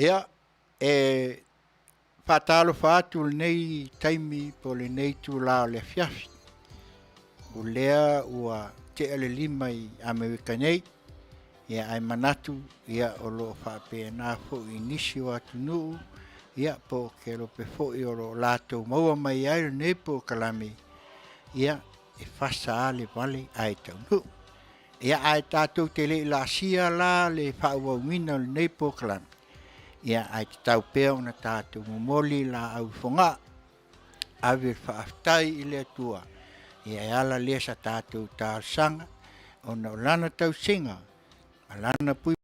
Ia, e faatalofa atu lenei taimi po o lenei itula o le afiafi. O lea ua tea le 5 i Amerika nei, ia ae manatu ia o lo o faapena foi i nisi o atunuu, ia po o Kelope foi o lo o latou maua mai ai lenei polokalame, ia e fasa lava le vale ae taunuu. Ia ae tatou te le i laasia la le faaauauina o lenei polokalame, ia ae tatau pea ona tatou momoli laau i Fogaa, ave le faafetai i le Atua, ia e ala lea sa tatou talosaga ona o Lana tausiga ma Lana puipuiga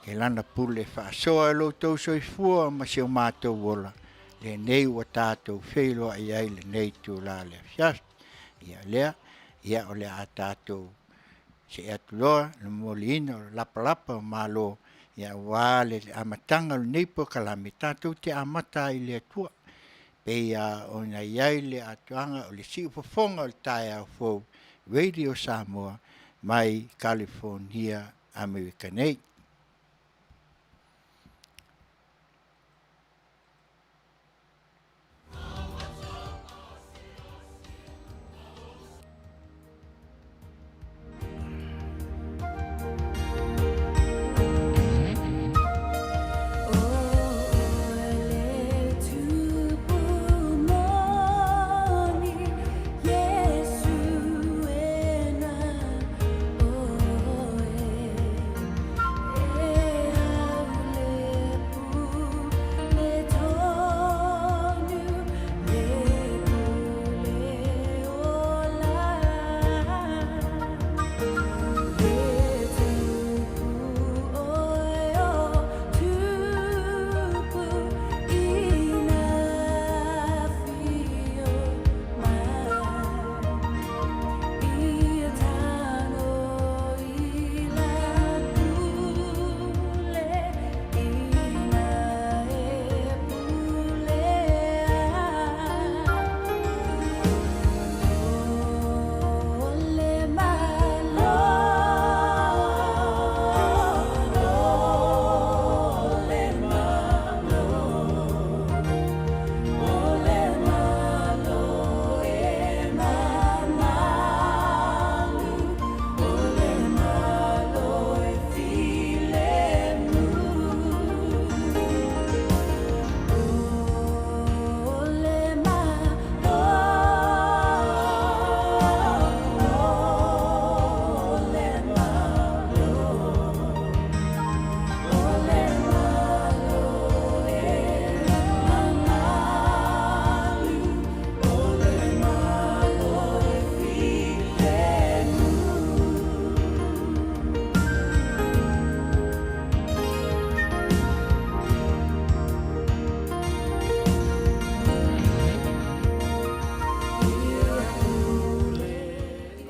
i Lana pule faasoa i lo outou soifua ma si o matou ola, lenei ua tatou feiloai ai i lenei itula o le afiafi. Ia lea, ia o le a tatou see atu loa i le momoliina o lapalapa o malo aua le amataga o lenei polokalame, tatou te amata ai i le Atua. E pei lava ona i ai le atoaga o le siufofoga o le taeao fou Radio Samoa mai Kalifonia, Amerika nei.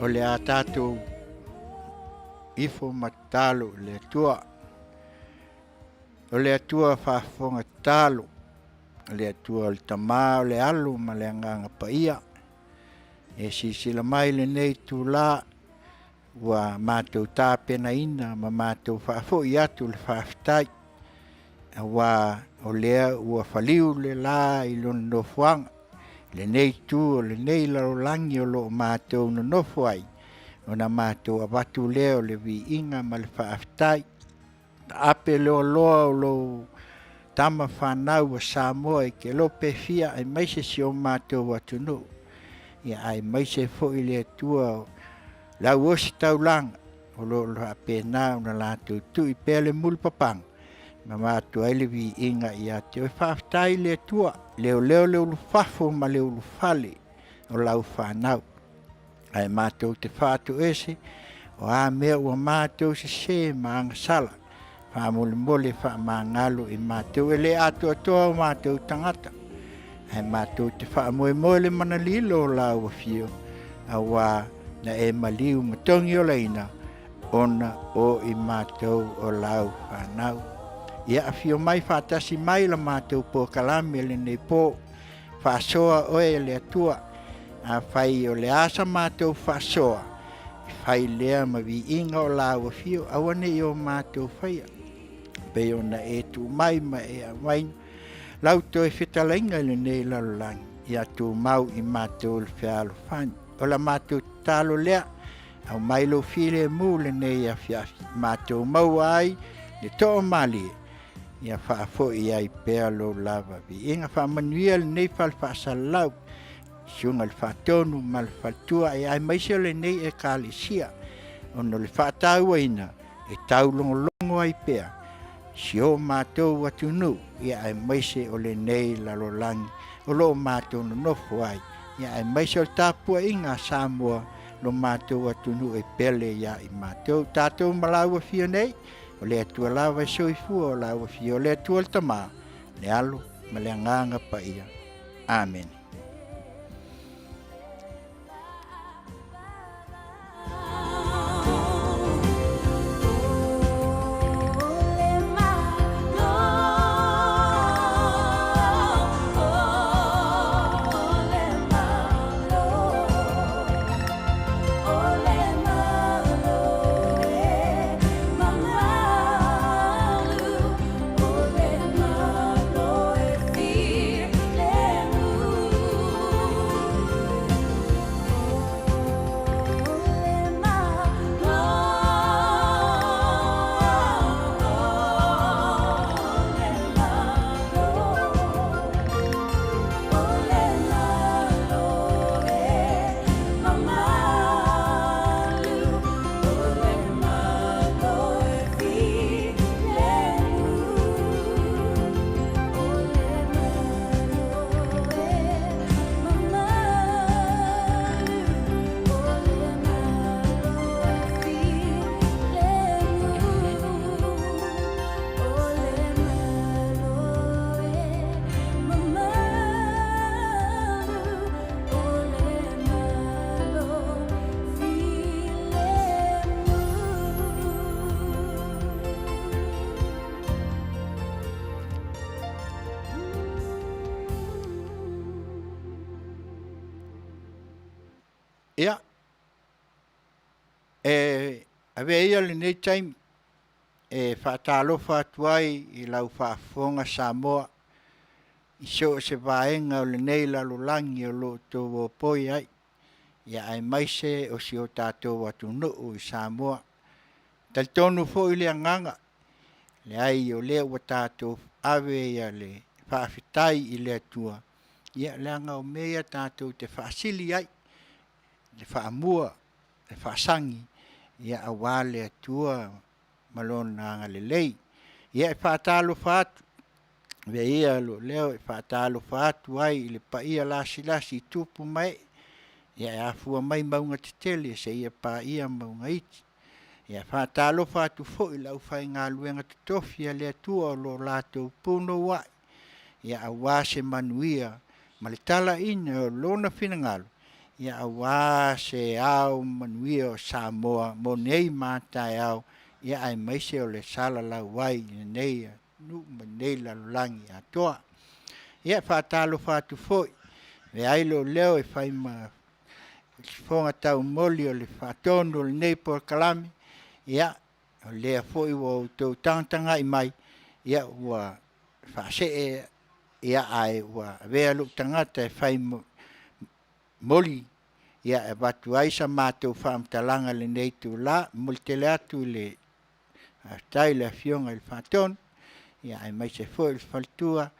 O le a tatou ifo ma tatalo i le Atua. O le Atua faafofoga tatalo, o le Atua o le Tama, o le Alo ma le Agaga Paia. E silasila mai lenei itula ua matou tapenaina ma matou faafoi atu le faafetai, aua o lea ua faliu le la i lona nofoaga. lenei itu o lenei lalolagi o lo o matou nonofo ai, ona matou avatu lea o le viiga ma le faafetai. Taape loaloa o lou tama fanau a Samoa i Kelope fia aemaise si o matou atunuu. Ia aemaise foi le Atua o le auositaulaga o lo o faapena ona latou tui pea le mulipapaga ma matua ai le viiga ia te oe. Faafetai i le Atua, leoleo le ulufafo ma le ulufale o lau fanau. Ae matou te faatoese o a mea ua matou sesē ma agasala, faamolemole faamagalo i matou e le atoatoa o matou tagata. Ae matou te faamoemoe le mana lilo o lau afio, auā na e maliu ma togiolaina ona o i matou o lau fanau. Ia afio mai faatasi mai la matou polokalame lenei pō. Faasoa oe e le Atua. Afai o le a sa matou faasoa, e fai lea ma viiga o lau afio, aua ne i o matou faia. Pei ona e tuu mai ma e aumaina lau toe fetalaiga i lenei lalolagi, ia tumau i matou le fealofani. O la matou tatalo lea, aumai lou filemu lenei afiafi, matou maua ai le toamalie, ia faafoi ai pea lou lava viiga. Faamanuia lenei fale faasalalau, susuga i le Faatonu ma le Faletua, aemaise o lenei Ekalesia, ona o le faatauaina e taulogologo ai pea si o matou atunuu, ia aemaise o lenei lalolagi o lo o matou nonofo ai, ia aemaise o le tapuaiga a Samoa, lo matou atunuu e pele ia i matou. Tatou ma lau afio nei, o le Atua lava e soifua o lau afio, o le Atua le Tama, le Alo ma le Agaga Paia. Amene. Ia, e avea ia lenei taimi e faatalofa atu ai i lau faafofoga Samoa i so o se vaega o lenei lalolagi o lo o outou opoi ai, ia aemaise o si o tatou atunuu i Samoa. E talitonu foi le agaga, leai o lea ua tatou ave ia le faafetai i le Atua, ia leaga o mea ia tatou te faasili ai, le faamua, le faasagi, ia aua le Atua ma Lona agalelei. Ia e faatalofa atu, avea ia lou leo e faatalofa atu ai i le paia lasilasi i tupu ma ee, ia e afua mai mauga tetele seia paia mauga iti. Ia e faatalofa atu foi i le aufaigaluega totofi a le Atua o lo o latou punouai, ia aua se manuia ma le talaiina o Lona finagalo, ia aua se ao manuia o Samoa mo nei ma a taeao, ia aemaise o le salalau ai i lenei nuu ma lenei lalolagi atoa. Ia e faatalofa atu foi, e avea ai lou leo e fai ma fofoga taumoli o le faatonu o lenei polokalame, ia o lea foi ua outou tagatagai mai, ia ua faasee ae ua avea lou tagata e fai ma momoli ia e avatu ai sa matou faamatalaga i lenei itula. E momoli tele atu i le faafetai i le Afioga i le Faatonu aemaise foi le faletua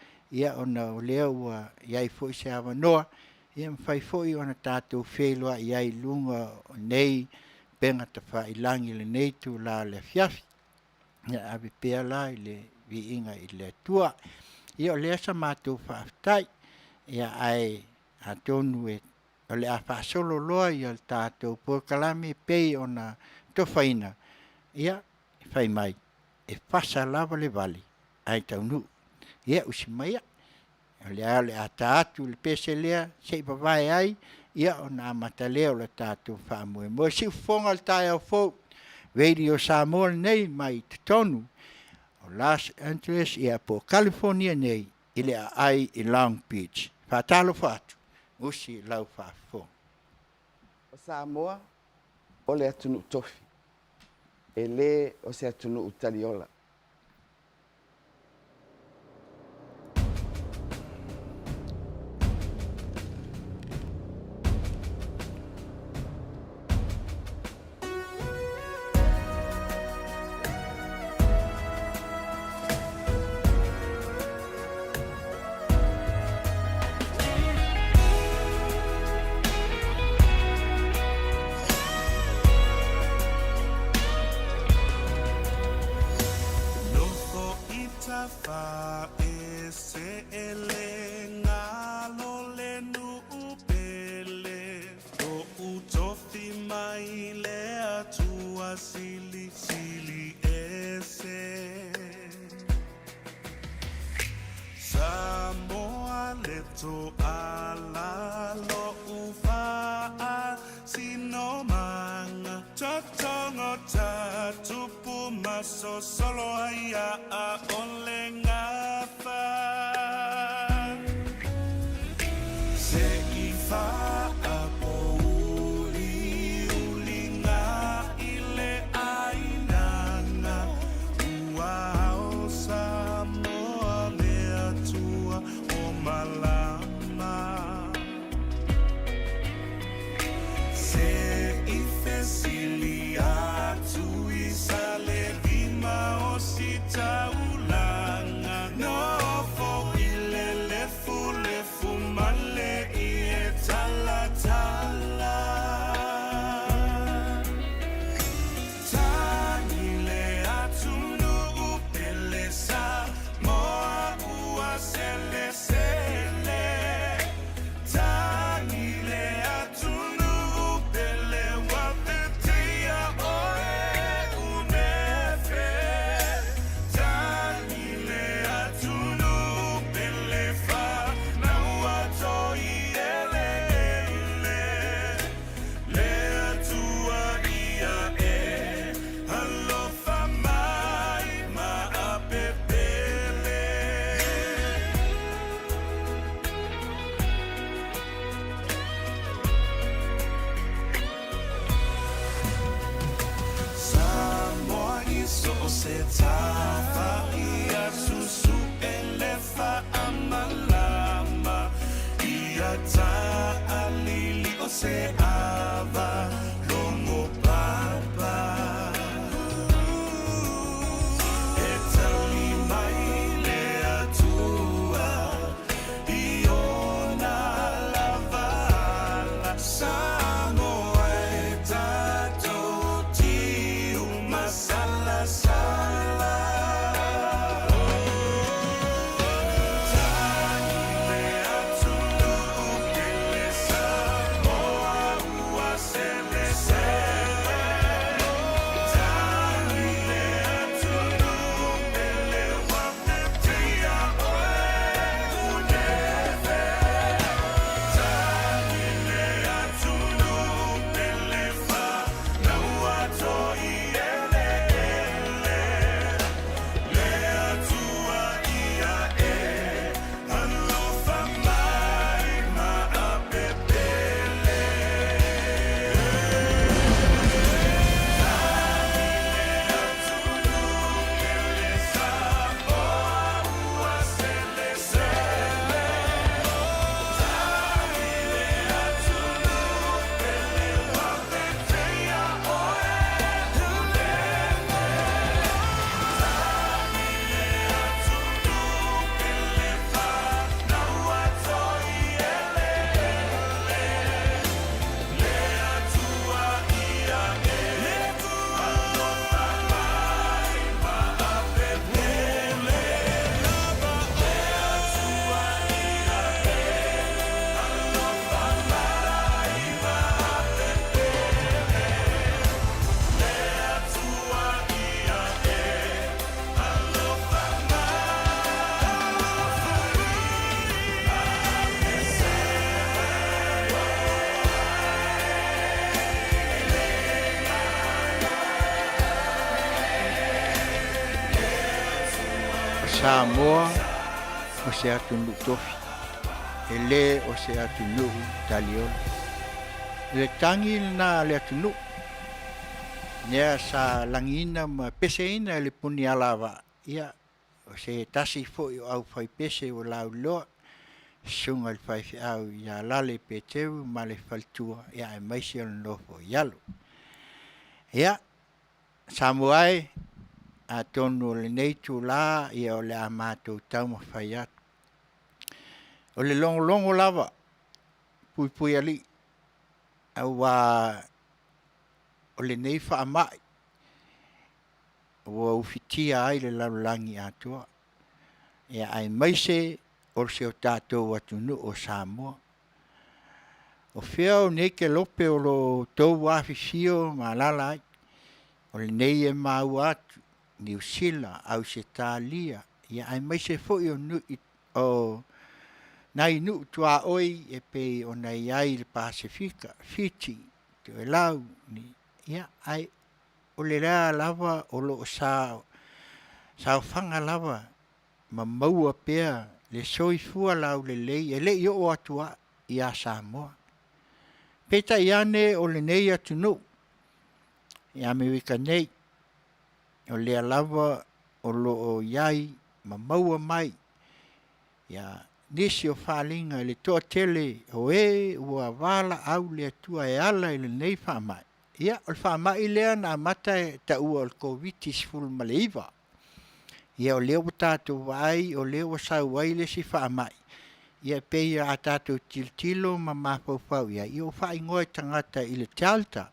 ona o lea ua i ai foi se avanoa e mafai foi ona tatou feiloai ai i luga o nei upega tafailagi i lenei itula o le afiafi. Ia ave pea la le viiga i le Atua. Ia o lea sa matou faafetai, ae atonu o le a faasolo loa le tatou polokalame e pei ona atofaina, ia fai mai, e fasa lava le vale ae taunuu. Ia usi maia, o lea o le a ta atu le pese lea se i vavae ai ona amata lea o le tatou faamoemoe. Siufofoga o le taeao fou, Radio Samoa lenei mai totonu o Los Angeles po o Kalifonia nei i le aai i Long Beach. E faatalofa atu, usi i lau faafofoga. O Samoa o le atunuu tofi, e le o se atunuu taliola. Nofo i tafa e se le galo le nuu pele Lo'u tofi mai le Atua silisili ese Samoa le toala lo'u faasinomaga Totogo tatupu ma sosolo ai a'a o le gafa Se i faapouliuliga i le ainaga Ua ao Samoa le Atua o malama Se i fesili atu i Salelima o Sitaulaga Nofo i le lefulefu ma le ie talatala Tagi le atunuu pele Samoa ua selesele Tagi le atunuu pele ua vetea oe unefe Tagi le atunuu pele fanau toi eleele Le Atua ia e alofa mai ma apepele. Samoa i so o se tafa ia susu'e le faamalama ia taalili o se ava logo papa E tali mai le Atua i ona lava ala Samoa e tatou tiu masalasala Tagi le atunuu pele Samoa. Samoa o se atunuu tofi, e lē o se atunuu taliola. O le tagi lena a le atunuu, lea sa lagiina ma peseina e le Punialavaa, ia, o se tasi foi o aufaipese ua lauiloa, susuga i le faifeau ia Lale Peteru ma le faletua, ia aemaise o le nofo i alo. Ia, Samoa e, atonu o lenei itula o le a matou taumafai atu. O le logologo lava puipuialii aua o lenei faamai ua ufitia ai le lalolagi atoa, aemaise o si o tatou atunuu o Samoa. O fea o nei kelope o lo o outou afifio ma alaala ai? O lenei e maua atu Niu Sila, Ausetalia, aemaise foi o nai nuu tuaoi e pei ona i ai le Pasefika, Fiti, Toelau, ae o lea lava o lo o saofaga lava ma maua pea le soifua laulelei e le i oo atu lava ia Samoa. Peitai ane o lenei atunuu i Amerika nei, o lea lava o lo o i ai ma maua mai nisi o faaaliga i le toatele o e ua valaau le Atua e ala i lenei faamai. Ia, o le faamai lea na amata e taua o le Koviti-19. Ia o lea ua tatou vaai o lea ua sau ai le isi faamai, ia e pei a tatou tilotilo ma mafaufau i ai, ia ua faaigoa e tagata i le Delta.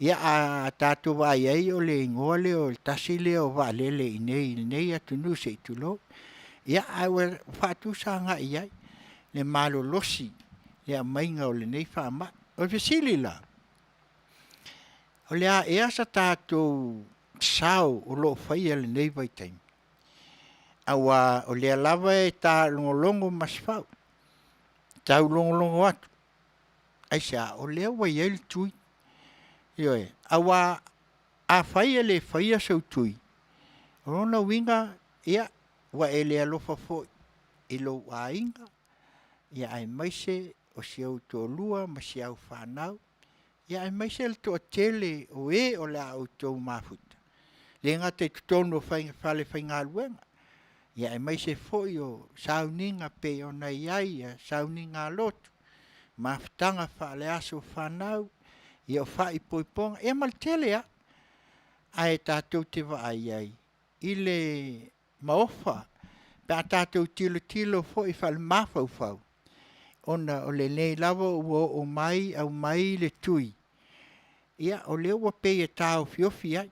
Ia a tatou vaai i ai o le igoa lea o le tasi lea o vaalele i inei i lenei atunuu se i tulou. Ia ae ua faatusa agai i ai le malolosi i le aumaiga o lenei faamai. O le fesili la, o le a ea se tatou sao o lo o faia i lenei vaitaimi? Aua o lea lava e taalogologo masefau, taulogologo atu. Aisea? O lea ua i ai le tui. Ioe, aua afai e le faia sou tui, o lona uiga ia ua e le alofa foi i lou aiga, aemaise o si ou toalua ma si au fanau, aemaise le toatele o e o le a outou mafuta, e le gata i totonu o falefaigaluega, aemaise foi o sauniga pei ona i ai sauniga a lotu, mafutaga faale-aso fanau, ia o faaipoipoga, ia ma le tele lava. Ae tatou te vaai i ai i le maofa pe a tatou tilotilo foi faale-mafaufau, ona o lenei lava ua oo mai aumai le tui, ia o lea ua pei e taofiofi ai.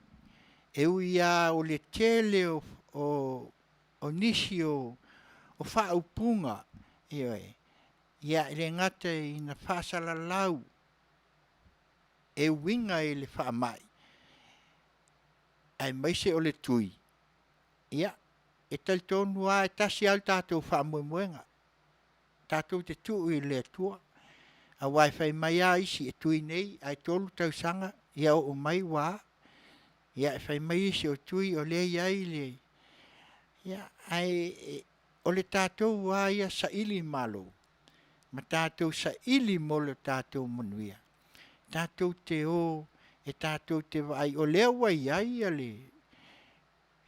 E ui lava o le tele o nisi o faaupuga, ioe, e le gata ina faasalalau e uiga i le faamai, aemaise o le tui, ia, e talitonu lava e tasi lava le tatou faamoemoega, tatou te tuu i le Atua. Aua e fai mai lava isi, e tui nei ae 3 tausaga oo mai ua a? Ia fai mai isi o tui o lea e i ai le… Ae o le tatou lava ia sailimalo ma tatou saili mo le tatou manuia, tatou te o e tatou te vaai o lea ua i ai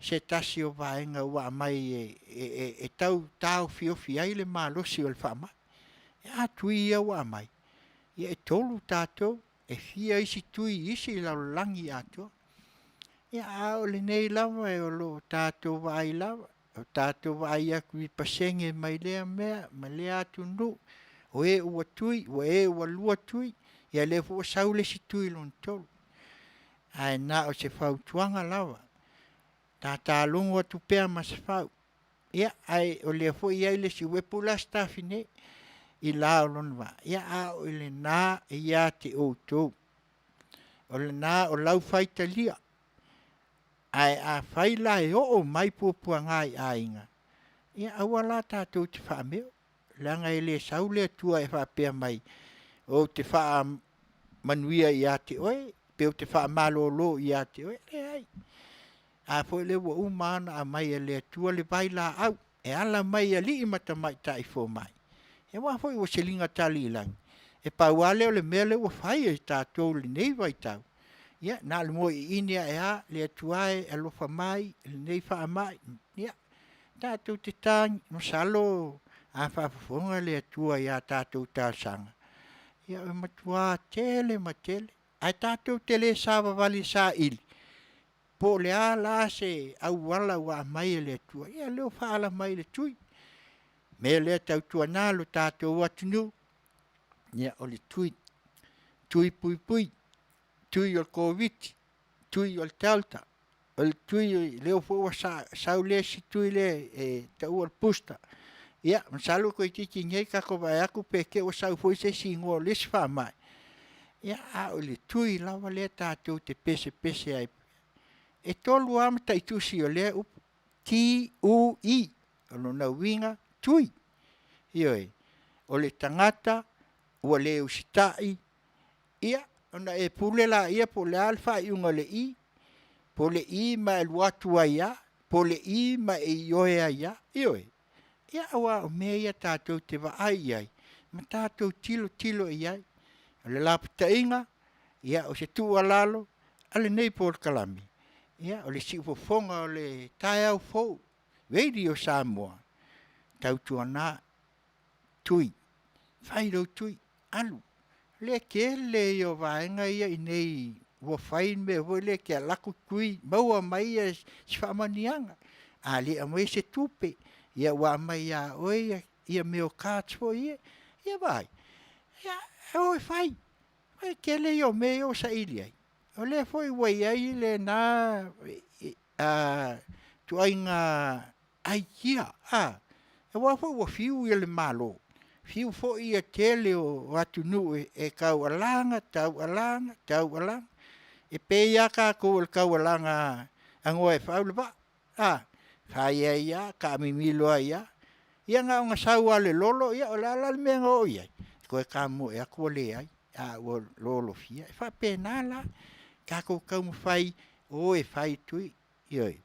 se tasi o vaega ua aumai e tau taofiofi ai le malosi o le faamai. A tui ia ua aumai, ia e 3 tatou, e fia isi tui i isi lalolagi atoa. Ia, a o lenei lava o lo o tatou vaai lava, o tatou vaai atu i pasene mai lea mea ma lea atunuu, o e ua tui, o e ua 2 tui, ia lea foi ua sau le isi tui lona 3. Ae na o se fautuaga lava, tata logo atu pea Masefau, ia ae o lea foi e i ai le isi upu, e pule lava Sitafune i le la o lona vaa, a o lena e ia te outou. O lena o lau faitalia, ae afai la e oo mai puapuaga i aiga, ia aua la tatou te faameo, leaga e le sau le Atua e faapea mai, ou te faamanuia ia te oe, pe ou te faamalolo ia te oe. E leai. A foi lea ua uma ona aumai e le Atua le vailaau e ala mai i alii ma tamaitai fomai, aua foi ua seliga tali i lagi, e pau lava lea o le mea lea ua fai e tatou i lenei vaitau, ia na o le moe iini ae lava, le Atua e, alofa mai i lenei faamai. Ia tatou tatagi, masalo a faafofoga le Atua i a tatou talosaga, ia e matua tele ma tele. Ae tatou te le savavali e saili po o le a la se auala ua aumai e le Atua, ia o lea ua faaala mai i le tui. O le mea lea tautuana lo tatou atunuu, ia o le tui, tui puipui, tui o le Koviti, tui o le Delta, o le tui lea foi ua sau le isi tui lea e taua o le booster. Ia masalo toeitiiti nei tatou vaai atu pe te i ua sau foi se isi igoa o le isi faamai, ia a o le tui lava lea tatou te pesepese ai. E 3 lava mataitusi o lea upu, T U I, o lona uiga, tui. Ioe, o le tagata ua le usitai, ia ona e pule lea po o le a le faaiuga o le I, po o le I ma e alu atu ai lava, po o le I ma e ioe ai lava. Ioe, ia aua o mea ia tatou te vaai i ai ma tatou tilotilo i ai. O le lapataiga, ia o se tuualalo a lenei polokalame, ia o le siufofoga o le taeao fou, Radio Samoa, tautuana, tui, fai lou tui, alu. O le tele ia o vaega ia i inei ua fai le mea foi lea e te alu atu tui maua mai si faamanuiaga. A le aumaia se tupe, ia ua aumai ia oe ia mea o cards foi ia. Ia vaai, ia o e fai. O le tele ia o mea ia ua saili ai, o lea foi ua i ai lena ituaiga aikia, aua foi ua fiu le Malo, fiu foi le tele o atunuu e taualaga, taualaga, taualaga. E pei lava tatou o le taualaga a Noa e fau le vaa, a, fai ai lava, taamimilo ai lava, ia na ona sau lava o le lolo, ia o le a la le mea na oo i ai? Toe tamoe atu ua leai, a ua lolofia. E faapena la, tatou taumafai o e fai tui. Ioe.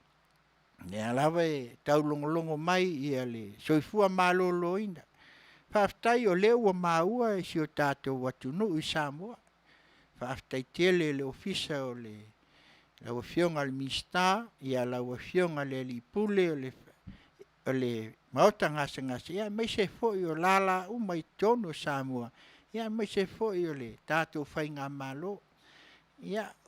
O lea lava e taulogologo mai le soifua maloloina. Faafetai o lea ua maua i si o tatou atunuu i Samoa. Faafetai tele i le Ofisa o lau Afioga i le Minisita, lau Afioga i le Alii Pule o le Maota Gasegase, aemaise foi o lala uma i totonu o Samoa, aemaise foi o le tatou faigamalo,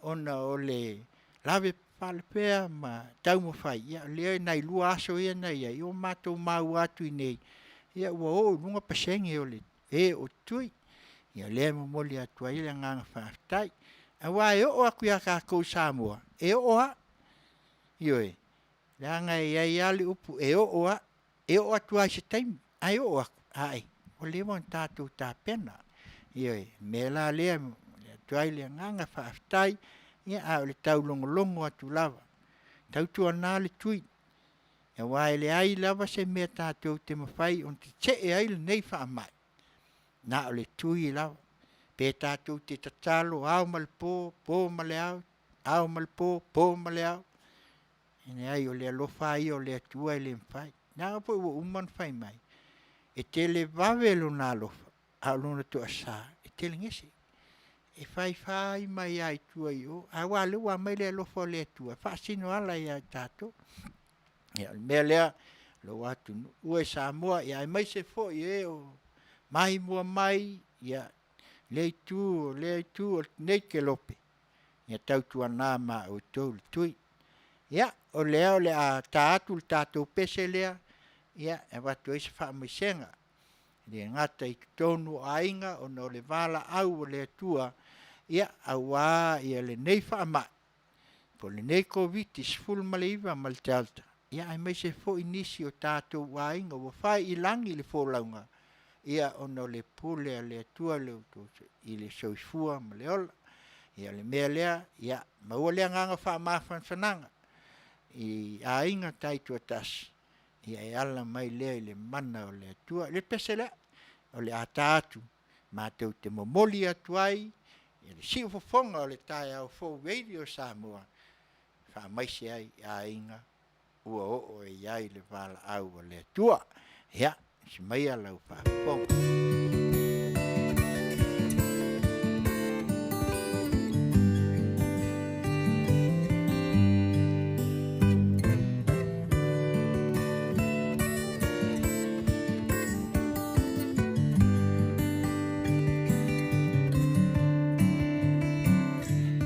ona o le lavapapale pea ma taumafai. Ia lea nai 2 aso ia na i ai, ua matou maua atu i inei, ua oo i luga pasene o e o tui. Ia o lea e momoli atu ai le agaga faafetai. Aua e oo atu ia tatou i Samoa, e oo lava, ioe, leaga e i ai lava le upu e oo lava, e oo atu lava i se taimi, ae oo atu, ae, ua leva ona tatou tapena. Ioe. O le mea la lea e momoli atu ai le agaga faafetai, a o le taulogologo atu lava. Tautuana le tui, aua e leai lava se mea tatou te mafai ona tetee ai lenei faamai, na o le tui lava. Pe tatou te tatalo ao ma le po, po ma le ao, ao ma le po, po ma le ao, e leai o le alofa lava ia o le Atua e le mafai. Leaga foi ua uma ona fai mai, e televave Lona alofa, a o Lona toasa e telegese. E fai fai mai lava i tua i o, aua o lea ua aumai le alofa o le Atua e faasino ala ia i tatou. Ia o le mea lea lou atunuu e Samoa, aemaise foi e o maimoa mai lea itu o lea itu o lenei kelope, ia tautuana ma outou le tui. Ia, o lea o le a ta atu le tatou pese lea e avatu ai se faamaisega, e le gata i totonu o aiga ona o le valaau a le Atua aua lenei faamai po o lenei Koviti-19 ma le Delta, aemaise foi nisi o tatou aiga ua fai i lagi le folauga ona o le pule a le Atua i le soifua ma le ola. Ia o le mea lea, ia maua le agaga faamafanafanaga i aiga taitoatasi e ala mai lea i le mana o le Atua. O le pese lea, o le a ta atu matou te momoli atu ai le siufofoga o le taeao fou Radio Samoa. faamaise ai i aiga ua oo e i ai le valaau a le Atua. Ia, si maia lau faafofoga.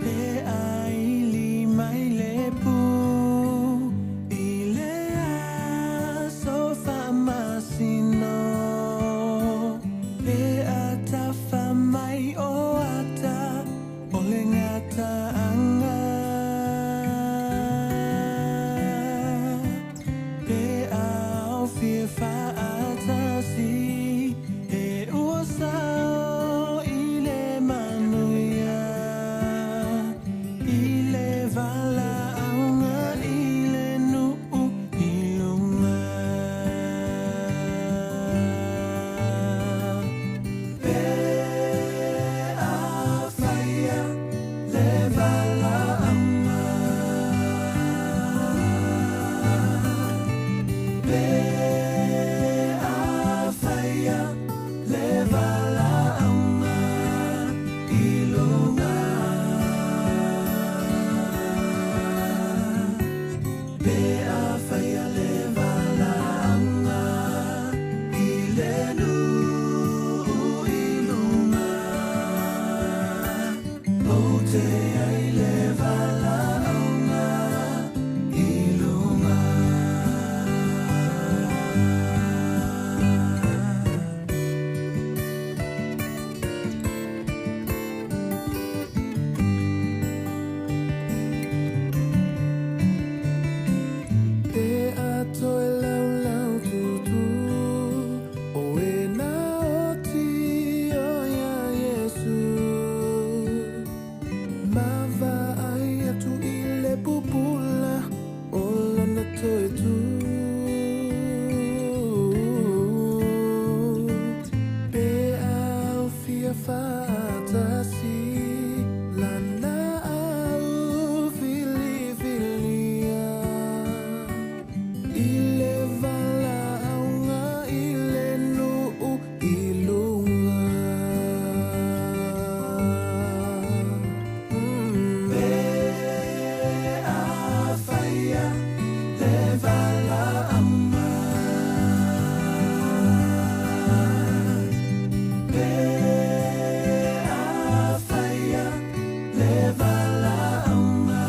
Pe aili mai le pu i le aso faamasino, pe a tafa mai o ata o le gataaga, pe a aofia faatasi e ua sao i le manuia, i le valaauga i le nuu i luga. Pe a faia le valaauga, pe a faia le valaauga i luga. Pe a faia le valaauga i le nuu i luga, o te ai le valaauga i luga. Pe a toe laulau tutu o e na oti o ia Iesu, ma vaai atu i le pupula o lona toe tu. Pe a aofia faatasi lana au filifilia, i le valaauga i le nuu i luga. Pe a faia le valaauga, pe a faia le valaauga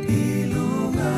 i luga.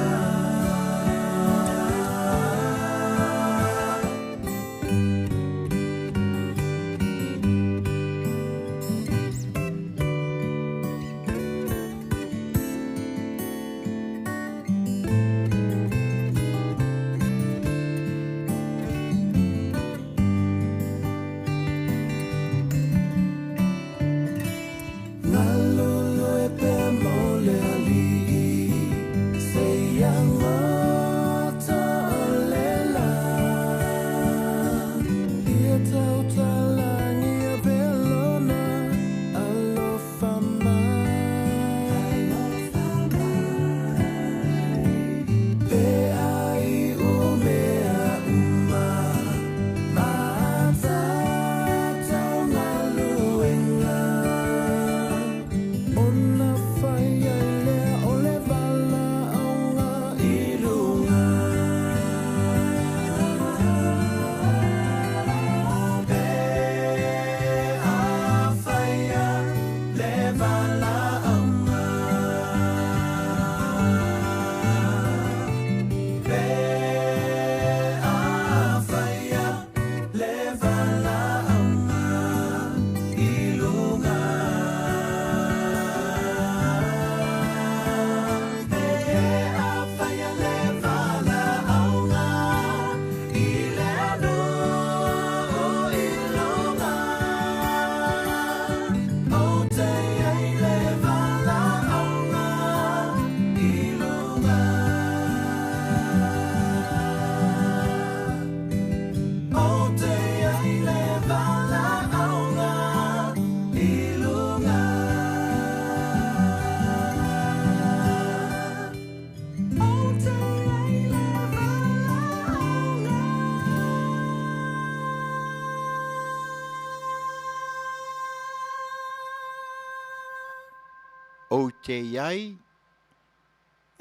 te i ai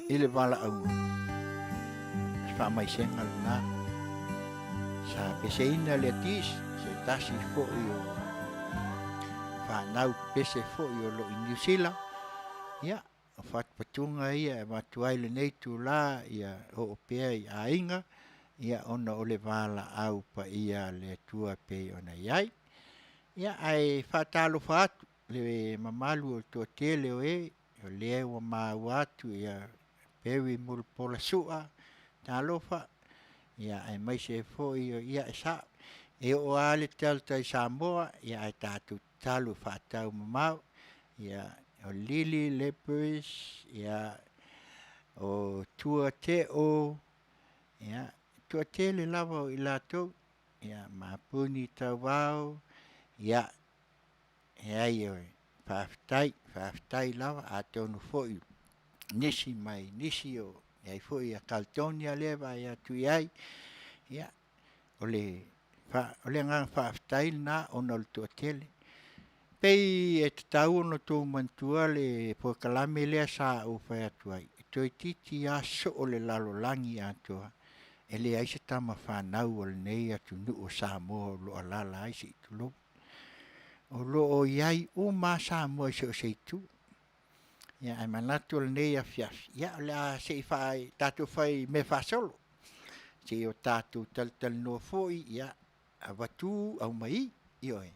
i le valaauga. O se faamaisega lena. Sa peseina le Atis, se tasi foi o fanau pese foi o lo o i Niu Sila. Ia, o fatufatuga ia e avatu ai lenei itula ia oo pea i aiga, ia ona o le valaau paia a le Atua e pei ona i ai. Ia, ae faatalofa atu i le mamalu o le toatele o e o lea ua maua atu ia Perry Mulipola Sua, talofa, ia aemaise ai foi ia e sao. E oo lava le Delta i Samoa, ia ae tatou tatalo faataumamao, ia o Lily Lepers, ia o Tua Teo, ia toatele lava o i latou, ia Mapuni Tauvao, ia Leai, faafetai, faafetai lava. Atonu foi nisi mai nisi o i ai foi ia Caledonia lea e vaai atu i ai. Ia, o le agaga faafetai lena ona o le toatele. E pei e tatau ona outou manatua le polokalame lea sa ou fai atu ai, e toeitiiti lava soo le lalolagi atoa, e leai se tama fanau a lenei atunuu o Samoa o lo o alaala ai, se i tulou. O lo o i ai uma lava Samoa i so o se itu. Ia, ae manatu o lenei afiafi, ia o le a se i tatou fai mea faasolo, se i o tatou talatalanoa foi, ia avatu aumai. Ioe.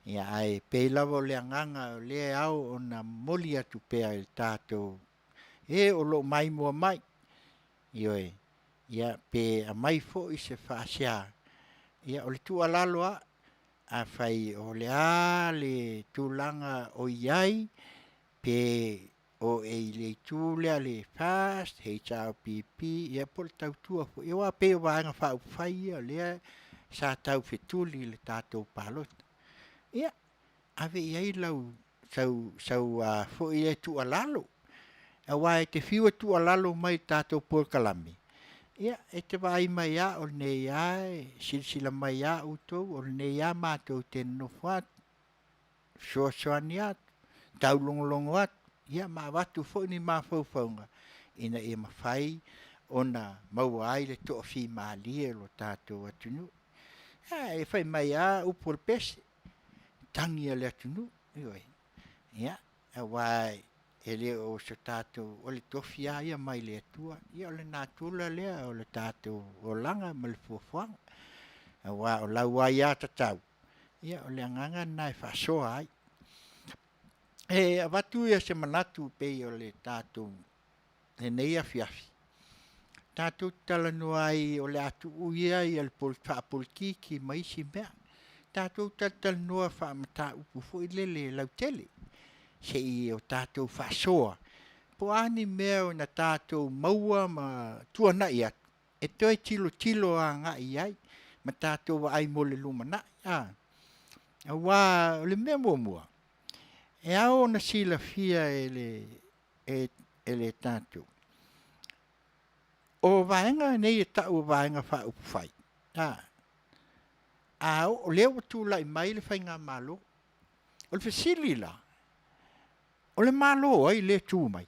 Ia ae pei lava o le agaga o lea e ao ona momoli atu pea i le tatou e o lo o maimoa mai. Ioe. Ia pe aumai foi se faasea, ia o le tuualalo lava, afai o le a le tulaga o i ai, pe o e i le itu lea a le FAST, HRPP, ia po o le Tautua foi, aua e pei o Vaega Faaupufai ia o lea sa taufetuli i le tatou palota. Ia, ave i ai lau sau foi lea tuualalo, aua e te fiu e tuualalo mai i le tatou polokalame, ia e te vaai mai lava o lenei lava e silasila mai lava outou, o lenei lava matou te nonofo atu, fesoasoani atu, taulogologo atu, ia ma avatu foi ni mafaufauga ina ia mafai ona maua ai le toafimalie o le tatou atunuu. Ae fai mai lava upu o le pese, tagi a le atunuu, ioe. Ia, aua e le o se tatou, o le tofi lava ia mai le Atua, ia o le natura lea o le tatou olaga ma le fuafuaga. Aua o lau aiatatau, ia o le agaga lena e faasoa ai. E avatu se manatu e pei o le tatou lenei afiafi, tatou te talanoa ai o le a tuu ia le faapolokiki ma isi mea, tatou talatalanoa faamataupu foi lele lautele, se i o tatou faasoa, po o a ni mea na tatou maua ma tuanai atu e toe tilotilo agai i ai ma tatou vaai mo le lumanai. Aua o le mea muamua, e ao ona silafia e le tatou, o vaega nei e tau o Vaega Faaupufai, a oo, o lea ua tulai mai le faigamalo. O le fesili la, o le Malo o ai lea e tu mai?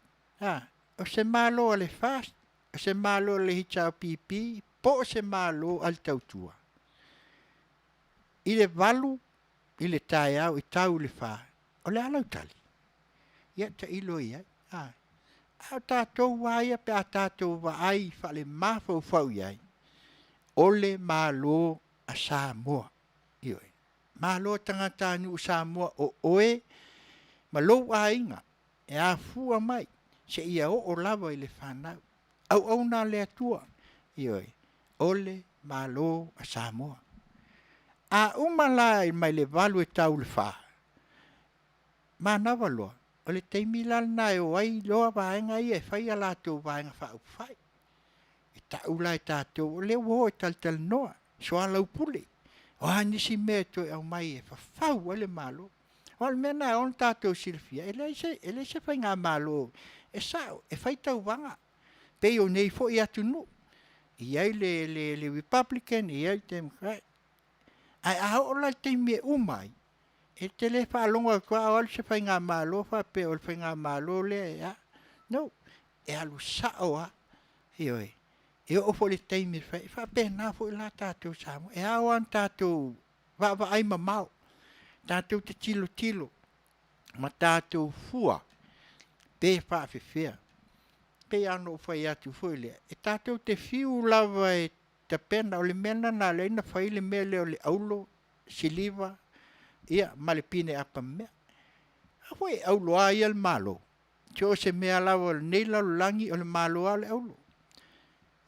O se Malo a le FAST, o se Malo a le HRPP, po o se Malo a le Tautua? I le 8 i le taeao e tau i le 4, o le a lau tali? Ia tailo i ai. A o tatou lava ia pe a tatou vaai faale-mafaufau i ai, o le Malo a Samoa. Ioe. Malo tagatanuu Samoa o oe ma lou aiga e afua mai seia oo lava i le fanau, auauna a le Atua, ioe, o le Malo a Samoa. A uma la mai le 8 e tau i le 4, manava loa, o le taimi la lena e o ai loa vaega ia e fai a latou Vaega Faaupufai. E tau la e tatou o lea ua o e talatalanoa, soalaupule, o a nisi mea e toe aumai e fafau ai le Malo. Aua o le mea lena e ao ona tatou silafia, e leai se faigamalo, e sao, e fai tauvaga, pei o nei foi atunuu, e i ai le Republican e i ai le Democrat. Ae a oo la i le taimi e uma ai, E te le faalogo atu lava o alu se faigamalo faapea o le faigamalo lea e a. No, e alu sao lava, ioe. E oo foi i le taimi e fai ai, e faapena foi la tatou Samoa. E ao lava ona tatou vaavaai mamao, tatou te tilotilo ma tatou fua pe faapefea. E pei lava ona ou fai atu foi lea, e tatou te fiu lava e tapena, o le mea lena na ala ai ona fai le mea lea o le auro, siliva ia ma le pine apamemea. Aua foi e auro lava ia le Malo, so o se mea lava o lenei lalolagi, o le Malo lava o le auro.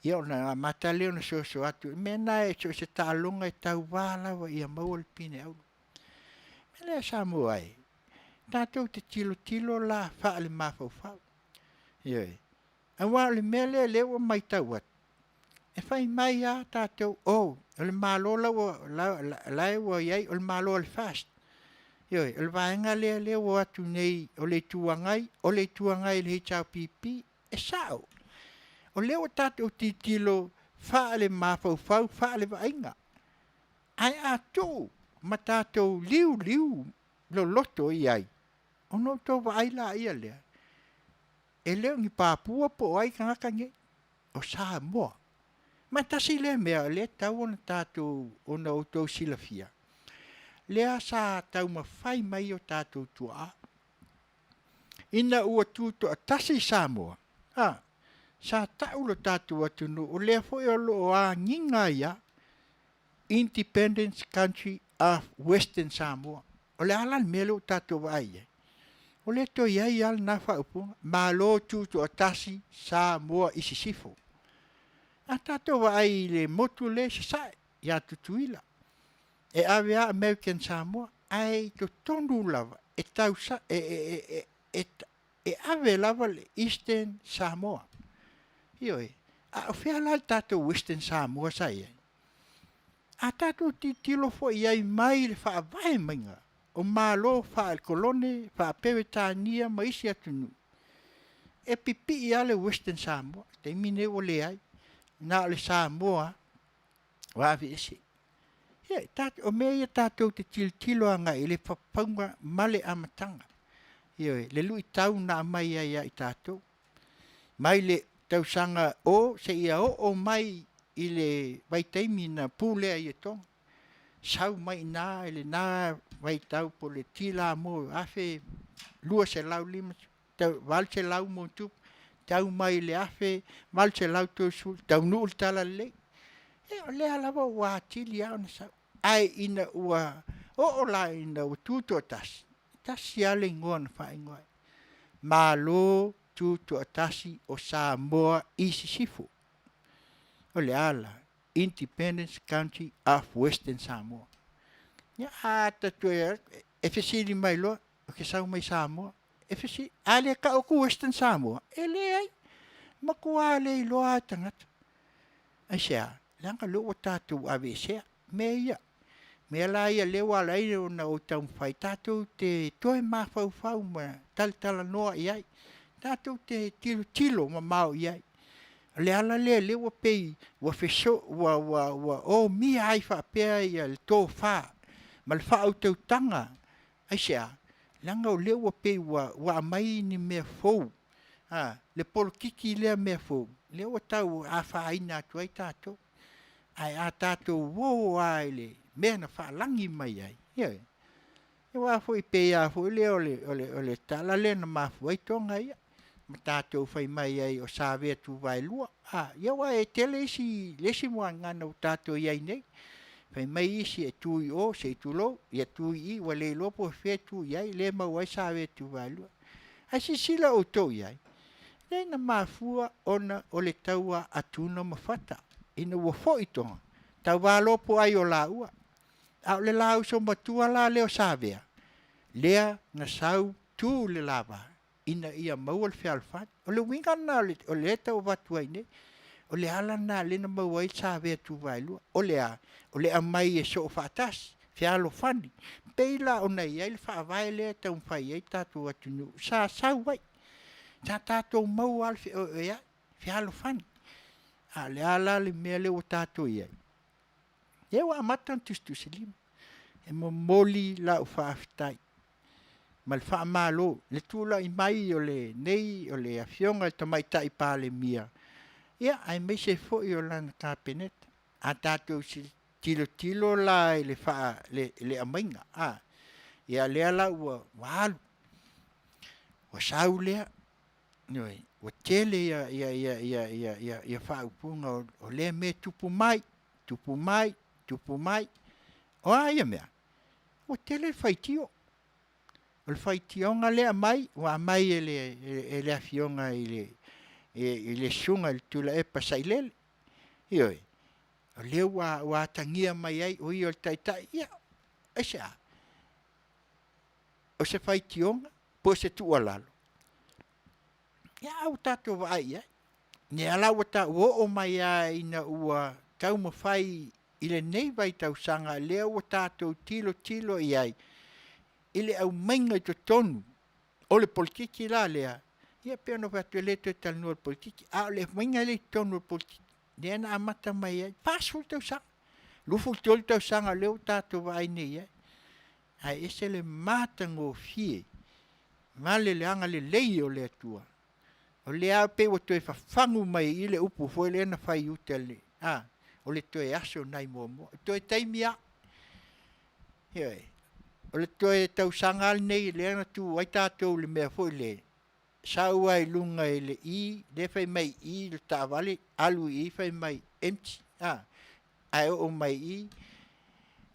Ia ona amata lea ona soso atu, o le mea lena so o se taaloga e tauva lava ia maua le pine auro. O le mea lea Samoa e, tatou te tilotilo la faale-mafaufau, ioe. Aua o le mea lea ua matau atu, e fai mai lava tatou, oh o le Malo la e ua i ai o le Malo a le FAST. Ioe, o le vaega lea ua o atu nei o le Itu Agai, o le Itu Agai a le HRPP. E sao, o lea ua tatou tilotilo faale-mafaufau, faale-vaaiga. Ae a tuu ma tatou liuliu loloto i ai, ona outou vaai laia lea, e le o ni Papua po o ai tagata nei, o Samoa. Ma e tasi lea mea o lea e tatau ona tatou, ona outou silafia, lea sa taumafai mai o tatou tuaa ina ua tutoatasi Samoa, a, sa tau lo tatou atunuu, o lea foi o lo o agiga ai lava, Independence Country of Western Samoa. O le a la le mea lea ua tatou vaai i ai? Ua le toe i ai lava lena faaupuga, Malo Tutoatasi Samoa i Sisifo. A tatou vaai i le motu lea i Sasae ia Tutuila, e ave lava American Samoa, ae i totonu lava, e ave lava le Eastern Samoa. Ioe. A o fea la le tatou Western Samoa sa i ai? A tatou tilotilo foi i ai mai le faavae maiga o Malo faale-Kolone, faa-Peretania ma isi atunuu, e pipii lava le Western Samoa. O le taimi lenei ua leai, na o le Samoa lava ua aveese. Ia, o mea ia tatou te tilotilo agai i le fauga ma le amataga. Ioe, le luitau na aumai ai ia i tatou, mai le tausaga o seia oo mai i le vaitaimi na pulea ai e Toga. Sau mai i ina i lena vaitau po o le Tilamo 1250, 800+, tau mai i le 1830, taunuu le talalelei. Ia o lea lava ua atili lava ona sau. Ae ina ua oo la ina ua tutoatasi, e tasi lava le igoa na faaigoa ai, Malo Tutoatasi o Samoa i Sisifo. O le a la? Independence Country of Western Samoa. Ia a ta toe e fesili mai loa, ou te sau mai Samoa. E fesili, a le tau atu Western Samoa? E leai, matua le iloa lava e tagata. Aisea? Leaga o lea ua tatou aveesea mea ia. Mea la ia lea ua ala ai ona ou taumafai tatou te toe mafaufau ma talatalanoa i ai, tatou te tilotilo mamao i ai. O le ala lea o lea ua pei ua feso ua ua ua omia ai faapea le tofa ma le faautautaga. Aisea? Leaga o lea ua pei ua ua aumai ni mea fou, a, le polokiki lea mea fou, lea ua tau afaina atu ai tatou. Ae a tatou o lava i le mea na faalagi mai ai, ioe, aua foi pei lava foi lea o le o le o le tala lea na mafua ai Toga ia, ma tatou fai mai ai o Savea Tuvaelua. A, ia aua e tele isi le isi muagagana ua tatou i ai nei, fai mai isi e tu i o se i tulou, ia tu i i ua le iloa po o fea e tu i ai lea e maua ai Savea Tuvaelua. Ae silasila outou i ai, lea na mafua ona o le taua a Tuna ma Fata ina ua foi Toga, tauva loa po o ai o laua. A o le la uso matua la lea o Savea, lea na sau tu i le la va ina ia maua le fealofani. O le uiga lena o lea e tau avatu ai nei. O le ala lena lea na maua ai Savea Tuvaelua. O le a? O le aumai e soofaatasi, fealofani. E pei la ona i ai le faavae lea e taumafai ai le tatou atunuu sa sau ai. Sa tatou maua lava le feoeoeai, fealofani. A o le a la le mea lea ua tatou i ai? Lea ua amata ona tusitusilima. E momoli lau faafetai ma le faamalo i le tulai mai o lenei o le Afioga i le Tamaitai Palemia, ia aemaise foi o lana Kapeneta. A tatou tilotilo la i le aumaiga, ia lea la ua alu, ua sau lea, ioe, ua tele faaupuga o lea mea e tupu mai, tupu mai, tupu mai. O a ia mea? Ua tele le faitio. O le faitioga lea e aumai, ua aumai e le Afioga i le Susuga i le Tuilaepa Sailele. Ioe, o lea ua atagia mai ai o ia o le Taitai. Ia, aisea? O se faitioga po o se tuualalo? Ia a ua tatou vaai i ai, o lea la ua oo mai lava ina ua taumafai i lenei vaitausaga lea ua tatou tilotilo i ai i le aumaiga i totonu o le polokiki la lea, ia pei ona ou fai atu e le toe talanoa i le polokiki, a o le aumaiga lea i totonu o le polokiki lea na amata mai ai, 40 tausaga, 23 tausaga lea ua tatou vaai nei i ai, ae ese le matagofie ma le agalelei o le Atua. O lea lava pei ua toe fafagu mai i i le upu foi lea na fai i uta, o le toe aso nai Moamoa. O le toe taimi lava. Ioe. O le toe tausaga lava lenei lea na tu ai tatou i le mea foi lea, sau lava i luga i le E, lea e fai mai i i le taavale, alu i i fai mai empty, ae oo mai i i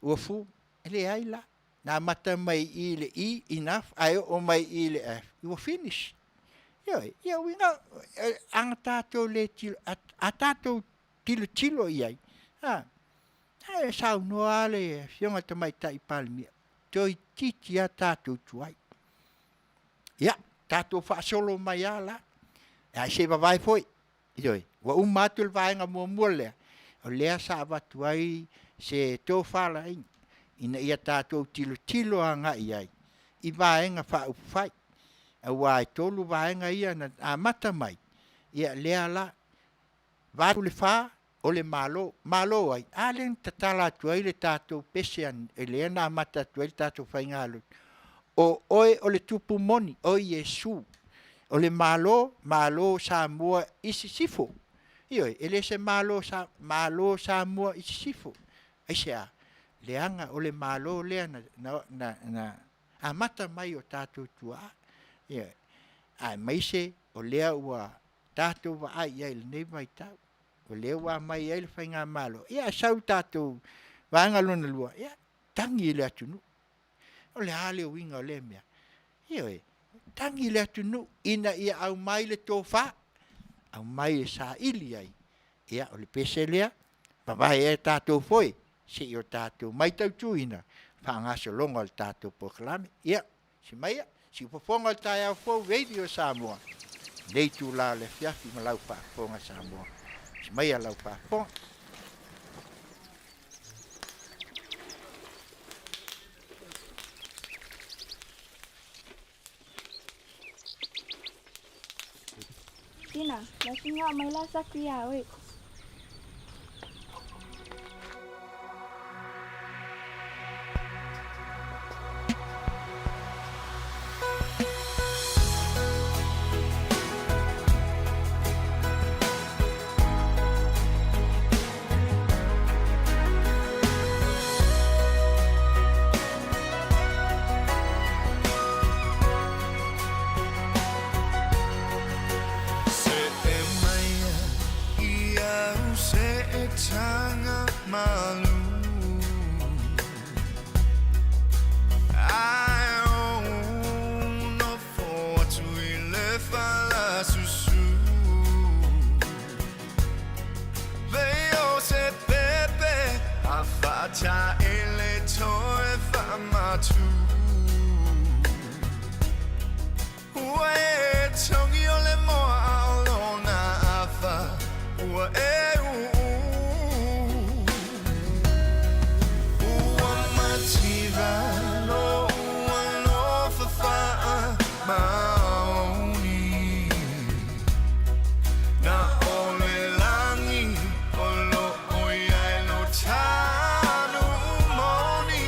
ua full. E leai la, na amata mai i i le E, enough, ae oo mai i i le F, ua finish. Ioe, ia uiga, a tatou le a tatou tilotilo i ai, a, e saunoa lava le Afioga i le Tamaitai Palemia, toeitiiti lava tatou tuai. Ia, tatou faasolo mai lava la, ae se i vavae foi, ioe, ua uma atu le vaega muamua lea, o lea sa avatu ai se tofalaiga ina ia tatou tilotilo agai i ai i Vaega Faaupufai, aua e 3 vaega ia na amata mai, ia lea la, 84 o le Malo. Malo ai? A lea na tatala atu ai le tatou pese lea na amata atu ai le tatou faigalotu, o oe o le tupu moni, o Iesu. O le Malo, Malo o Samoa i Sisifo. Ioe, e le se Malo o Malo o Samoa i Sisifo. Aisea? Leaga o le Malo lea na amata mai i o tatou tuaa, ioe, aemaise o lea ua tatou vaai i ai i lenei vaitau, o lea ua aumai ai le faigamalo, ia ae sau le tatou vaega lona lua, ia tagi le atunuu. O le a le uiga o lea mea? Ioe, tagi le atunuu ina ia aumai le tofa, aumai e saili ai, ia o le pese lea, vavae e tatou foe seia o tatou mataituina le faagasologa o le tatou polokalame. Ia, si maia, siufofoga o le taeao fou Radio a Samoa, lenei itula o le afiafi ma lau faafofoga Samoa. Si maia lau faafofoga. Tina, la mai la saku iā oe. Seʻe mai i au seʻetaga malū Ae ou nofo atu i le falasusu Lei o se pepe a faataele toe faamatū Ua e togi o le moa a o lona afa ua e ʻuʻu Ua mativa loʻu alofa faamaoni Na o le lagi o loʻo i ai lo tanu moni.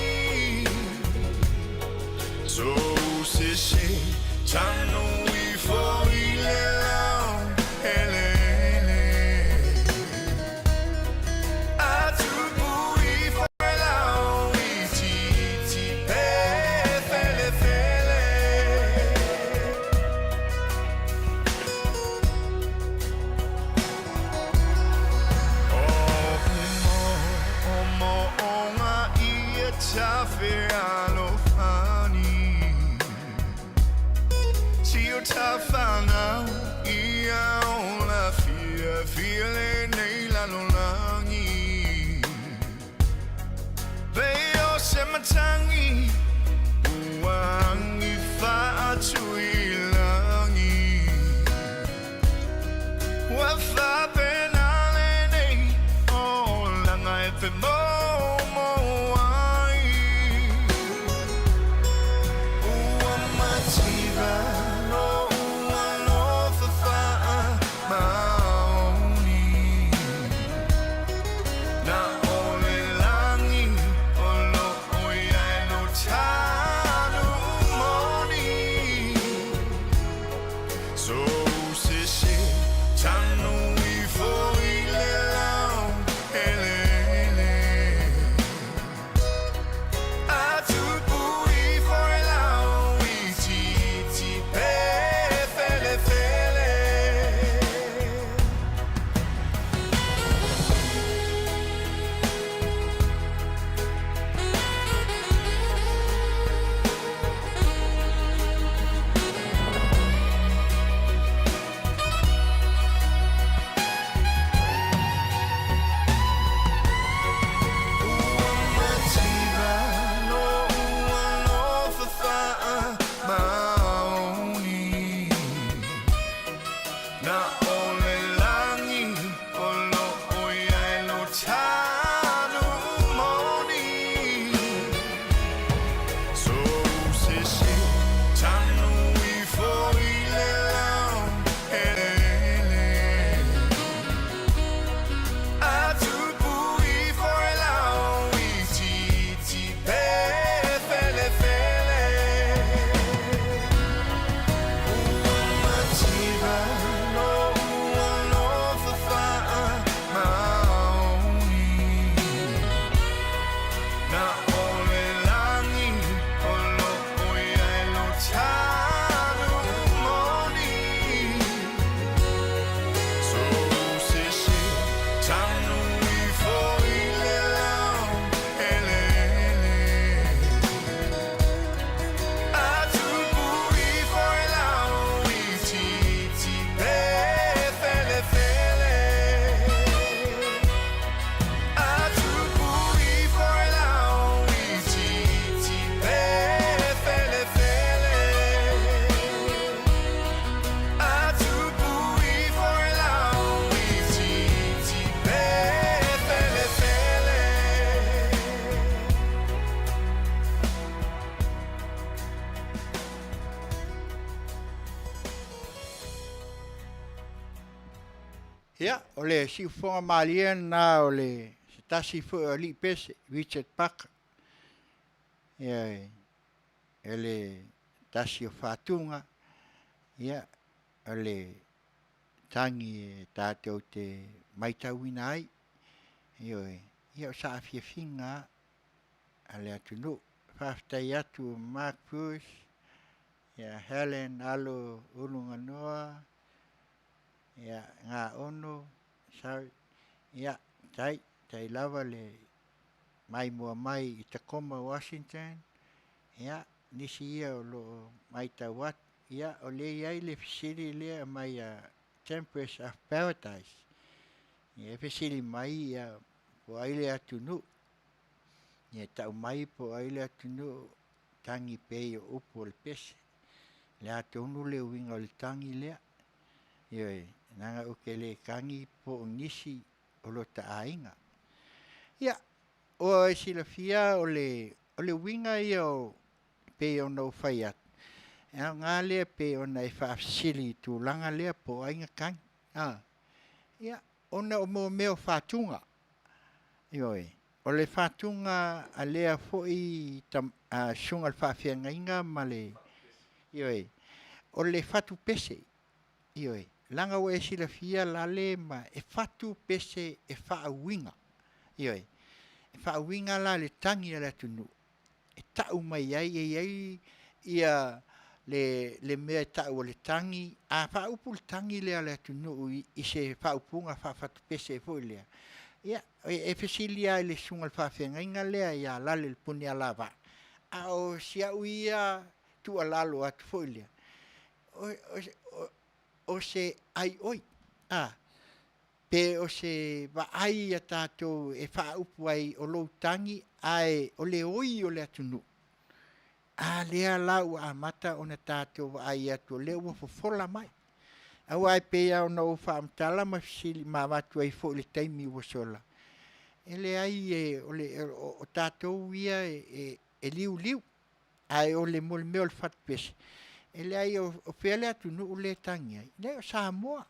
fealofani Si o ta whanau ia ola fiafia lenei lalolagi Pei o se matangi ua agifa atu i lagi Ua faapena lenei olaga e femoumou ai Ua mativa lou alofa faamaoni Na o le lagi o lo o i ai lo tanu moni So se se tanu ifo i le lau eleele A tupu ifo e lau itiiti pe felefele. Ua mativa lou alofa faamaoni Na o le lagi o lo o i ai lo tanu moni So se se tanu ifo i le lau eleele A tupu ifo e lau itiiti pe felefele Ua mativa lou alofa faamaoni Na o le lagi o lo o i ai lo tanu moni So se se tanu ifo i le lau eleele A tupu ifo e lau itiiti pe felefele A tupu ifo e lau itiiti pe felefele A tupu ifo e lau itiiti pe felefele. Ia, o le siufofoga malie lena o le se tasi foi o alii pese, Richard Parker. Ia, e le tasi o faatuga, ia, o le tagi e tatou te matauina ai, ioe, ia o saafiafiga a le atunuu. Faafetai atu Mark Bruce, ia Helen Alo Uluganoa, ia Gaono, sorry, ia tai, tai lava le maimoa mai i Tacoma, Washington, ia nisi ia o lo o matau atu, ia o lea e i ai le fesili lea mai a Tempress of Paradise, ia e fesili mai ia po o ai le atunuu, ia tau mai po o ai le atunuu tagi pei o upu o le pese. O le a tonu le uiga o le tagi lea? Ioe, leaga ou te le tagi po o nisi o lota aiga. Ia, ua e silafia o le, o le uiga ia o, pei ona ou fai atu, e aoga lea pei ona e faafesili i tulaga lea po o ai na tagi. A, ia, ona o mo mea o fatuga. Ioe, o le fatuga a lea foi susuga i le faafeagaiga ma le, ioe, o le fatu pese. Ioe, leaga ua e silafia lale ma e fatu pese e faauiga. Ioe, e faauiga la le tagi a le atunuu e tau mai ai, e i ai ia le, le mea e tau o le tagi, a faaupu le tagi lea a le atunuu i, i se faaupuga faafatupese foi lea, ia, e, e fesili lava i le susuga i le faafeagaiga lea ia Lale le Punialavaa, A o si au ia tuualalo atu foi lea, o se aioi, a, pe o se vaai a tatou e faaupu ai o lou tagi ae o le oi o le atunuu, a lea la ua amata ona tatou vaai atu o lea ua fofola mai. Aua e pei lava ona ou faamatala ma fesili ma avatu ai foi i le taimi ua sola, e leai o tatou ia e liuliu, ae o le mea o le fatupese, e leai o fea le atunuu lea e tagi ai? Leai o Samoa.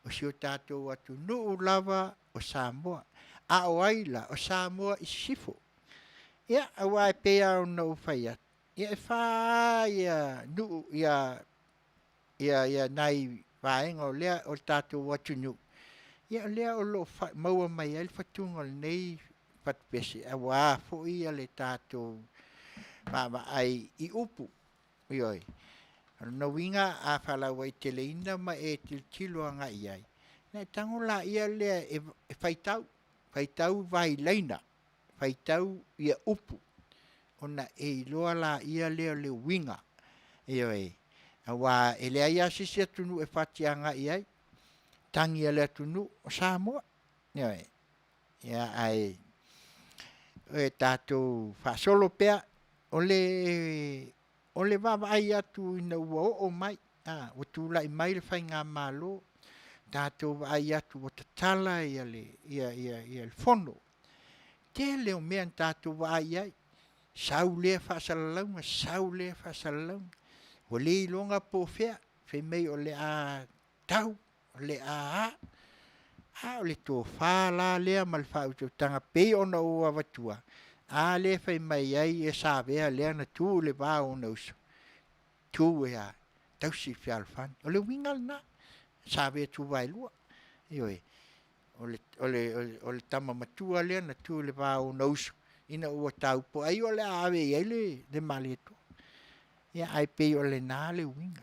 O si o tatou atunuu lava o Samoa. A o ai la? O Samoa i Sisifo. Ia, aua e pei lava ona ou fai atu, ia e fa lava nuu nai vaega o lea o le tatou atunuu, ia o lea o lo o maua mai ai le fatuga o lenei fatupese aua foi le tatou vaavaai i upu. Ioe. O lona uiga a faalauaiteleina ma e tilotilo agai i ai, ona e tago laia lea e faitau, faitau vailaina, faitau upu, ona e iloa laia lea o le uiga. Ioe. Aua e leai lava se isi atunuu e fati agai i ai, tagi a le atunuu, o Samoa. Ioe. Ia, ae tatou faasolo pea. O le vaavaai atu ina ua oo mai, ua tulai mai le faigamalo, tatou vaai atu ua tatala le fono. Tele o mea na tatou vaai i ai, sau lea faasalalauga, sau lea faasalalauga, ua le iloga po o fea, fai mai o le a tau, o le a a. A o le tofa la lea ma le faautautaga pei ona ou avatua, a lea e fai mai ai Savea lea na tu i le va o ona uso, tu e a? Tausi le fealofani. O le uiga lena, Savea Tuvaelua, ioe, o le tama matua lea na tu i le va o ona uso ina ua tau po o ai o le a ave i ai le malietoa. Ia ae pei o lena le uiga.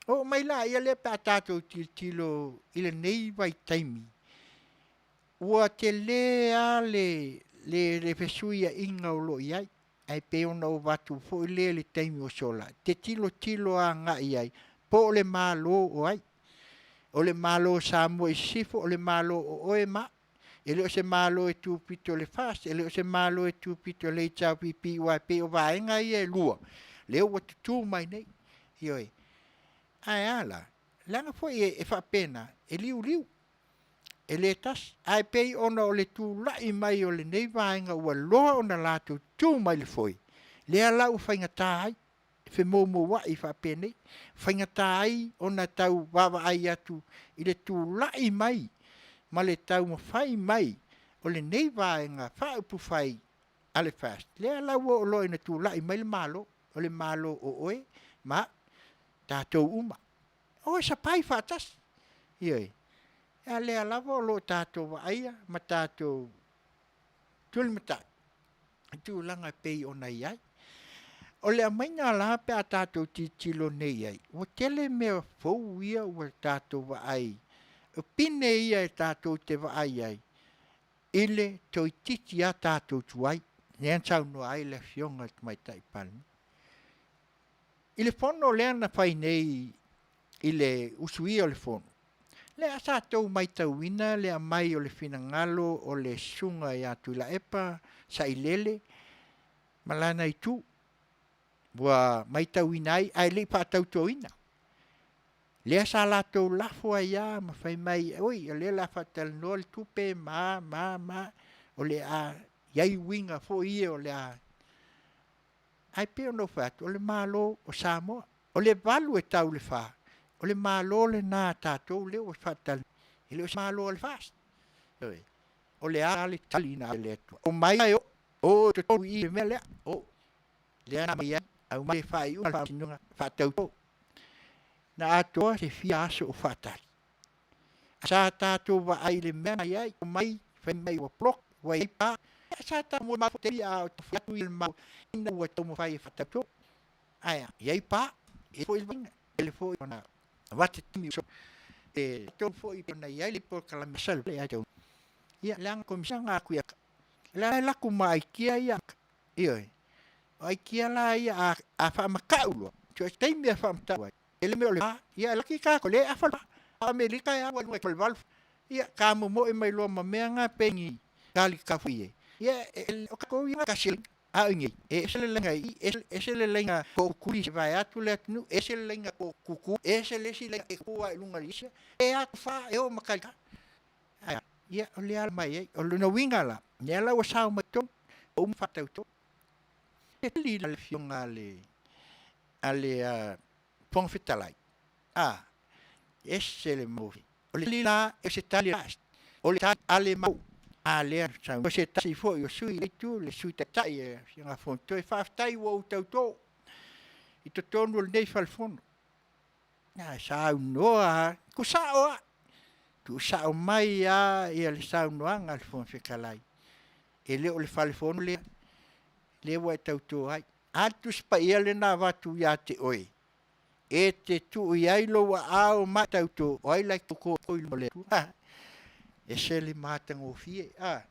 Oo mai laia lea pe a tatou tilotilo i lenei vaitaimi, ua tele lava le fesuiaiga o lo o i ai, ae pei ona ou avatu foi lea i le taimi ua sola, e te tilotilo agai i ai po o le Malo o ai. O le Malo o Samoa i Sisifo, o le Malo o oe ma au. E le o se Malo e tupito i le FAST, e le o se Malo e tupito i le HRPP aua e pei o vaega ia e lua lea ua tutu mai nei. Ioe. Ae a la? Leaga foi e faapena, e liuliu, e le tasi. Ae pei ona o le tulai mai o lenei vaega ua loa ona latou tu mai i le foe, lea la ua faigata ai, femoumouai faapenei, faigata ai ona tau vaavaai atu i le tulai mai ma le taumafai mai o lenei Vaega Faaupufai a le FAST, lea la ua oo loa ina tulai mai le Malo, o le Malo o oe ma au, tatou uma. O e sapai faatasi. Ioe. A o lea lava o lo o tatou vaaia ma tatou tulimatai i tulaga e pei ona i ai. O le aumaiga la pe a tatou tilotilo nei i ai, ua tele mea fou ia ua tatou vaai, o pine ia tatou te vaai ai i le toeitiiti lava tatou tuai, lea na saunoa ai le Afioga i le Tamaitai Palemia. I le fono lea na fai nei i le usuia o le fono, lea sa outou matauina le aumai o le finagalo o le Susuga ia Tuilaepa Sailele ma lana itu ua matauina ai ae le i faatautoina. Lea sa latou lafo ai lava ma fai mai, oi o lea o le a faatalanoa le tupe ma a ma a ma a, o le a i ai uiga foi ia o le a... Ae pei ona ou fai atu, o le Malo o Samoa. O le 8 e tau i le 4, o le Malo lena a tatou lea ua faatalanoa, e le o se Malo a le FAST. Ioe. O le a le tali na ave e le Atua? Omai e o i totonu i i le mea lea. O lea na aumai ai, aumai le faaiuga a le faamasinoga, faatauto. Na atoa se fia aso o faatali, ae sa tatou vaai i le mea na i ai, omai fai mai ua poloka, ua i ai pa. Ia sa tatou molimau foi i taimi a o taumafai atu le Malo ina ua taumafai e faatauto. Ae a? E i ai pa, e i ai foi le vaaiga, tele foi ona avatu se taimi ua sola i le tonu foi pei ona i ai le polokalame Ia leaga o le Komesina na alu atu i Amerika, la e laku ma aikia ia Amerika. Ioe. O aikia la ia a, a faamatau loa, so o se taimi e faamatau ai, e le mea o le fa, ia e laki tatou lea e afa le fa, a o Amerika e alu ai i luga i le 8, ia tamomoe mai loa ma mea na pei ni tali foi e, ia e, o tatou ia tasi e a o inei, e ese le laina i i, ese le laina tootuli vaeatu le atunuu, ese le laina tootutu, ese le isi laina e tu lava i luga o le isi, e atu fa e oo ma talita. Ae a? Ia o le ala mai ai. O lona uiga la, lea la ua sao mai totonu, ua uma faatauto. E tali la le afioga a le a le Fofoga Fetalai, a, ese le magofie. O le tali la, o se tali a o le tali a le Malo. A lea na saunoa se tasi foi o sui usufono o lenei itu, le Sui Taitai le Afioga ia Fonotoe, faafetai ua ou tauto i totonu o lenei Fale Fono. Na saunoa lava, tuusao lava, tuusao mai lava le saunoaga a le Fofoga Fetalai, e le o le Fale Fono lea, lea ua e tauto ai. A le Tusi Paia lea na avatu ia te oe e te tuu i ai lou aao ma e tauto, o ai la e tauto i luma o le Atua? E ese le matagofie. A,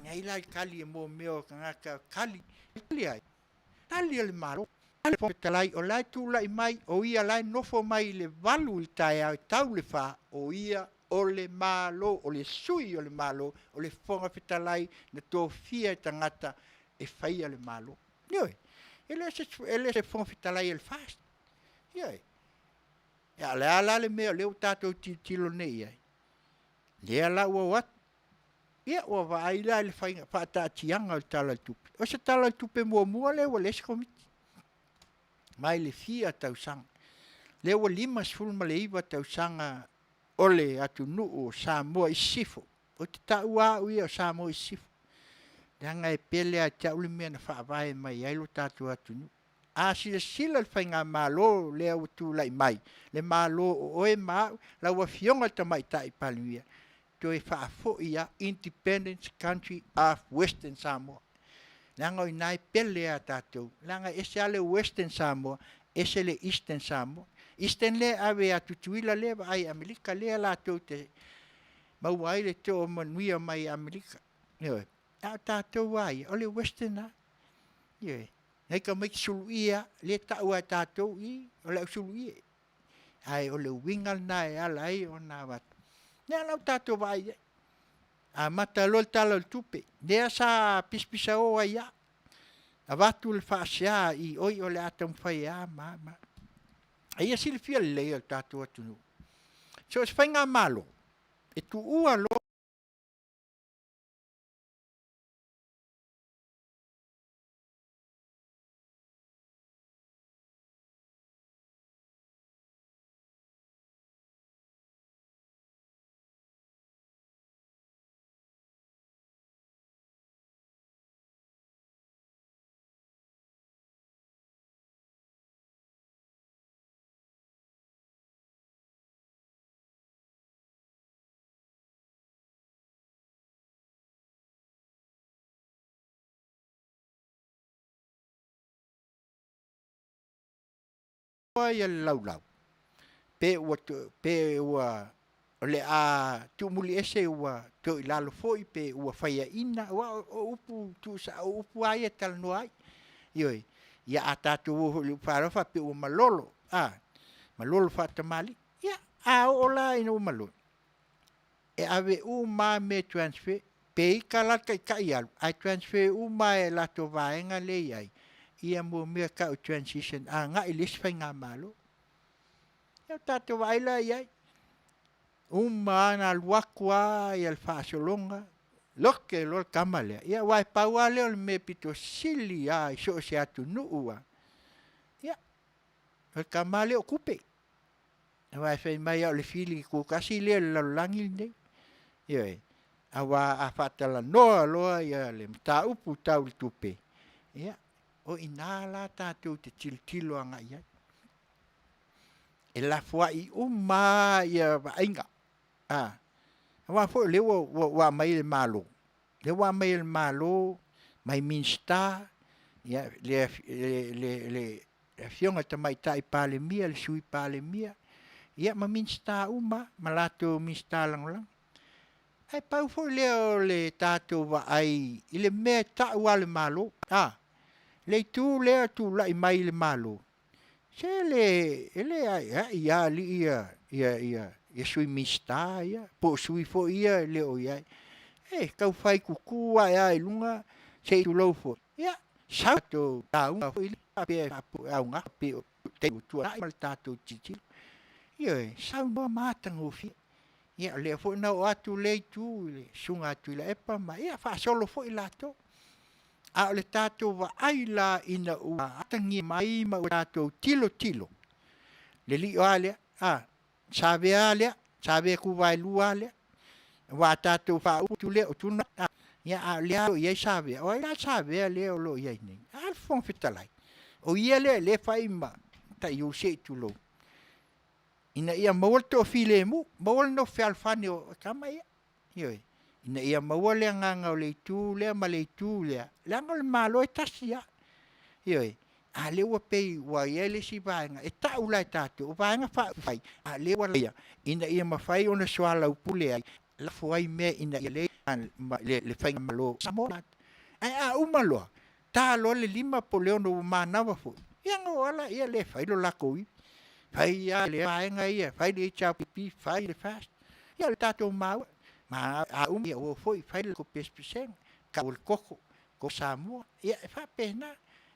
e i ai la le tali mo mea o tagata, tali, tali a ai? Tali a le Malo. A le Fofoga Fetalai, o la e tulai mai, o ia la e nofo mai i le 8 i le taeao e tau i le 4, o ia o le Malo, o le sui o le Malo, o le Fofoga Fetalai na tofia e tagata e faia le Malo. Ioe, e le o se, e le o se Fofoga Fetalai a le FAST. Ioe. A o le a la le mea o lea ua tatou tilotilo nei i ai? Lea la ua o atu, ia ua vaai la i le faiga faataatiaga o le Tala o le Tupe. O se Tala o le Tupe muamua lea ua leai se Komiti mai le fia tausaga. Lea ua 59 tausaga o le atunuu o Samoa i Sisifo. Ou te taua au ia o Samoa i Sisifo, leaga e pele ia te au le mea na faavae mai ai lo tatou atunuu. A silasila le faigamalo lea ua tulai mai, le Malo o oe ma au, lau Afioga i le Tamaitai Palemia, toe faafoi lava, Independence Country of Western Samoa. Leaga o i ina e pele lava tatou, leaga e ese lava le Western Samoa, ese le Eastern Samoa. Eastern lea e ave ia Tutuila lea e vaai e Amerika lea latou te maua ai le toamanuia mai Amerika. Ioe. A o tatou lava ia, o le Western lava. Ioe. Nai tamaiti suluia lava, lea e tau lava e tatou, i, o le au suluia. Ae o le uiga lena e ala ai ona avatu. Lea la ua tatou vaai i ai, amata loa le Tala o le Tupe, lea sa pisapisao ai lava, avatu le faasea i oi o le a taumafai e a ma a ma a. A ia silafia lelei e le tatou atunuu, so o se faigamalo, e tuua loa le laulau, pe ua pe ua o le a tuumuliese ua toe i lalo foi pe ua faiaina, aua o upu tuusao, o upu lava ia e talanoa ai. Ioe, ia a tatou o foi i le upu faaaloalo faapea ua malolo, a, malolo faatamalii. Ia, a oo la ina ua malolo, e ave uma lava mea e transfer, pe ita la le taitai alu, ae transfer uma lava e latou vaega lea e i ai ia mea e tau o transition agai i le isi faigamalo. Ia ua tatou vaai la i ai, uma lava ona alu atu lava le faasologa, lote loa le tama lea, ia aua e pau lava lea o le mea e pito sili lava i so o se atunuu lava, ia, o le tama lava lea o tupe. Aua fai mai lava o le fili tutasi lea i le lalolagi lenei. Ioe. Aua a faatalanoa loa le mataupu tau i le tupe, ia, o i ina la tatou te tilotilo agai i ai. E lafoai uma lava vaaiga, aua foi o lea ua aumai e le Malo, lea ua aumai e le Malo mai Minisita, le Afioga i le Tamaitai Palemia, le Sui Palemia, ia ma Minisita uma lava ma latou Minisita Lagolago. Ae pau foi lea o le tatou vaai i le mea e tau lava e le Malo, a. Le itu lea tulai mai i le Malo, se le, e le aeae ia alii ia, ia, ia, ia Sui Minisita ia, po o sui foi ia e le o i ai. E taufai tutu ae lava i luga se i tulou foi, ia, sau tatou lauga foi lea faapea e aoga pei o taimi ua tuanai ma le tatou tilotilo. Ioe, saunoa ma matagofie. Ia o lea foi na oo atu lea itu i le Susuga ia Tuilaepa ma ia faasolo foi latou. A o le tatou vaai la ina ua atagia mai ma ua tatou tilotilo, le lio lava lea, a, Savea lava lea, Savea tuvaelua lava lea, aua a tatou faaupu atu lea o Tuna, a o lea o lo o i ai Savea. O ai la Savea lea o lo o i ai nei? A le Fofoga Fetalai, o ia lea o lea e fai ma taiu se i tulou, ina ia maua le toafilemu, maua le nofo fealofani o tama ia. Ioe, ina ia maua le agaga o le itu lea ma le itu lea, leaga o le Malo e tasi lava. Ioe, a o lea ua pei ua i ai le isi vaega e tau la e tatou o Vaega Faaupufai, a o lea ua ina ia mafai ona soalaupule ai, lafo ai mea ina ia lelei le faigamalo a Samoa. Ae a uma loa, ta loa le 5 po o le 6 ua manava foi, ia ona o lava lea e fai lo latou ivi, fai lava le vaega ia, fai le HRPP, fai le FAST, ia o le tatou maua. A uma ia ua o foi fai le latou pesepesega, tau o le koko, koko Samoa, ia e faapena.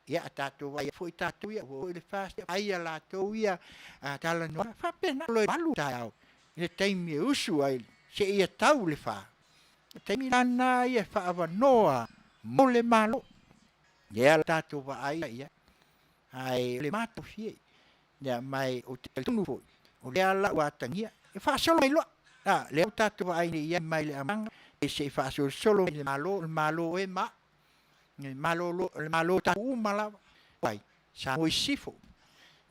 Ia a tatou vaai foi tatou ia, ua o foi le FAST fai a latou ia talanoaga, e faapena. E 8 taeao i le taimi e usu ai seia tau i le 4, o le taimi la lena ia e faaavanoa mo le Malo. Lea la tatou vaai i ai, ae o le matagofie. Ma ou te talitonu foi, o lea la ua atagia, e faasolo mai loa. A, lea ua tatou vaai nei i ai mai le amataga seia faasolosolo mai i le Malo, o le Malo e ma au, le Malo o tatou uma lava. O ai? Samoa i Sisifo.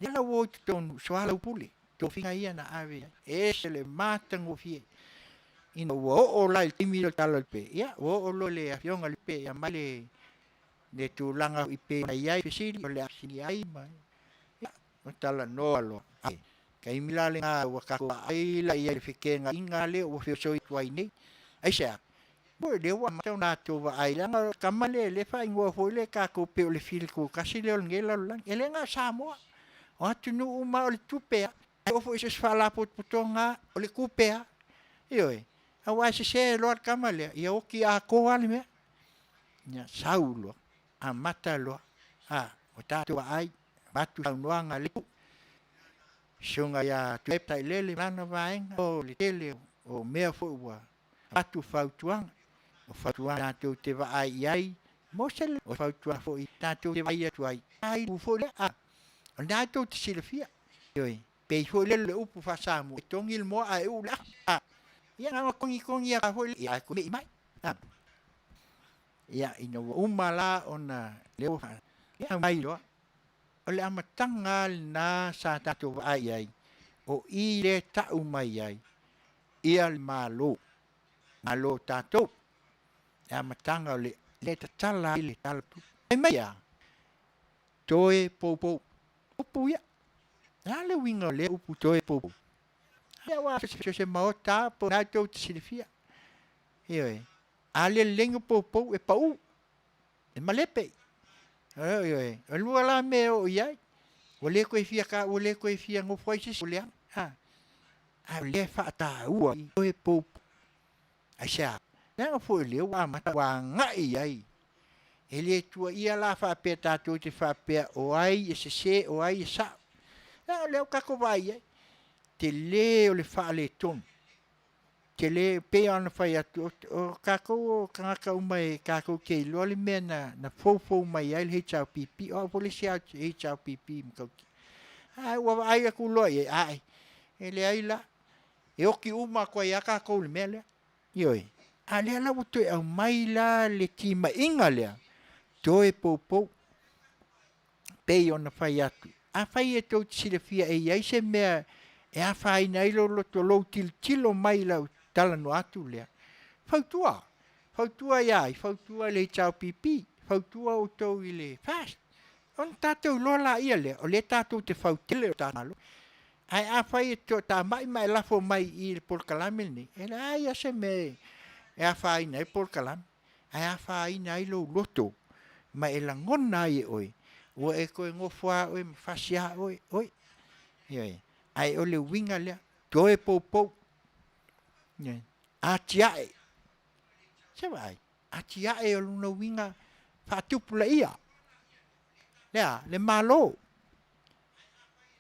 Lea la ua o i totonu, soalaupule tofiga ia na ave i ai. E ese le matagofie. Ina ua oo la i le taimi lea o le Tala o le Tupe, ia ua oo loa i le Afioga i le e aumai le tulaga e pei ona i ai fesili o le a fesili ai ma, ia, ua talanoa loa. A o le taimi la lena ua tatou vaai la i ai i le feteenaiga lea ua feosoi atu ai nei. Aisea? Ua lea ua amata ona tatou vaai, leaga o le tama lea o lea e faaigoa foi lea e tatou pei o le fili tasi lea o lenei lalolagi. E le na o Samoa, o atunuu uma lava, o le tupe lava. E oo foi i so o se faalapotopotoga lava, o le tupe lava. Ioe. Aua e sese loa le tama lea, ia oti atoa lava le mea. Ia sau loa, amata loa, a, ua tatou vaai, avatu saunoaga a le itu, Susuga ia Tuilaepa Sailele ma lana vaega, o le tele o mea foi ua avatu fautuaga, o fautuaga tatou te vaai i ai mo se leo, o fautuaga foi tatou te vaai atu ai, a itu foi lea, a, o lena tou te silafia, ioe, pei foi lea o le upu faa-Samoa, e togi le moa ae uu le afa, a, ia na ona togitogi atu lava foi lea, ae me'i mai, a. Ia, ina ua uma la ona lea ua ia aumai loa, o le amataga lava lena sa tatou vaai i ai, o i lea e tau mai ai ia le Malo, Malo o tatou, le amataga o le lea e tatala ai le Tala o le Tupe. Fai mai e a? Toe poupou. Upu ia. O le a le uiga o lea upu toe poupou? Aua so o se maota lava po o lena tou te silafia. Ioe. A le lelei ona poupou e pau, e malepe. Ioe. E lua la mea e oo i ai, ua le toe fia ua le toe fia nofo ai se isi, ua leaga. A o lea e faataua i toe poupou. Aisea? Leaga foi o lea ua amata ua agai i ai. E le tuuaia la faapea tatou te faapea o ai e sese o ai e sao. Leaga o lea ua tatou vaai i ai, tele o le faaletonu. Tele, pei lava ona fai atu, o tatou o tagata uma e tatou te iloa le mea na foufou mai ai le HRPP. O au foi le isi HRPP matautia. Ae ua vaai atu loa i ai, ae, e leai la, e oti uma atu ai lava tatou i le mea lea. Ioe. A o lea la ua toe aumai la le timaiga lea, toe poupou. Pei ona fai atu, afai e tou te silafia e i ai se mea e afaina ai lou loto, lou tilotilo mai i lau talanoa atu lea, fautua, fautua ia ai? Fautua i le HRPP, fautua outou i le FAST, ona tatou iloa laia lea, o lea tatou te fautele lo tatou Malo. Ae afai e toatamai ma e lafo mai i le polokalame lenei, e leai lava se mea e afaina ai le polokalame, ae afaina ai lou loto. Ma e lagona ai e oe, ua e toe nofo lava oe ma fasi lava oe, oe. Ioe. Ae o le uiga lea, toe poupou, ioe, atiae. Se vaai, atiae o lona uiga faatupulaia. Le a? Le Malo.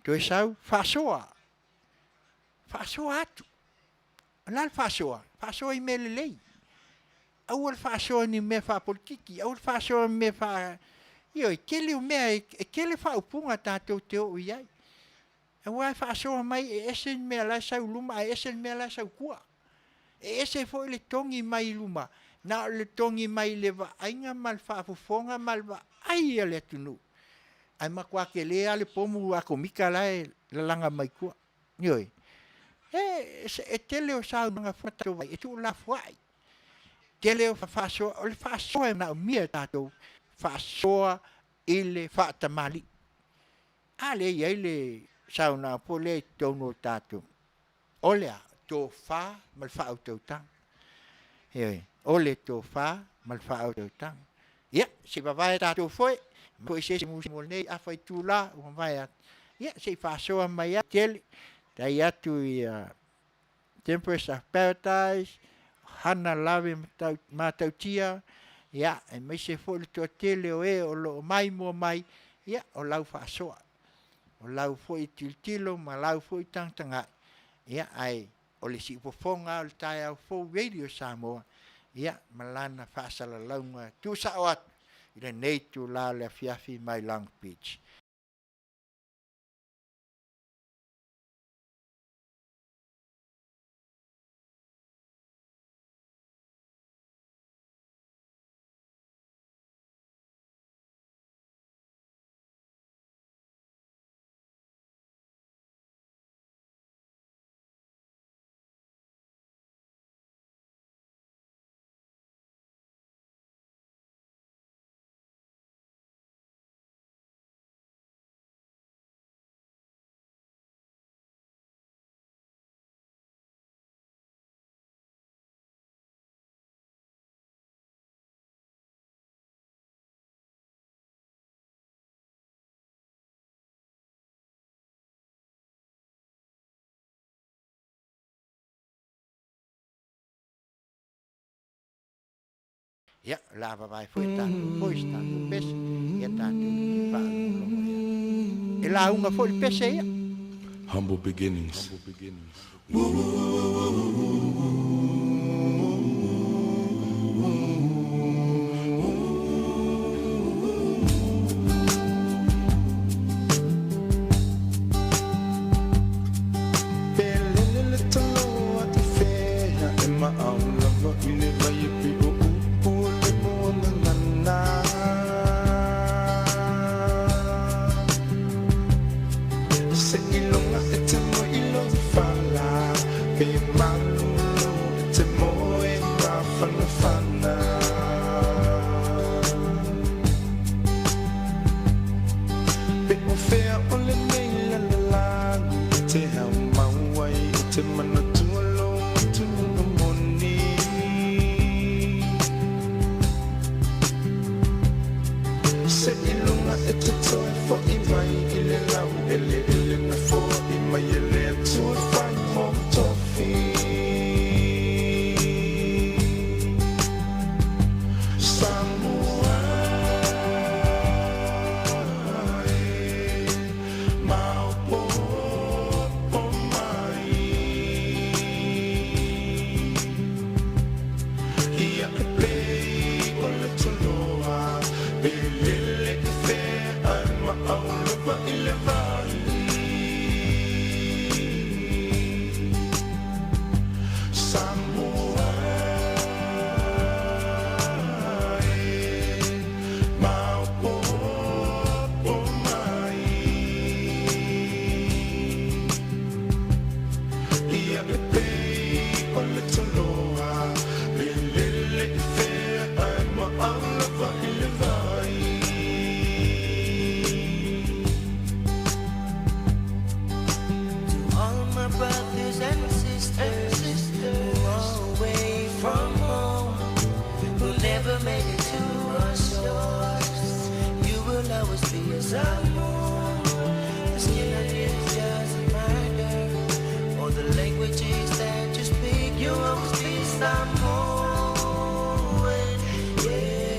Toe sau faasoa. Faasoa atu. O le a le faasoa? Faasoa i mea lelei. Aua le faasoa i ni mea faapolitiki, aua le faasoa i mea faa... Ioe, tele o mea, e tele faaupuga tatou te oo i ai. Aua e faasoa mai e ese le mea la e sau i luma ae ese le mea la e sau i tua. E ese foi le togi mai i luma, na o le togi mai i le vaaiga ma le faafofoga ma le vaai a le atunuu, ae matua tele lava le pomu atomika la e lalaga mai tua. Ioe. E tele o saunoaga foi e tuulafoai. Tele o faasoa, o le faasoa e manaomia e tatou, faasoa i le faatamalii. A lea e i ai le saunoaga foi lea i totonu o tatou, o le a? Tofa ma le faautautaga. Ioe, o le tofa ma le faautautaga. Ia, se i vavae tatou foe foi se isi mo lenei afa itula ua mavae atu, ia se i faasoa mai lava tele. Faafetai atu i Temporary Staff Paradise, Hana Lave Matautia, ia, aemaise foi le toatele o e o lo o maimoa mai, ia, o lau faasoa, o lau foi tilotilo ma lau foi tagatagai, ia, ae o le siufofoga lava o le taeao fou Radio Samoa, ia, ma lana faasalalauga tuusao atu i lenei itula o le afiafi mai Long Beach. Ia, o le a vavae foi e tatou foi se tatou pese, ia tatou faalogologo i ai. E lauga foi le pese ia. Humble beginnings. To all my brothers and sisters who are away from home, who never made it to our shores. be a Samoan. The skin on you doesn't matter, or the languages that you speak. You'll always be Samoan. Yeah.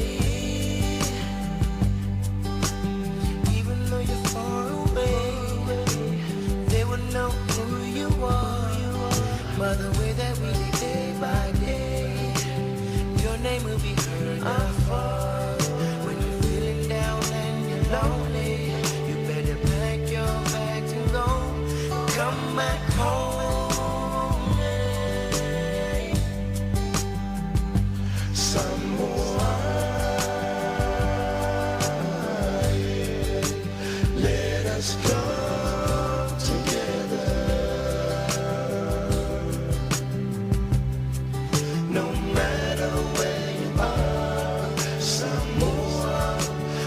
Even though you're far away, they will know who you are by the way that we live day by day. Your name will be heard afar. When you're feeling down and you're lonely, you better pack your bags and go. Come back home. yeah. Samoa, let us come together. No matter where you are, Samoa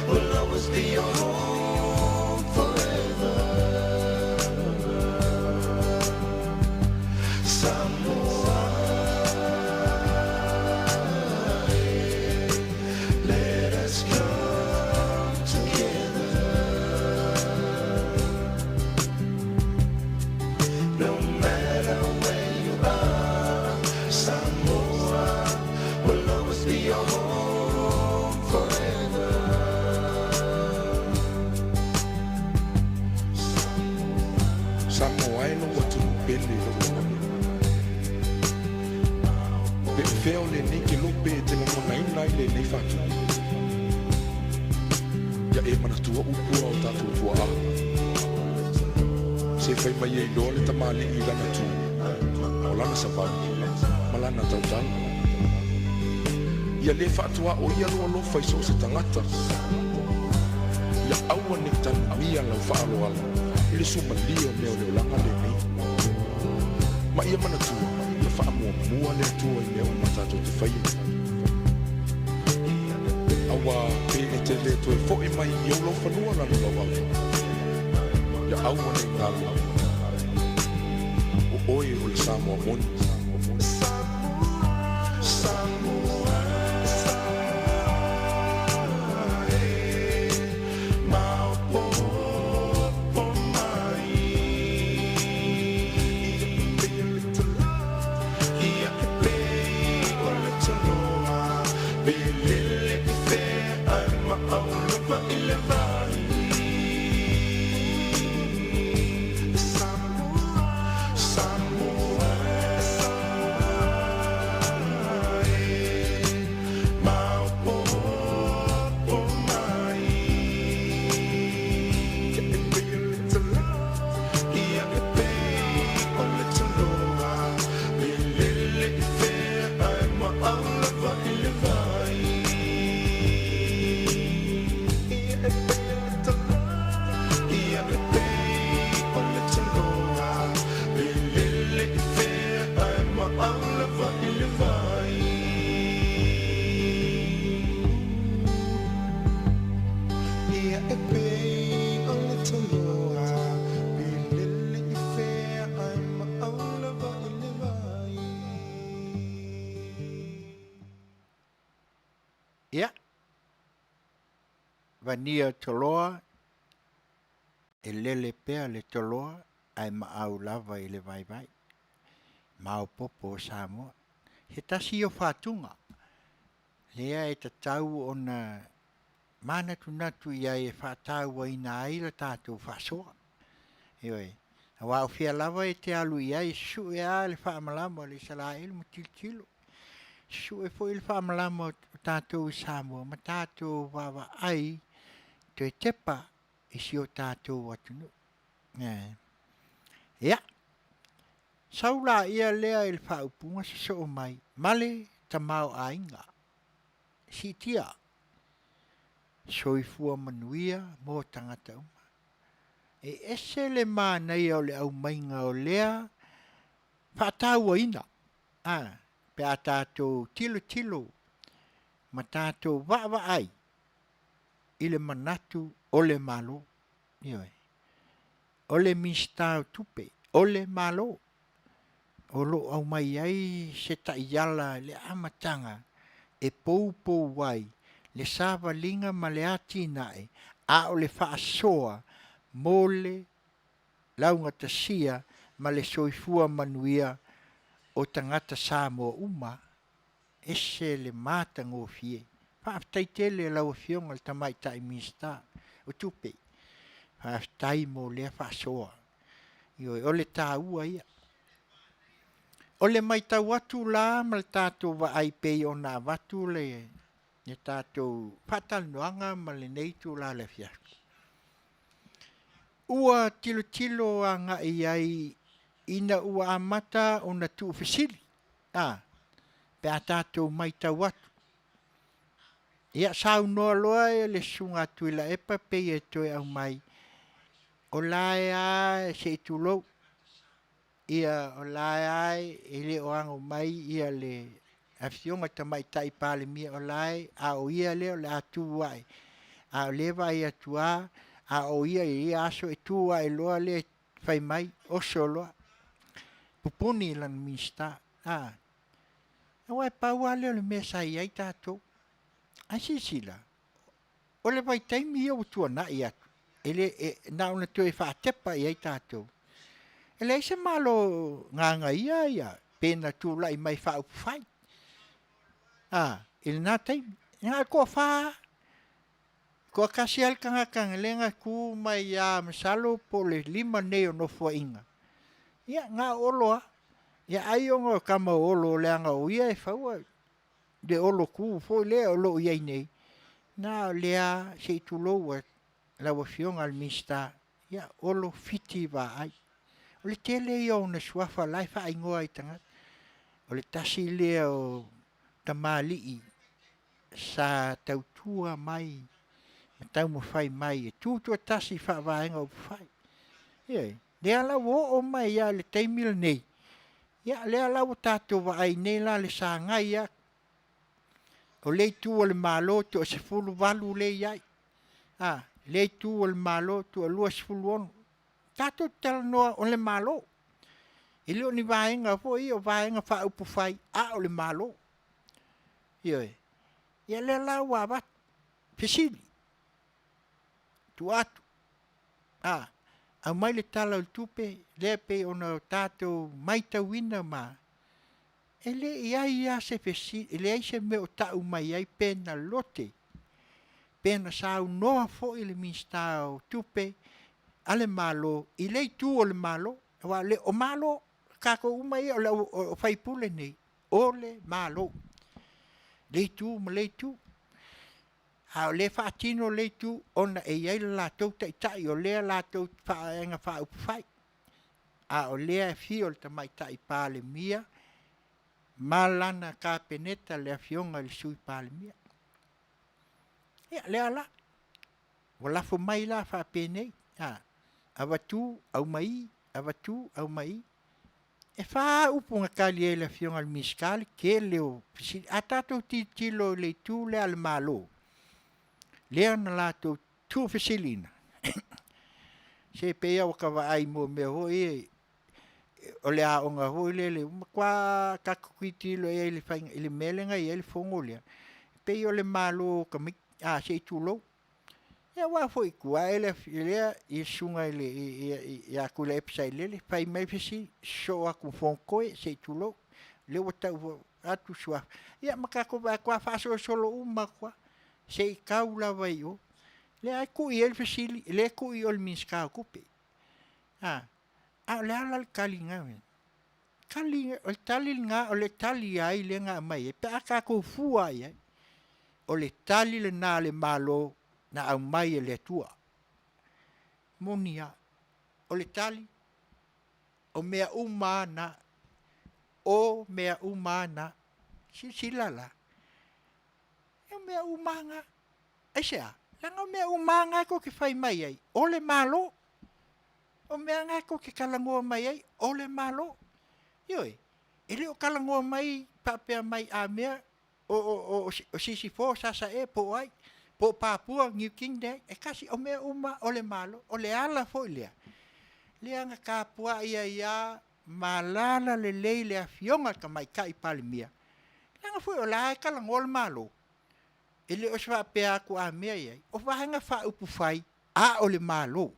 will always be your home forever. Samoa, let us come together. No matter where you are, Samoa will always be your home forever. Samoa e lou atunuu pele i lou lagona. Pe o fea o lenei kelope e te lagonaina ai lenei faatupu? Ia e manatua upu a o tatou tuaa. Se fai mai ai loa le tamalii i lana tu, o lana savali, ma lana tautala. Ia lē faatuaoia lou alofa i so o se tagata. Ia aua ne i tanumia lau faaaloalo i le suamalie o mea o le olaga lenei. Ma ia manatua, ia faamuamua le Atua i mea uma tatou te faia. Auā, pe e te lē toe foʻi mai i ou laufanua lalo lau ava, ia aua ne i galo, o oe o le Samoa moni. Samoa, Samoa, e maopopo mai. Ia e pei o le taloa, pe lele i fea ae maʻau lava i le vai. Samoa, Samoa, Samoa, e maopopo mai. Ia e pei o le taloa, ia e pei o le taloa, pe lele i fea ae maʻau lava i le vai. Ia e pei o le taloa, ia e pei o le taloa, pe lele i fea ae maʻau lava i le vai. Ia e pei o le taloa, pe lele i fea ae maʻau lava i le vai. Ia, vania toloa e lele pea le toloa ae maau lava i le vaivai. Maopoopo o Samoa. He tasi o fatuga lea e tatau ona manatunatu i ai e faatauaina ai le tatou faasoa. Ioe. Aua o fea lava e te alu i ai, sue lava le faamalama o le Isaraelu ma tilotilo. Sue foi le faamalama o tatou i Samoa ma tatou vaavaai toe tepa i si o tatou atunuu. Ia, sau laia lea i le faaupuga sosoo mai ma le tamaoaiga. Siitia, soifua manuia mo tagata uma. E ese le manaia o le aumaiga o lea faatauaina, a, pe a tatou tilotilo ma tatou vaavaai i le manatu o le Malo. Ioe. O le Minisita o Tupe, o le Malo o lo o aumai ai se taiala i le amataga e poupou ai le savaliga ma le atinae a o le faasoa mo le laugatasia ma le soifua manuia o tagata Samoa uma. Ese le matagofie. Faafetai tele lau Afioga i le Tamaitai Minisita o Tupe. Faafetai mo lea faasoa. Ioe, o le taua ia. O le matau atu la ma le tatou vaai pei ona avatu le tatou faatalanoaga ma lenei itula o le afiafi, ua tilotilo agai i ai ina ua amata ona tuufesili, a, pe a tatou matau atu. Ia saunoa loa le Susuga a Tuilaepa pei e toe aumai, o la e lava se i tulou, ia o la e lava e le o ano mai le Afioga i le Tamaitai Palemia, o la e, a o ia lea o le a tu ae, a o lea e vaai atu lava, a o ia i ia aso e tu ae loa le fai mai, oso loa, pupuni lana Minisita. Aua e pau lava lea o le mea sa i ai tatou. Ae silasila, o le vaitaimi ia ua tuanai atu, e le, e, na ona toe faatepa i ai tatou. E leai se Malo gagaia ia pe na tulai mai faaupufai. A, i lena taimi. Na o le toafa lava. Toatasi lava le tagata na lea na tu mai lava masalo po o le 5 nei o Nofoaiga, ia na o Olo lava. Ia ai ona o tama o Olo leaga o ia e faua le Olo tu foi lea o lo o i ai nei, na o lea se i tulou lau Afioga i le Minisita, ia Olo Fiti Vaai. O le tele ia o ona suafa la e faaigoa ai i tagata. O le tasi lea o tamalii sa tautua mai ma taumafai mai e tutoatasi faavaega upufai. Ioe, lea la ua oo mai lava i le taimi lenei, ia lea la ua tatou vaai nei la i le sagai atu o le itu o le Malo e toa-18 lea e i ai, a, lea itu o le Malo e toa-26. Tatou te talanoa o le Malo, e le o ni vaega foi ia o Vaega Faaupufai, a o le Malo. Ioe. Ia lea la ua avatu fesili, tuu atu, a, aumai le Tala o le Tupe lea e pei ona tatou matauina ma e le i ai lava se fesili, e leai se mea o tau mai ai pe na lote, pe na saunoa foi le Minisita o Tupe a le Malo i lea itu o le Malo, aua o Malo, o tatou uma ia o sui usufono nei, o le Malo, lea itu ma lea itu. A o lea e faatino lea itu ona e i ai le latou taitai o lea latou te Vaega Faaupufai, a o lea e afio le Tamaitai Palemia ma lana Kapeneta le Afioga i le Sui Palemia. Ia, lea la, ua lafo mai la faapenei, a, avatu, aumai, avatu, aumai. E 4 upu na tali ai le Afioga i le Minisita le tele o fesili. A tatou tilotilo i le itu lea a le Malo, lea na latou tuufesiliina, se pei lava ua ta vaai i mea foi ia o le aoga foi lele, ua matua tatou tilotilo i ai i le mea lea na i ai le fono lea, e pei o le malo o tamaiti, a, se i tulou. Ia aua foi e tu ae le susuga ia Tuilaepa Sailele fai mai le fesili, sosoo atu ma Fonotoe se i tulou, lea ua tau atu suafa, ia ma tatou vaai atu lava faasolosolo uma atu lava se i tau lava i o. Lea e tuu i ai le fesili, lea e tuu i o i le Minisita o Tupe. A o le a la le tali na aumai? O le tali lena, o le tali a ai lea na aumai ai pe a tatou fua i ai? O le tali lena a le Malo na aumai e le Atua. Moni lava. O le tali, o mea uma lava na, o mea uma lava na. Silasila la, o mea uma lava na. Aisea? Leaga o mea uma lava na tou te fai mai ai, o le Malo. O mea na tou te talanoa mai ai, o le Malo. Ioe, e le o talanoa mai faapea mai a mea o Sisifo, Sasae po o ai, po o Papua Niu Kini, leai, e tasi, o mea uma o le Malo. O le ala foi lea, lea na tapuai ai lava ma alaala lelei le Afioga i le Tamaitai Palemia, leaga foi o la e talanoa le Malo. E le o se faapea atu a mea i ai, o Vaega Faaupufai a o le Malo.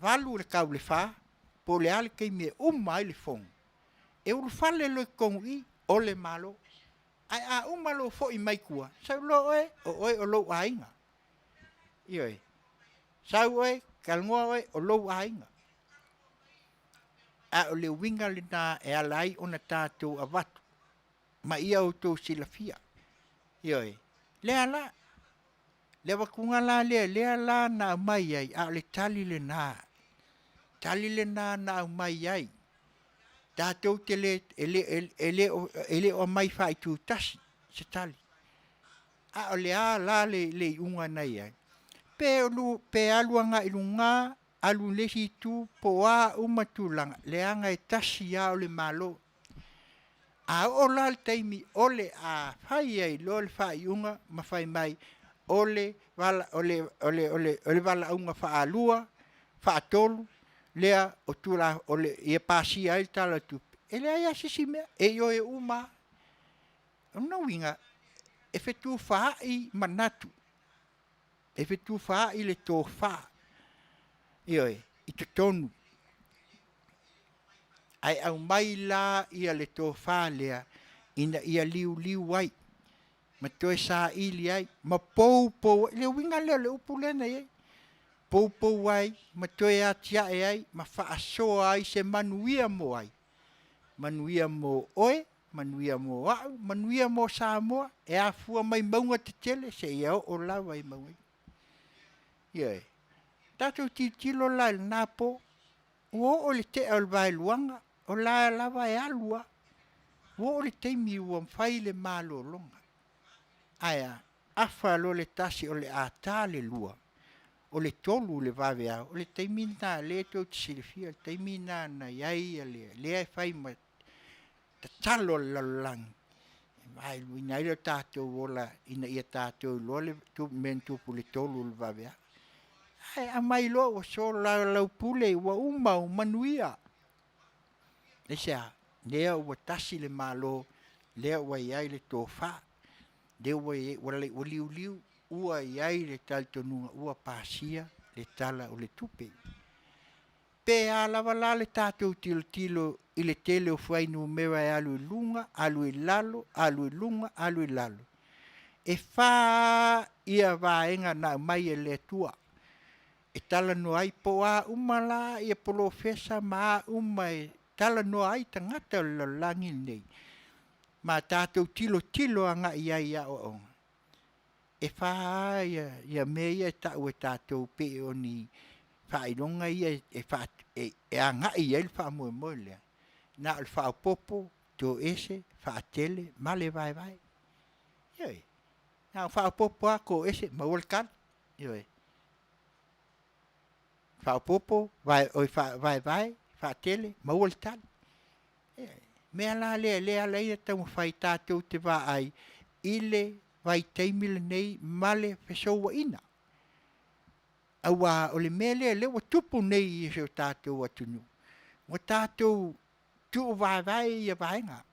8 i le tau i le 4, po o le a le taimi e uma ai le fono, e ulufale loa i totonu i i, o le Malo. Ae a uma lou foi mai tua, sau loa oe, o oe o lou aiga. Ioe. Sau oe, talanoa oe, o lou aiga. A o le uiga lena e ala ai ona tatou avatu ma ia outou silafia. Ioe. Lea la, le avatuga la lea, lea la na aumai ai, a o le tali lena, tali lena na aumai ai. Tatou te le, e le, e le o, e le o aumai faaitutasi se tali. A o le a la le, le iuga na i ai? Pe, pe alu agai i luga, alu i le isi itu, po o a uma tulaga, leaga e tasi lava o le Malo. A oo la le taimi o le a fai ai loa le faaiuga ma fai mai o le, o le, o le, o le, o le valaauga faalua, faatolu lea o tula, o le, ia pasia ai le Tala o le Tupe, e leai lava se isi mea, e ioe uma lava. O lona uiga, e fetufaai manatu, e fetufaai le tofa, ioe, i totonu. Ae aumai la ia le tofa lea ina ia liuliu ai ma toe saili ai ma poupou ai. O le uiga lea o le upu lea na i ai, poupou ai ma toe atiae ai ma faasoa ai se manuia mo ai? Manuia mo oe, manuia mo au, manuia mo Samoa e afua mai mauga tetele seia oo lava i mauga iti. Ioe. Tatou tilotilo la i lena po, ua oo i le tea o le vaeluaga, o la lava e alu lava. Ua oo i le taimi ua fai le malologa. Ae a? Afa loa le tasi o le a ta le 2, o le 3 i le vaveao, o le taimi lena lea tou te silafia, o le taimi lena na i ai le lea e fai ma tatalo a le lalolagi e vaeluaina ai lo tatou ola ina ia tatou iloa le mea na tupu i le 3 i le vaveao. Ae aumai loa ua soalaupule ua uma ua manuia. Aisea? Lea ua tasi le Malo, lea ua i ai le tofa, lea ua i ai, ua liuliu, ua i ai le talitonuga ua pasia le Tala o le Tupe. Pe a lava la le tatou tilotilo i le tele o fuainumera e alu i luga, alu i lalo, alu i luga, alu i lalo, e fa ia vaega na aumai e le Atua e talanoa ai po o a uma la ia polofesa ma a uma e talanoa ai tagata o le lalolagi lenei, ma tatou tilotilo agai i ai i aoaoga, e fa lava ia mea ia e tau e tatou pei o ni faailoga ia e agai i ai le faamoemoe lea, na o le faaopoopo, toese, faatele ma le vaevae. Ioe, na ona faaopoopo lava toese maua le tali. Ioe, faaopoopo, vaevae, faatele, maua le tali. Ioe, o le mea la lea o lea e ala ai ona taumafai tatou te vaai i le vaitaimi lenei ma le fesouaina. Aua o le mea lea o lea ua tupu nei i si o tatou atunuu, ua tatou tuuvaevae ia vaega.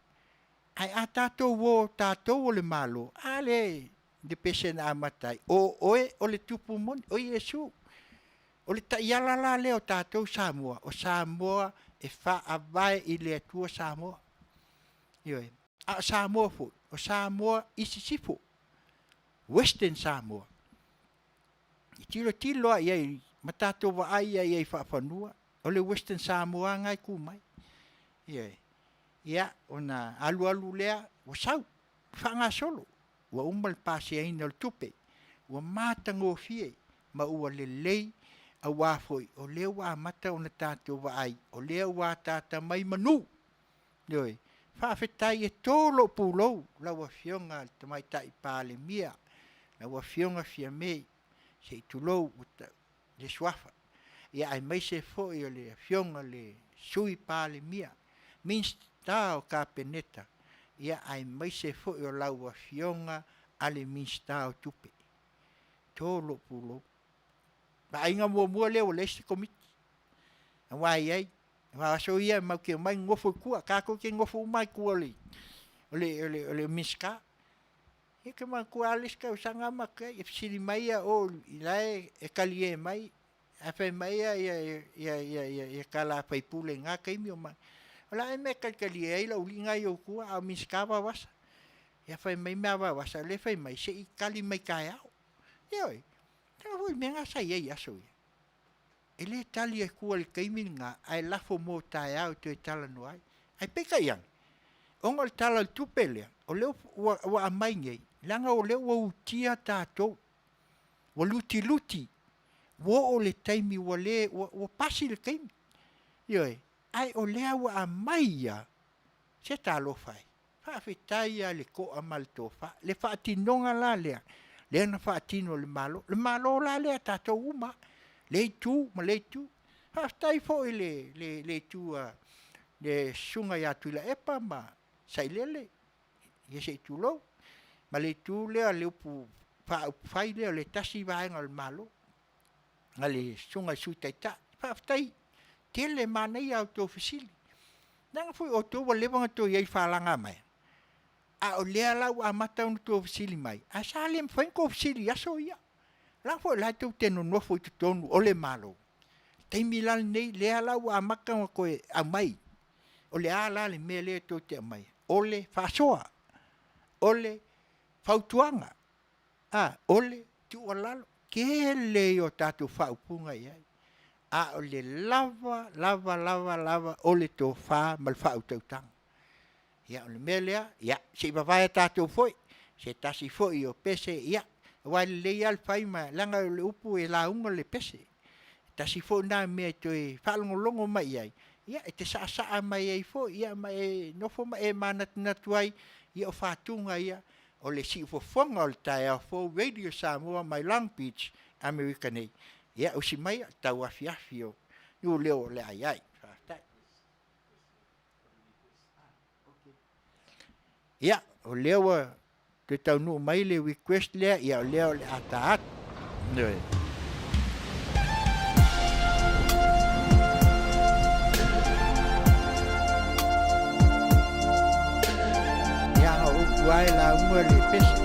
Ae a tatou o tatou o le Malo, a lea le pese na amata ai, o oe o le Tupu moni, o Iesu. O le taiala la lea o tatou Samoa, o Samoa e faavae i le Atua Samoa. Ioe. A o Samoa foi, o Samoa i sisifo, Western Samoa. E tilotilo lava i ai ma tatou vaai i ai faafanua, o le Western Samoa lava lena e tu mai. Ioe. Ia, ona alu alu lea ua sau, faagasolo, ua uma le pasiaina o le tupe, ua matagofie ma ua lelei aua foi o lea ua amata ona tatou vaai o lea ua ataata mai manu. Ioe. Faafetai e to lou pulou lau Afioga i le Tamaitai Palemia, lau Afioga Fiame, se i tulou le suafa, ia aemaise foi o le Afioga i le Sui Palemia, Minisita o Kapeneta, ia aemaise foi o lau Afioga a le Minisita o Tupe. To lou pulou. Vaaiga muamua lea ua leai se Komiti, aua e i ai, aua o aso ia matou te omai nonofo i tua, tatou te nonofo uma lava i tua o le Minisita. Ia ke manatua lava le isi tausaga ma te e fesili mai ia o i la e talie mai ae fai mai ia ia ia ia tala a faipule i na taimi o ma o le a ea le mea e talitalie ai le aualii na i ou tua a o Minisita Vaoasa. Ia fai mai mea a Vaoasa lea e fai mai se i tali mai taeao. Ioe, leaga foi le mea na sa i ai i aso ia. E le tali atua i le taimi lena ae lafo mo taeao e toe talanoa ai. Ae peitai ane, ona o le Tala o le Tupe lea, o lea ua aumai nei, leaga o lea ua utia tatou, ua lutiluti, ua oo i le taimi ua le, ua pasi le taimi. Ioe, ae o lea ua aumai lava, se talofa e, faafetai lava i le toa ma le tofa, le faatinoga la lea, lea na faatino e le Malo. O le Malo la lea a tatou uma lava, lea Itu ma lea Itu. Faafetai foi i le Itu a le Susuga ia Tuilaepa ma Sailele, ia se i tulou, ma le Itu lea o le Upu Faaupufai lea o le tasi vaega o le Malo ma le Susuga i le Sui Taitai. Faafetai tele, manaia a outou fesili, leaga foi o outou ua leva ona outou i ai i faalagamaea, a o lea la ua amata ona outou fesili mai, ae sa le mafai ona outou fesili i aso ia, leaga foi o la e tou te nonofo i totonu o le Malo. O le taimi la lenei o lea la ua amata ona toe aumai, o le a la le mea lea tou te aumaia? O le faasoa, o le fautuaga, o le tuualalo, tele ia o tatou faaupuga e i ai, a o le lava lava lava o le tofa ma le faautautaga. Ia o le mea lea, ia se i vavae tatou foi se tasi foi o pese, aua e lelei lava le fai ma leaga o le upu e lauga le pese. Tasi foi lena mea e toe faalogologo mai i ai, e te saasaa mai ai foi ma e nofo ma e manatunatu ai, ia o fatuga ia o le siufofoga o le taeao fou Radio Samoa mai Long Beach, Amerika nei. Ia usi maia, tauafiafi o niuleo o le a i ai. Faafetai. Ia, o lea ua toe taunuu mai le request lea, ia o lea o le a ta atu. Ioe. Ia, o upu lava e lauga le pese.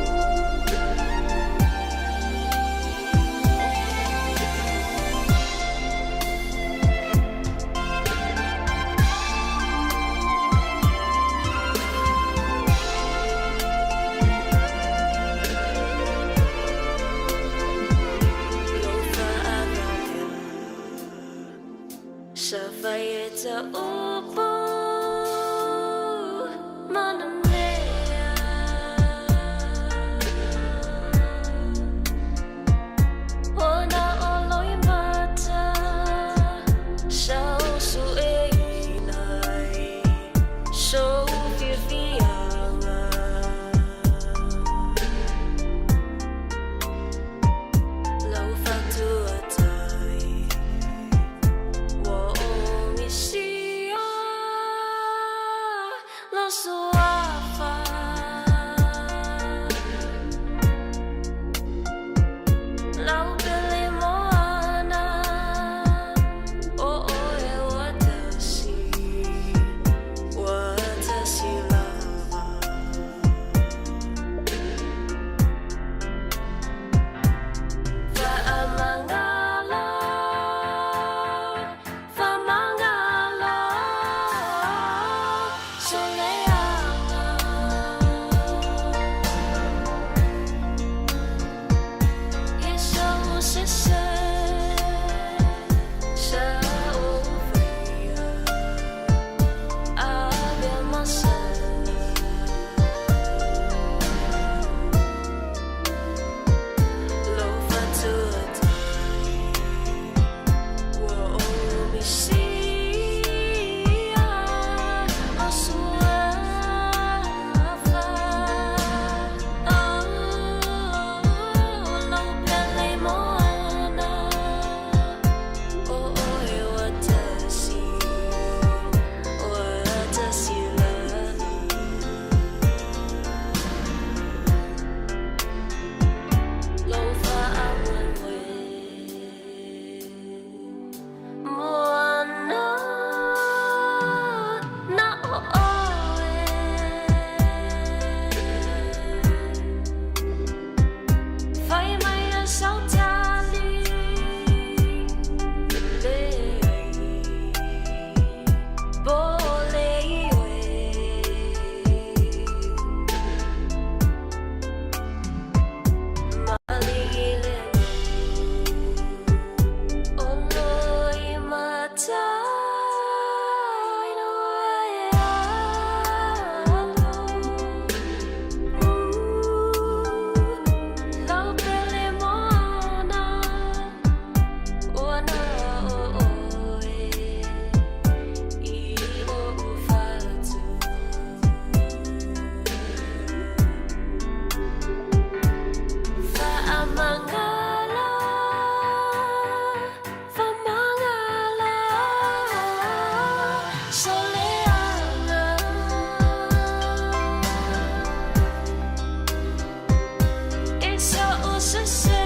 Sese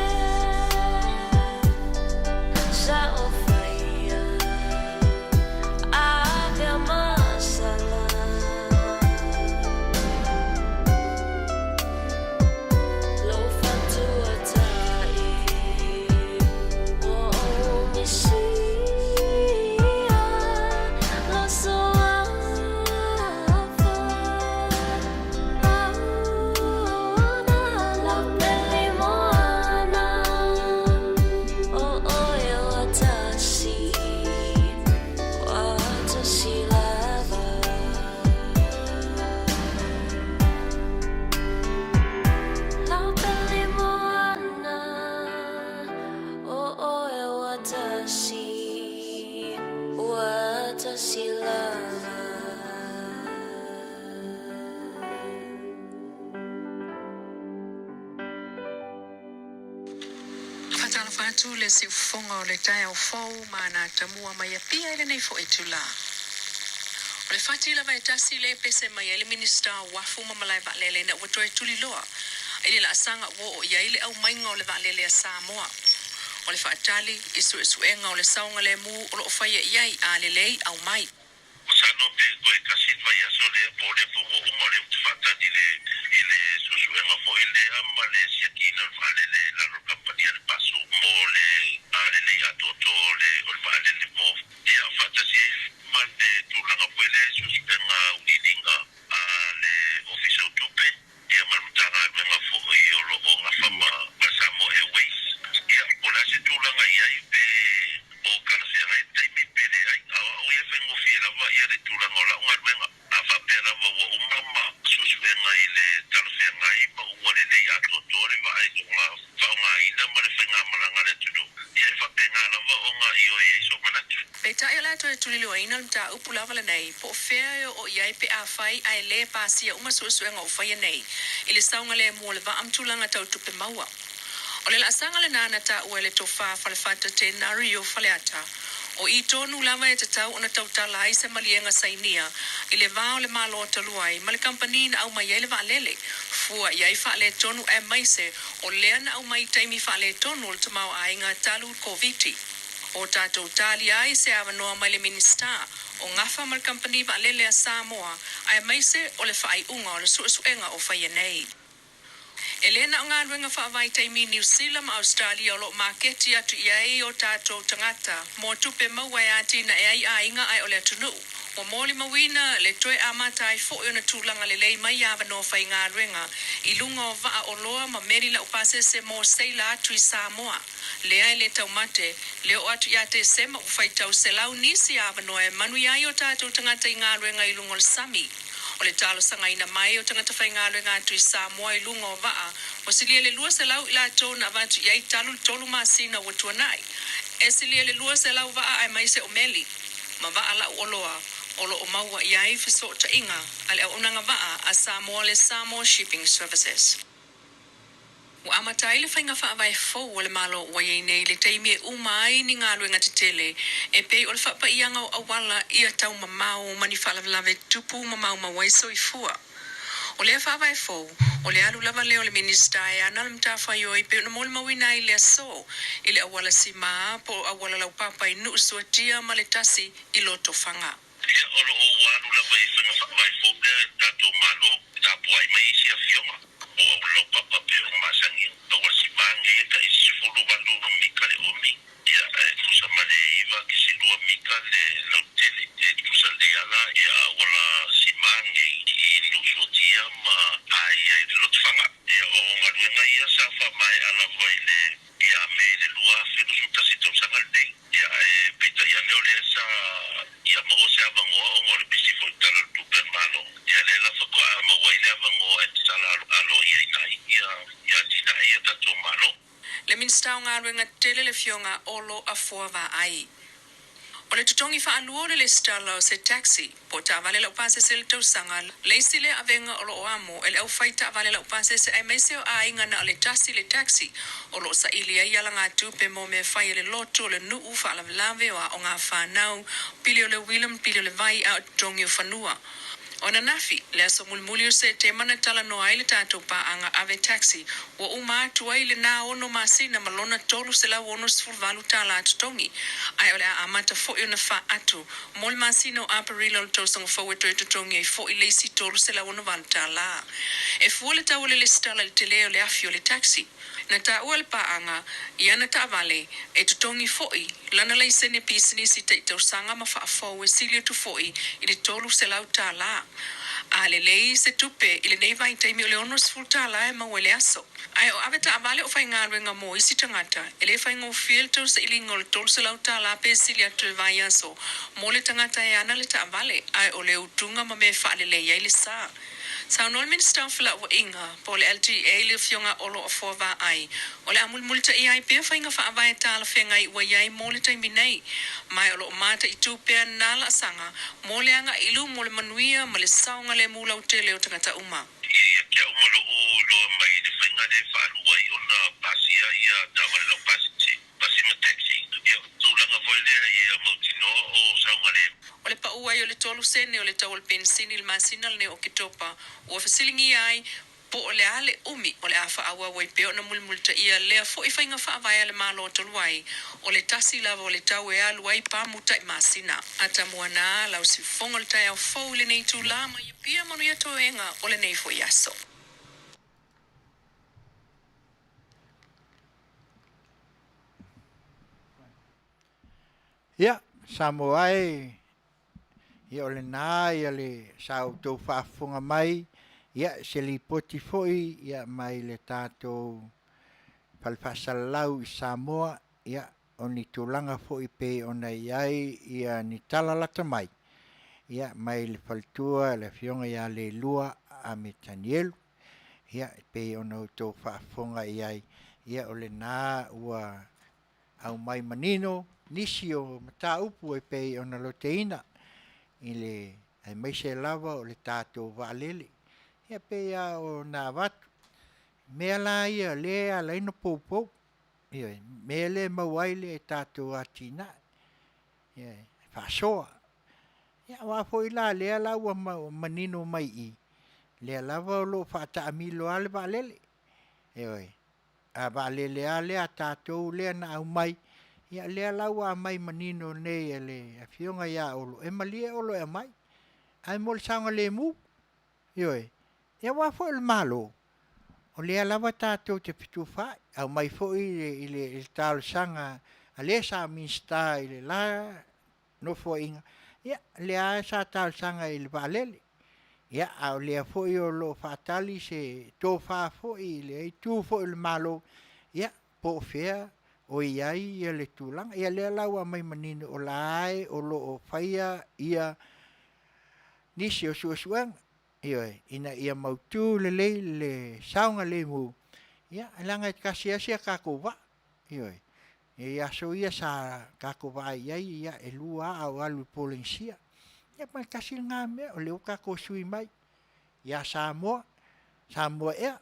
sa o faia avea masala Lou fatuatai ua ou misia Loso afa auna Lau pele moana o oe ua tasi Ua tasi lava. Lau pele moana o oe ua tasi Ua tasi lava. Faatalofa atu le siufofoga o le taeao fou ma ana tamua mai Apia i lenei foi itulā. O le fati lava e tasi lea e pese mai ai le Minisita o Uafu ma Malae Vaalele ina ua toe tuliloa i le laasaga ua oo i ai le aumaiga o le vaalele a Samoa. O le faatali i suesuega o le saogalemu o lo o faia i ai a lelei aumai. Masalo pe toe tasi le vaiaso lea po o lea foi ua uma o lea ou te faatali i le i le suesuega foi lea ma le siakiina o le vaalele i lalo o le kamupani a le Paso mo le lelei atoatoa o le o le vaalele mo ia faatasi ai ma le tulaga foi lea i suesuega auiliiliga a le Ofisa o Tupe ia ma le Matagaluega foi o lo o gafa ma ma le Samoa Airways. Ia po o le a se tulaga i ai pe o talafeagai le taimi pe leai. A o au ia e faigofie lava ia le tulaga o lau galuega. A faapea lava ua uma ma suesuega i le talafeagai ma ua lelei atoatoa le vaai lona faaaogaina ma le faigamalaga a le atunuu, ia e faapena lava ona ioe ai sou manatu. Peitai o le a toe tuliloaina le mataupu lava lenei, po o fea e oo i ai pe afai ae le pasia uma suesuega o faia nei i le saogalemu o le vaa ma tulaga tau tupe maua. O le laasaga lena na taua e le Tofa Falefata Tenario Faleata, o i tonu lava e tatau ona tautala ai se maliega sainia i le va o le Malo talu ai ma le kamupani na aumai ai le vaalele, fua i ai faaletonu aemaise o lea na aumai i taimi faaletonu o le tamaoaiga talu le Koviti. O tatou talia ai se avanoa mai le Minisita o gafa ma le kamupani vaalele a Samoa aemaise o le faaiuga o le suesuega o faia nei. E le na o galuega faavaitaimi i Niu Sila ma Ausetalia o lo o maketi atu i ai o tatou tagata mo tupe maua e atinae ai aiga ae o le atunuu. Ua molimauina le toe amata ai foi ona tulaga lelei mai avanoa faigaluega i luga o vaa oloa ma meli laupasese mo seila atu i Samoa. Lea e le taumate, le oo atu ia Tesema ua faitau selau nisi avanoa e manuia ai o tatou tagata i galuega i luga o le sami. O le talosagaina mai o tagata faigaluega atu i Samoa i luga o vaa, ua silia i le 200 i latou na avatu i ai talu le tolu masina ua tuanai. E silia i le 200 vaa aemaise o meli ma vaa lau oloa o lo o maua i ai fesootaiga a le auaunaga vaa a Samoa le Samoa Shipping Services. Ua amata ai le faiga faavae fou a le Malo ua i ai nei i le taimi e uma ai ni galuega tetele e pei o le faapaiaga o auala ia tau mamao ma ni faalavelave tupu ma maumau ai soifua. O lea faavae fou, o le alu lava lea o le Minisita e ana le matafaioi pei ona molimauina ai le aso i le auala simā po o auala laupapa i Nuusuatia ma le tasi i Lotofaga. Ia, o lo o ua alu lava i faiga faavae fou lea e le tatou Malo, e tapuai mai isi afioga o auala laupapa pei ona masani ai. Auala simā nei e tai 18 mita le umi, ia, ae tusa ma le 9.2 mita le lautele. E tusa lelei lava la ia auala simā nei i Nuusuatia ma Aia i le Lotofaga. Ia, o galuega ia sa faamaea lava i le ia Me i le 2021 tausaga lenei. Ia, ae peitai ane o lea sa ia maua se avanoa ona o le pisi foi i le Tala o le Tupe a le Malo. Ia, lea la faatoa maua ai le avanoa e tatala aloaia ai ia atinae ia a tatou Malo. Le Minisita o Galuega Tetele le Afioga Olo Afoa Vaai. O le totogi faalua o le lesitala o se taxi po o taavale laupasese i le tausaga, le isi lea avega o lo o amo e le aufai taavale laupasese aemaise o aiga na o le tasi le taxi o lo o saili ai alagatupe mo mea fai a le lotu, o le nuu, faalavelave o aoga a fanau, pili o le uila ma pili o le vai a o totogi o fanua. O ananafi, le aso mulimuli o Setema na talanoa ai le tatou paaga ave taxi ua uma atu ai lena ono masina ma lona $368 tala totogi, ae o le a amata foi ona faatu mo le masina o Aperila o le tausaga fou e toe totogi ai foi le isi $368 tala. E fua le tau o le lesitala i le tele o le afi o le taxi. Na taua le paaga i ana taavale e totogi foi lana laisene pisinisi taitausaga ma faafou e sili atu foi i le $300 tala. A lelei se tupe i lenei vaitaimi o le $60 tala e maua i le aso. Ae o ave taavale o faigaluega mo isi tagata, e le faigofie le tausailiga o le $300 tala pe sili atu i le vaiaso mo le tagata e ana le taavale, ae o le utuga ma mea e faalelei ai le sa. Saunoa le Minisita o Felauaiga po o le LTA i le Afioga Olo Afoa Vaai, o le a mulimulitaia ai pea faiga faavae talafeagai ua i ai mo le taimi nei, ma o lo o mataitū pea nā laasaga mo le agai i luma o le manuia ma le saogalemu lautele o tagata uma. Ia te au ma lou iloa mai i le faiga lea e faalua ai ona pasia ia taavale laupasese, pasi ma taxi, ia o le tulaga foi lea ia mautinoa o saogalemu. O le pau ai o le 3 sene o le tau o le penisini i le masina lenei o Oketopa, ua fesiligia ai po o le a le umi o le a faaauau ai pea ona mulimulitaia lea foi faiga faavae a le Malo talu ai, o le tasi lava o le tau e alu ai pamu tai masina. Atamuana lau siufofoga o le taeao fou i lenei itula ma ia pia manuia toega o lenei foi aso. Ia, Samoa e, ia o lena ia le sa outou faafofoga mai, ia se lipoti foi ia mai le tatou fale faasalalau i Samoa, ia o ni tulaga foi pei ona i ai ia ni tala lata mai, ia mai le faletua le Afioga ia Leilua Ame Tanielu. Ia e pei ona outou faafofoga i ai, ia o lena ua aumai manino nisi o mataupu e pei ona loteina i le aemaise lava o le tatou vaalele. Ia pei lava ona avatu, mea la ia lea e ala ai ona poupou, ioe, mea lea e maua ai le tatou atinae, e faasoa. Ia aua foi la lea la ua manino mai i i, lea lava o lo o faataamilo lava le vaalele. Ioe. A vaalele lava lea a tatou lea na aumai, ia lea la ua aumai manino nei e le Afioga ia Olo, e malie Olo e aumai, ae mo le saogalemu. Ioe. Ia aua foi o le Malo, o lea lava tatou te fetufaai, aumai foi i le talosaga a le sa Minisita i le la Nofoaiga, ia lea lava sa talosaga i le vaalele. Ia, a o lea foi o lo o faatali se tofa foi i lea itu foi o le Malo, ia po o fea o i ai le tulaga. Ia lea la ua aumai manino o la e o lo o faia nisi o suesuega, ioe, ina ia mautu lelei le saogalemu, ia leaga e tasi lava si a tatou vaa. Ioe. E i ai aso ia sa tatou vaai i ai, e 2 lava a o alu i le Polenisia. Ia ma e tasi lena mea, o lea ua tatou sui mai ia Samoa, Samoa ea,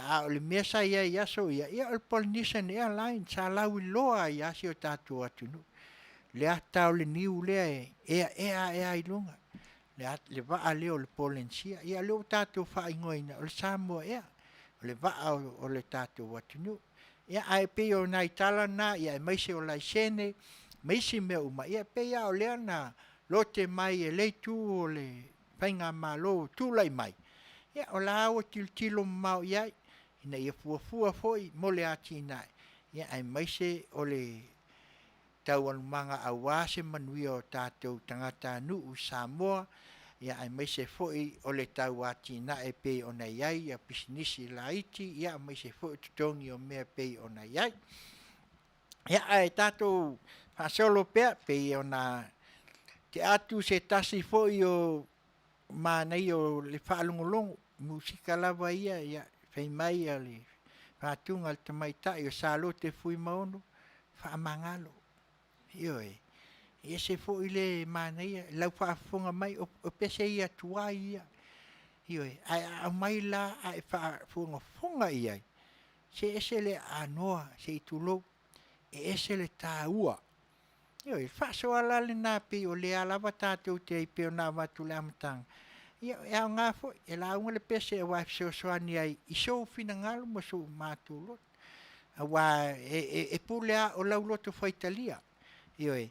a o le mea sa i ai i aso ia, ia o le Polynesian Airlines sa lauiloa ai lava si o tatou atunuu. Le ata o le niu lea e ea ae lava i luga, le vaa lea o le Polenisia. Ia o lea ua tatou faaigoaina o le Samoa Air, o le vaa o le tatou atunuu. Ia ae pei o nai tala na aemaise o laisene ma isi mea uma, ia e pei lava o lea na lote mai e lea itu o le faigamalo o tulai mai, ia o la ua tilotilo mamao i ai ina ia fuafua foi mo le atinae, aemaise o le taualumaga aua se manuia o tatou tagatanuu i Samoa, aemaise foi o le tau atinae e pei ona i ai pisinisi laiti, aemaise foi o totogi o mea e pei ona i ai. Ia, ae tatou faasolo pea, pei ona tea atu se tasi foi o manaia o le faalogologo, o musika lava ia, fai mai le fatuga a le tamaitai o Salote Fuimaono, faamagalo. Ioe. E ese foi le manaia i lau faafofoga mai, o pese ia tuai ia, ioe. Ae a aumai la ae e faafogafoga i ai, se e ese le aanoa se i tulou, e ese le taua. Ioe. O le faasoa la lena pei o lea lava tatou te i ai pei ona avatu i le amataga. Ia, e aoga foi, e lauga le pese aua e fesoasoani ai i sou finagalo ma sou matou loto. Aua e, e, e pule lava o lau loto faitalia. Ioe.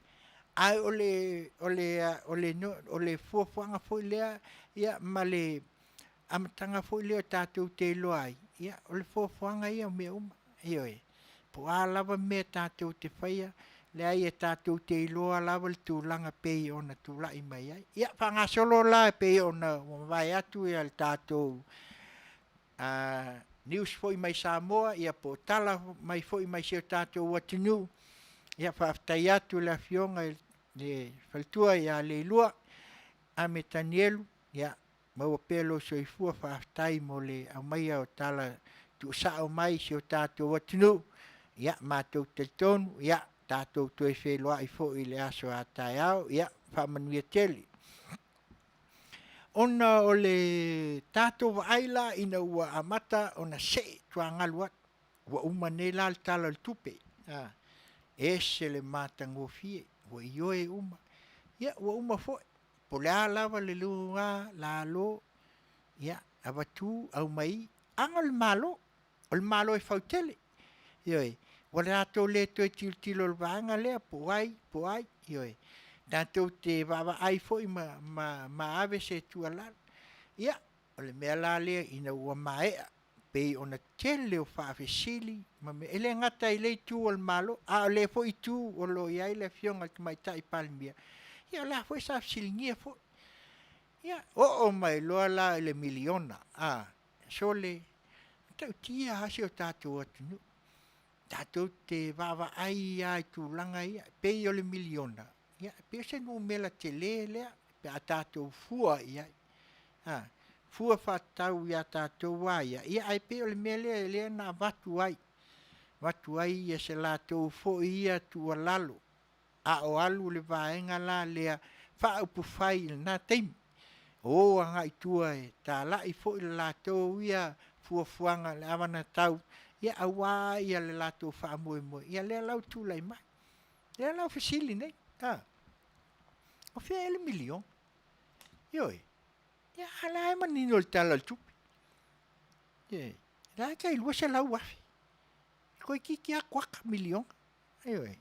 Ae o le, o le, o le, o le fuafuaga foi lea, ia, ma le amataga foi lea tatou te iloa ai, ia, o le fuafuaga ia o mea uma. Ioe. Po o a lava mea tatou te faia, leai e tatou te iloa lava le tulaga pei ona tulai mai ai. Ia, faagasolo la e pei ona ua mavae atu ia le tatou news foi mai Samoa, ia po o tala mai foi mai si o tatou atunuu. Ia, faafetai atu i le Afioga i le faletua ia Leilua Ame Tanielu, ia, maua pea lou soifua, faafetai mo le aumaia o tala tuusao mai i si o tatou atunuu. Ia, matou te talitonu, ia, tatou toe feiloai foi i le aso a taeao. Ia, faamanuia tele. Ona o le tatou vaai la ina ua amata ona see tuagalu atu, ua uma nei la le Tala o le Tupe, a, ese le matagofie, ua ioe uma. Ia, ua uma foi, po o le a lava le luga lalo, ia, avatu aumai, aga o le Malo, o le Malo e fautele. Ioe, ua latou le toe tilotilo i le vaega lea po o ai, po o ai. Ioe, tatou te vaavaai foi ma, ma, ma ave se tuualalo. Ia, o le mea la lea ina ua maea, pei ona tele o faafesili ma mea, e le gata i le itu o le Malo, a o lea foi itu o lo o i ai le Afioga i le Tamaitai Palemia, ia o la foi sa fesiligia foi. Ia, oo mai loa la i le miliona, a, sole, matautia lava si o tatou atunuu. Tatou te vaavaai lava i tulaga ia, e pei o le miliona, ia, e pei o se numera tele lea pe a tatou fua i ai. A, fua faatatau ia tatou lava ia, ia ae pei o le mea lea lea na avatu ai, avatu ai ia se latou foi ia tuualalo a o alu le vaega la lea faaupufai i lena taimi, o agai i tua e talai foi le latou ia fuafuaga i le anavatau ia aua ia le latou faamoemoe, ia lea la ua tulai mai. Lea la ua fesili nei, a, o fea ea le miliona? Ioe, ia a la e manino i le Tala o le Tupe. Ioe, la e tai $200,000. Toeitiiti lava kuata miliona. Ioe.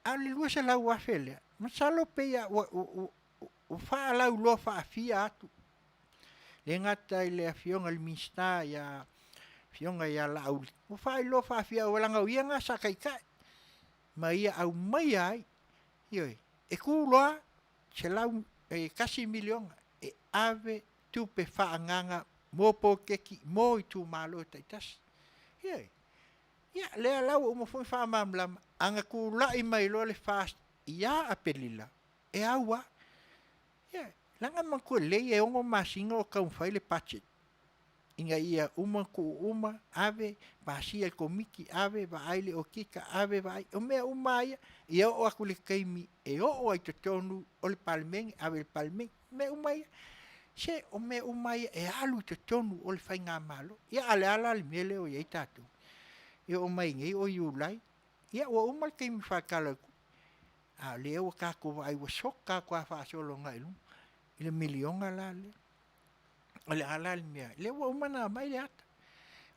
A o le $200,000 lea, masalo pei a ua, ua, ua faalauiloa faafia atu. Le gata i le Afioga i le Minisita ia Afioga ia Laauli, ua faailoa faafia aua leaga o ia lena sa taitai ma ia aumaia ai. Ioe, e tu loa $1 miliona e ave tupe faaagaaga mo poloketi mo itumalo taitasi. Ioe. Ia, lea la ua uma foi faamalamalama, ana tulai mai loa le FAST ia Aperila, e au lava. Ia, leaga manatua lelei e 6 masina o taumafai le budget ina ia uma ona tuu uma, ave, pasia e le Komiti, ave, vaai le okika, ave, vaai. O mea uma lava ia, ia oo atu i le taimi e oo ai i totonu o le Palemene, ave i le Palemene, mea uma ia. Se o mea uma ia e alu i totonu o le faigamalo. Ia a o le a la le mea lea ua i ai tatou? E oo mai nei o Iulai, ia ua uma le taimi faatala o le tupe, a o lea ua tatou vaai ua soka atu lava faasolo agai i luma i le miliona la lea. O le a la le mea? Lea ua uma ona aumai le ata.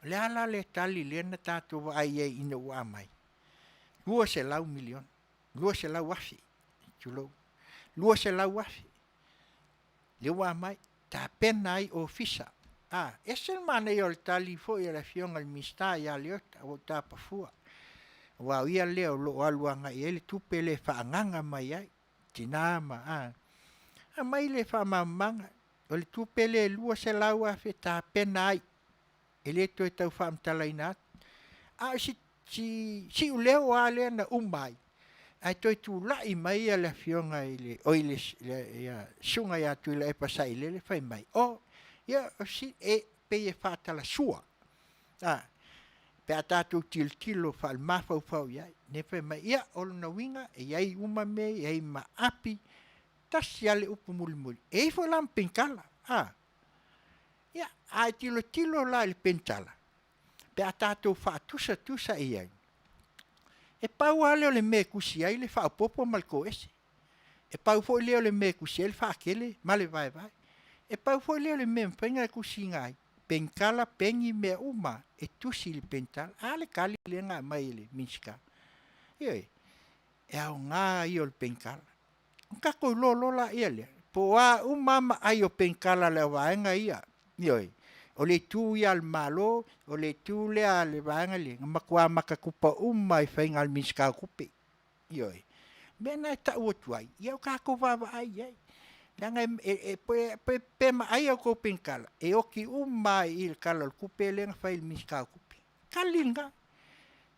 O le a la le tali lea na tatou vaai ai ina ua aumai? $200 miliona, $200,000, tulou, $200,000 lea ua aumai, tapena ai ofisa. A, ese le manaia o le tali foi a le Afioga i le Minisita ia Leota, ua ou tapa fua, aua o ia lea o lo o alu agai i ai le tupe lea e faaagaaga mai ai, tina ma, a, aumai le faamalamalamaga, o le tupe lea e $200,000 e tapena ai, e le toe tau faamatalaina atu. A o si, si siuleo lava lea na uma ai, ae toe tulai mai le afioga i le, oi le, le susuga ia Tuilaepa Sailele fai mai, oh, ia, o si, e pei e faatalasua, a, pe a tatou tilotilo faale-mafaufau i ai, lea fai mai, ia, o lona uiga, e i ai uma mea, e i ai ma api, tasi lava le upu mulimuli, e i ai foi la ma penitala, a. Ia, a e tilotilo la i le penitala, pe a tatou faatusatusa i ai, e pau lava lea o le mea e tusi ai le faaopoopo ma le toese. E pau foi lea o le mea e tusi ai le faatele ma le vaevae. E pau foi lea o le mea e mafai ona tusiina ai, penkala, peni, mea uma e tusi i le penkala. A le tali lea na aumai e le Minisita. Ioe, e aoga ia o le penkala. Ona tatou iloa loa lea lea, po o a uma lava maai o penkala a le vaega ia, ioe, o le itu ia a le Malo, o le itu lea a le vaega lea, na matua matatupa uma lava i faiga a le Minisita o Tupe. Ioe. O le mea lena e tau atu ai, ia o tatou vaavaai i ai, leaga pe maai a outou penkala, e oti uma lava i i i le Tala o le Tupe lea na fai e le Minisita o Tupe. Tali lena,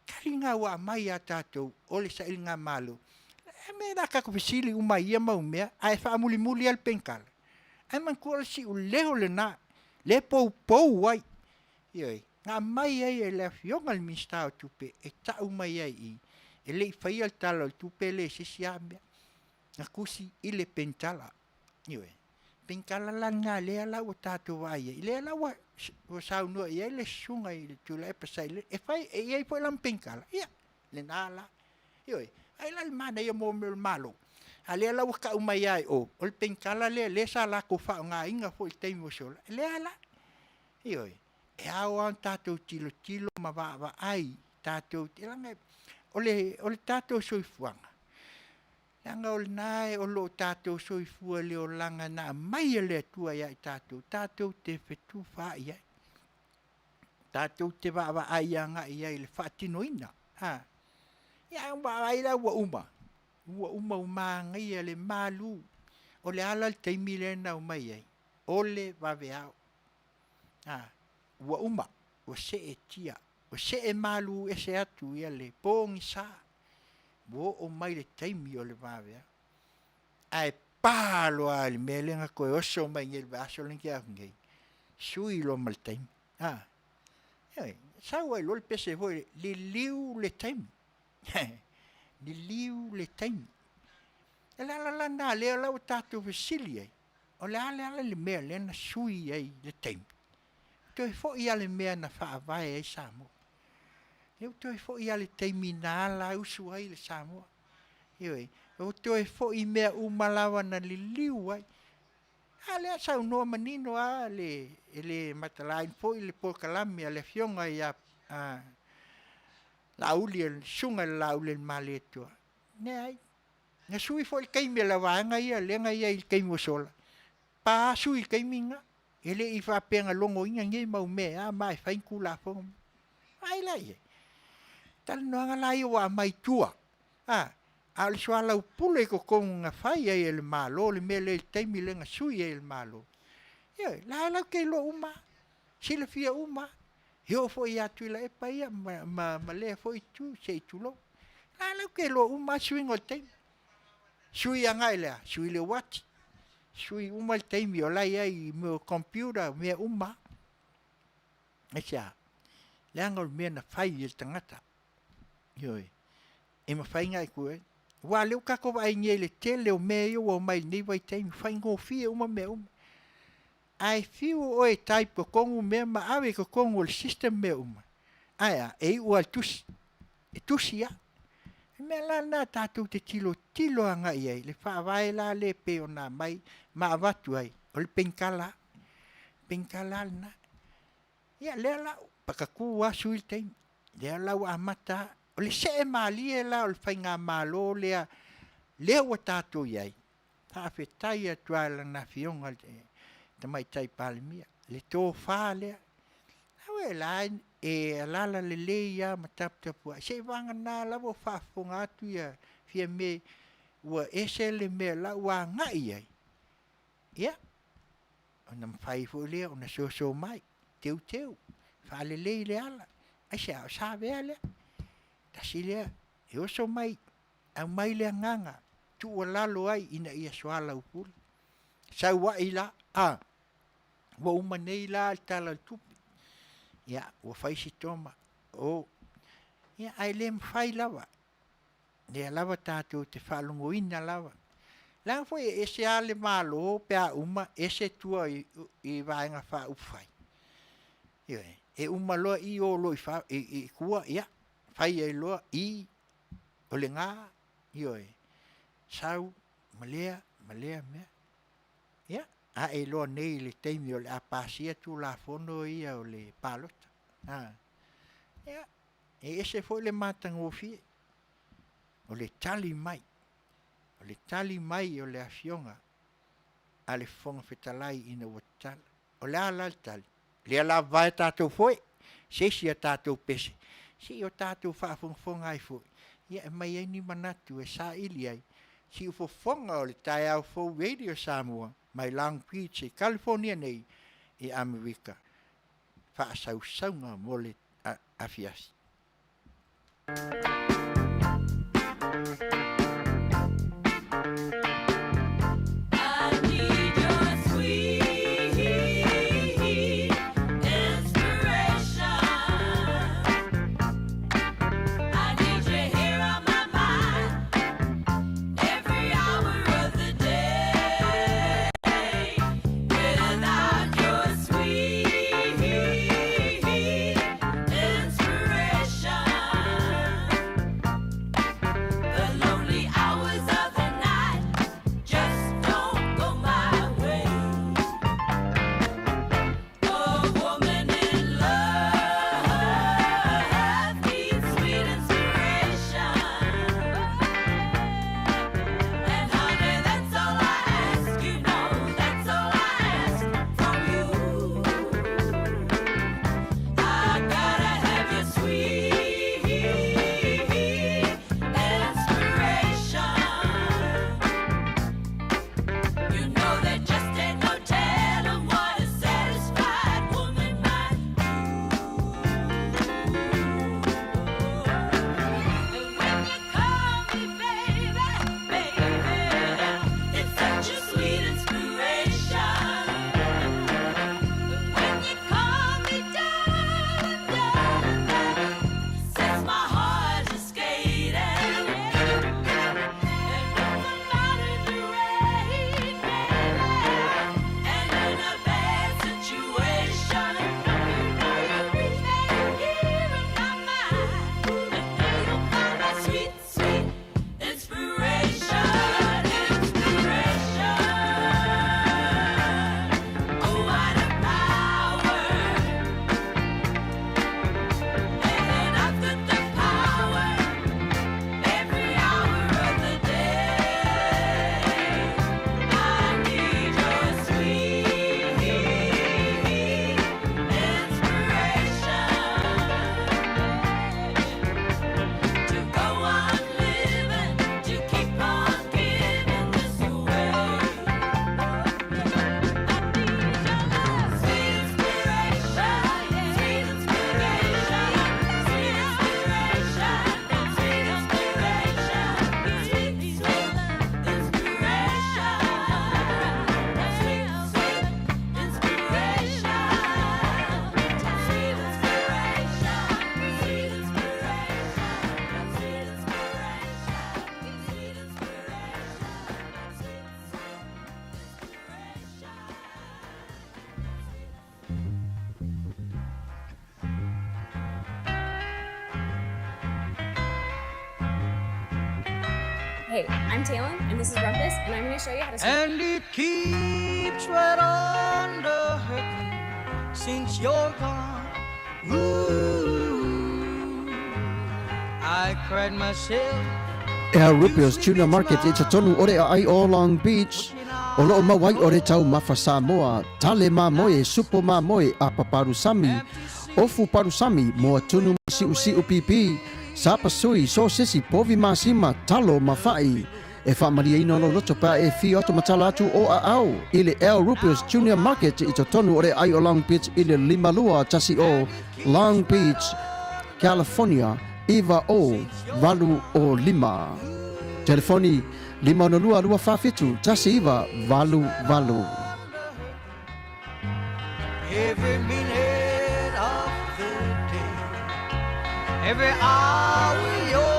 tali lena ua aumai ia tatou o le sailigamalo. O le a le mea o le a tatou fesili uma ai i ia mau mea ae faamulimuli lava le penkala? Ae manatua o le siuleo lena lea e poupou ai, ioe, na aumai ai e le Afioga i le Minisita o Tupe e tau mai ai i i, e le i faia le Tala o le Tupe lea i se isi lava mea, na tusi i le penkala. Ioe. O penkala la na lea la ua tatou vaai ai, lea la ua saunoa i ai le Susuga i le Tuilaepa Sailele, e fai, e i ai foi la ma penkala? Ia, lena la. Ioe. Ai la o le manaia mo mea o le Malo, a o lea la ua tau mai lava i o, o le penkala lea lea sa latou faaaogaina foi i le taimi ua sola, lea la. Ioe. E ao lava ona tatou tilotilo ma vaavaai tatou te, leaga o le tatou soifuaga, leaga o lena o lo o tatou soifua i le olaga na aumai e le Atua ia i tatou tatou te fetufaai ai, tatou te vaavaai agai i ai i le faatinoina. Ia a vaai la ua uma, ua uma ua manaia le malu. O le a la le taimi lea na omai ai? O le vaveao. Ua uma, ua seetia, ua see malu ese atu le pogisa, ua oo mai le taimi o le vaveao. Ae pa loa lava i le mea lea na toe oso mai nei i le vaiaso lea na tea atu nei, sui loa ma le taimi. Ioe, sau ai loa le pese foi lea, liliu le taimi, liliu le taimi. O le ala la lena o lea la ua tatou fesili ai, o le a le ala le mea lea na sui ai le taimi? Toe foi lava i le mea na faavae ai Samoa. Lea ua toe foi lava i le taimi na ala usu ai le Samoa. Ioe, ua toe foi i mea uma lava na liliu ai. A lea e saunoa manino lava le, e le matalaina foi le polokalame a le Afioga ia Laauli, le Susuga ia Laaulialemalietoa, leai, na sui foi le taimi o le vaega ia lea na i ai i le taimi ua sola, pa sui i le taimi lena. E le i faapea na logoina nei mau mea e a ma e fai ni Tulafono. Vaai la i ai? Talanoaga la ia ua aumai i tua, a, a o le soalaupule i totonu na fai ai e le Malo le mea lea i le taimi lea na sui ai e le Malo. Ioe, o la e latou te iloa uma lava, silafia uma lava. E oo foi ia Tuilaepa ia ma lea foi itu se i tulou. O la e latou te iloa uma lava suiga o le taimi. Sui agai i le a? Sui i le uati, sui uma le taimi o la e i ai i mea o computer mea uma lava. Aisea? Leaga o le mea na fai e le tagata. Ioe. E mafai ona e tu aua o lea ua tatou vaai nei i le tele o mea ia ua omai i lenei vaitaimi, faigofie uma mea uma. Ae fiu oe e type totonu mea ma ave i totonu o le system mea uma, ae a? E iu lava i le tusi. E tusi lava. O le mea la lena tatou te tilotilo agai i ai, le faavae la lea e pei ona aumai ma avatu ai, o le penikala lava. Penikala lava lena. Ia lea la, patatu lava sui le taimi. Lea la ua amata lava. O le see malie la o le faigamalo lea, lea ua tatou i ai, faafetai atu lava i lana Afioga i le Tamaitai Palemia, le tofa lea. Aua o la e alaala lelei lava ma taputapuai, seiavagana lava o faafofoga atu Fiame ua ese le mea o la ua agai i ai, ia, ona mafai foi lea ona soso mai, teuteu, faalelei le ala. Aisea? O Savea lea, tasi lea, e oso mai, aumai le agaga tuualalo ai ina ia soalaupule. Sau ai la, a, ua uma nei la le Tala o le Tupe, ia, ua fai si toma, o, ia, ae le mafai lava, lea lava tatou te faalogoina lava. Leaga foi e ese lava le Malo pe a uma ese tua i Vaega Faaupufai. Ioe. E uma loa i o loa i tua, ia, fai ai loa i o lena, ioe, sau ma lea ma lea mea. Ia, Ae loa nei i le taimi o le a pasia Tulafono ia o le palota. A, ia, e ese foi le matagofie o le tali mai, o le tali mai o le Afioga a le Fofoga Fetalai ina ua tatala. O le a la le tali? Lea la vae tatou foi, se isi a tatou pese, se i o tatou faafogafoga ai foi, ia e aumai ai ni manatu e saili ai siufofoga o le taeao fou Radio Samoa mai Long Beach i California nei i Amerika. Faasausauga mo le afiafi. Hey, I'm Talon, and this is Rumpus, and I'm going to show you how to. And it keeps right on the hurting since you're gone. Ooh, I cried myself. Ea Rubio's Tuna Market i totonu o le aai o Long Beach, o loo mau ai o le taumafa Samoa, tale mamoe, supo mamoe, apa palusami, ofu palusami, moa tunu ma siusiu pipi, sapasui, sosesi, povi masima, talo ma fa'i. E faamalieina lou loto pe a e afio atu ma tala atu o aao i le El Rubios Junior Market i totonu o le aai o Long Beach i le 5210 Long Beach, California 90805. Telefoni 562 247 1988. Every minute of the day, every hour you're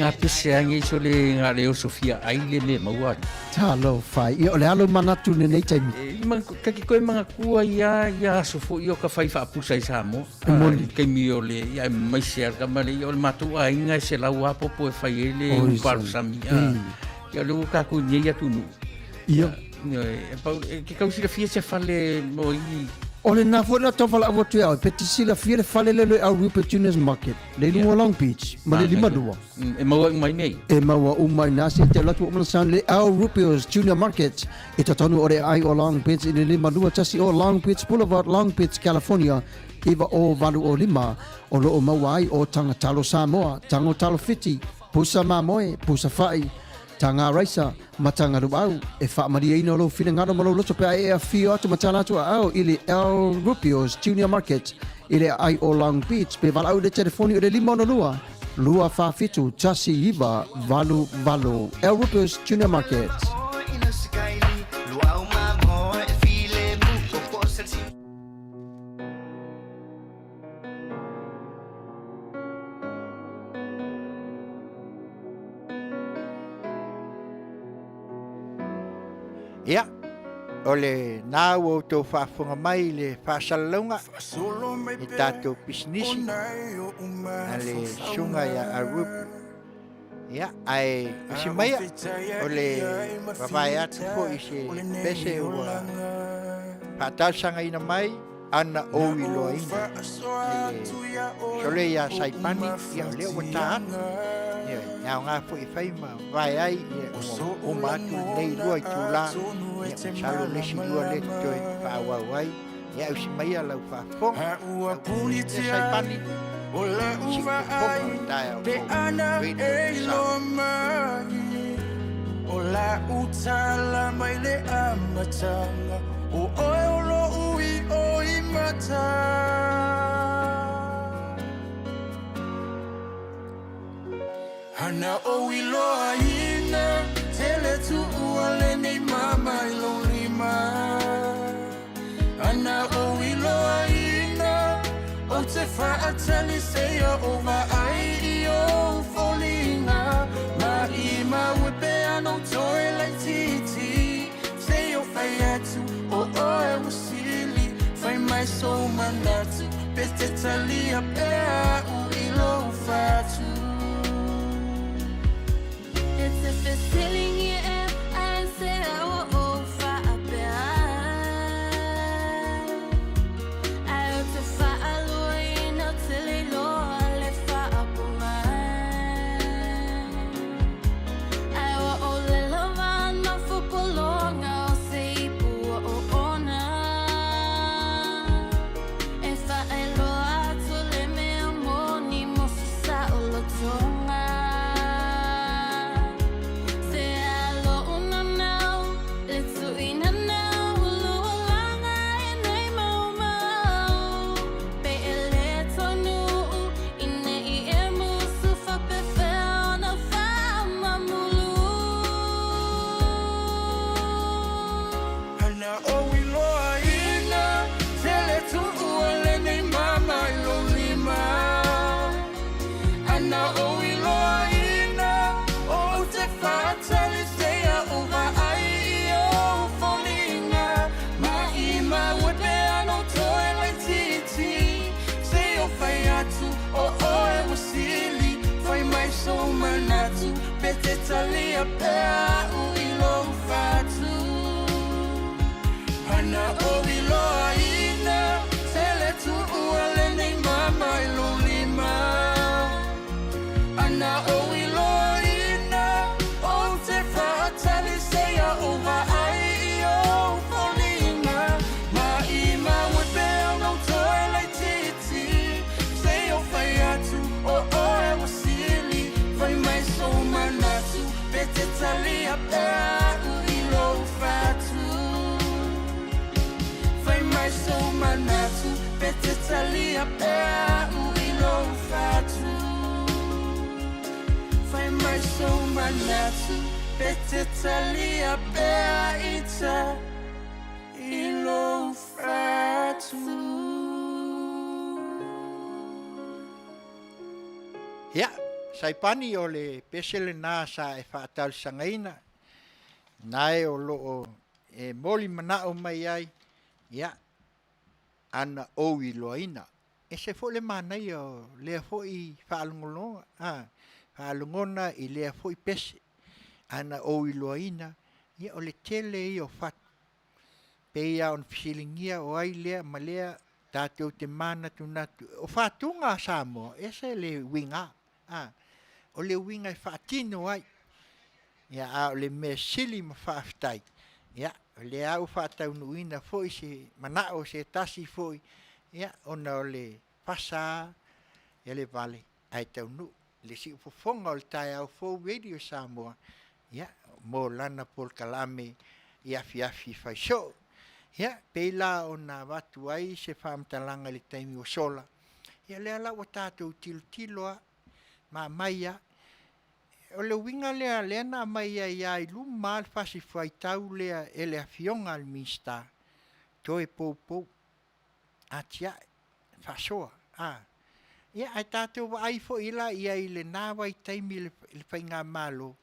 Nga pese a ngi so le nga le oso fia ai le me maua. Talofa e. Ia o le alo manatu i lenei taimi. E, ma, ka ki koe mangatua ia, ia aso foi o ka fai faapusa i Samoa. E moni. I taimi o le, ia e maise a kama le, ia o le matou aiga e selau a popo e fai ai le Oi, upalosami. A, ia o le ua tatou i nei atunuu. Ia. Ia, e, pau, e, ke tau silafia se fale mo i... O lena foi na tau valaau atu ia oe, pe te silafia le fale lea le Au Rupe Tunas Market, le i luga o Long Beach, ma le 52. E maua uma i nei. E maua uma i nā se te alu atu o mana le Al Rupio's Junior Market i totonu o le aai o Long Beach i le 521 o Long Beach Boulevard, Long Beach, California, 90805, o lo o maua ai o Taga Talo Samoa, Tago Talo Fiti, Pusa Mamoe, Pusa Fa'i, Taga Raisa, ma Taga Luau. E faamalieina lou finagalo ma lou loto pe a e afio atu ma tala atu aao i le Al Rupio's Junior Market i le aai o Long Beach pe valaau i le telefoni o le 562 247 1988. Al Rupio's Junior Market. Ia, o lena ua outou faafofoga mai i le faasalalauga i tatou pisinisi a le susuga ia Arup. Ia, ae usi maia, o le vavae atu foi i se pese ua faatalosagaina mai ana ou iloaina e le sole iā Saipani, ia o lea ua ta atu. Ioe, e aoga foi e fai ma vae ai, ia ua uma atu lenei lua itula, ia masalo le isi lua lea toe faaauau ai, ia ausi maia lau faafofoga, lau ia Saipani, si fofoga o le taeao fou, Radio Samoa. O lau tala mai le amataga O oe o lo'u i'o i mata. Hana ou iloaina Tele tuua lenei mama i lou lima Ana ou iloaina Ou te faatali seia ou vaai i ou foliga Maimau e pea nou toe laitiiti Seia ou fai atu o oe ua sili Fai mai sou manatu Pe te talia pea au i lou fatu. E te fesiligia e ai se ua ou faapea Ai o te faaluaina o te leiloa le faapu mai Ai ua olelo vaanofo pologa o se ipu o oona E faailoa atu le mea moni mo se saolotoga. Se alo unanau, le tuinanau, lualaga e nei maumau. Pe e le tonuu, i nei e musu faapefea ona faamamulu. Ana ou iloaina Tele tuua lenei mama i lou lima Ana ou iloaina Ou te faatali seia ou vaai i ou foliga Maimau e pea nou toe laitiiti Seia ou fai atu o oe ua sili Fai mai sou manatu Pe te talia pea au i lou fatu Ana ou iloaina Tele tuua lenei mama i lou lima Ana ou iloaina Ou te faatali seia ou vaai i ou foliga Maimau e pea nou toe laitiiti Seia ou fai atu o oe ua sili Fai mai sou manatu Pe te talia pea au i lou fatu Fai mai sou manatu Pe te talia pea au i lou fatu Fai mai sou manatu Pe te talia pea ita i lou fatu. Ia, Saipani o le pese lena sa e faatalosagaina, nae o lo o e moli manao mai ai, ia, ana ou iloaina. Ese foi le manaia o lea foi faalogologa, a, faalogona i lea foi pese. Ana ou iloaina, ia o le tele ia o fatu. Pei lava ona fesiligia o ai lea ma lea tatou te manatunatu. O fatuga a Samoa, e ese le uiga, a, o le uiga e faatino ai. Ia, a o le mea sili ma faafetai, ia, o lea lava ua faataunuuina foi se manao o se tasi foi, ia, ona o le fasa lava le vale ae taunuu le siufofoga o le taeao fou Radio Samoa, ia, mo lana polokalame i afiafi fai soo. Ia, pei la ona avatu ai se faamatalaga i le taimi ua sola, ia lea la ua tatou tilotilo lava ma aumai lava. O le uiga lea lea na aumai ai lava i luma lava le fasi fuaitau lea e le Afioga a le Minisita, toe poupou, atiae, faasoa, a. Ia ae tatou vaai foi la i ai i lena vaitaimi i le faigamalo,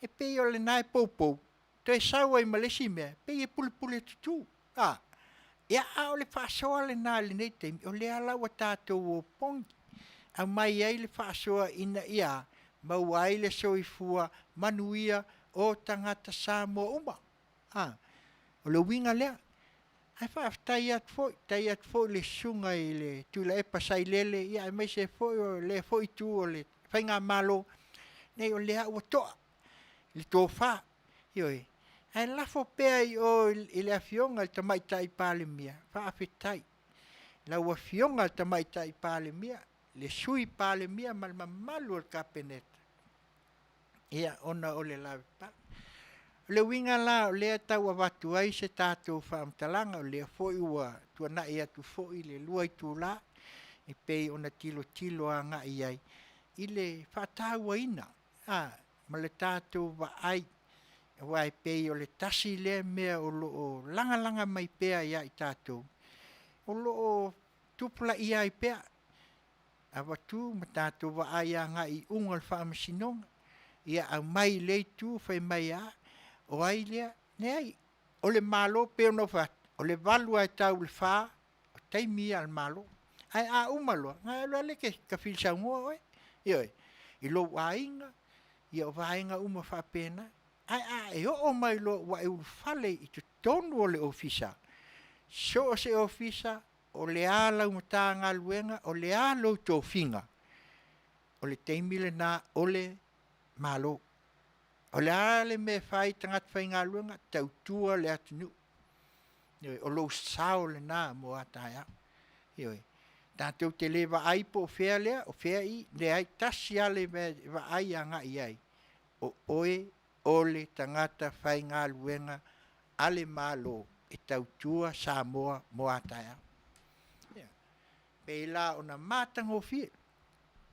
e pei o lena e poupou, toe sau ai ma le isi mea, pei e pulepule tutu, a. Ia, a o le faasoa lena i lenei taimi, o lea la ua tatou opogi, aumai ai le faasoa ina ia maua ai le soifua manuia o tagata Samoa uma. A, o le uiga lea. Ae faafetai atu foi, faafetai atu foi i le Susuga i le Tuilaepa Sailele, ia aemaise foi o lea foi itu o le faigamalo, leai o lea ua toa le tofa, ioe. Ae lafo pea i o i le Afioga i le Tamaitai Palemia, faafetai i lau Afioga i le Tamaitai Palemia, le Sui Palemia ma le mamalu o le Kapeneta, ia, ona o le lavapapale. O le uiga la o lea e tau avatu ai se tatou faamatalaga, o lea foi ua tuanai atu foi le 2 itula e pei ona tilotilo agai i ai i le faatauaina ma le tatou vaai, aua e pei o le tasi lea mea o lo o lagalaga mai pea ia i tatou, o lo o tupulaia ai pea, avatu ma tatou vaai agai i iuga o le faamasinoga, ia aumai i lea itu fai mai a, o ai lea? Leai, o le Malo pei ona ou fai atu, o le 8 lava e tau i le 4, o taimi ia a le Malo. Ae a uma loa, ona e alu lava lea e te tafili saunoa oe, ioe, i lou aiga, ia o vaega uma faapena. Ae a e oo mai loa ua e ulufale i totonu o le Ofisa, so o se Ofisa, o le a lau Matagaluega, o le a lou tofiga, o le taimi lena o le Malo. O le a le mea e fai i tagata faigaluega, tautua le atunuu. Ioe, o lou sao lena mo a taeao. Ioe, tatou te le vaai po o fea lea, o fea i, leai, tasi lava le mea e vaai agai i ai, o oe o le tagata faigaluega a le Malo e tautua Samoa mo a taeao. Ioe. Pei la ona matagofie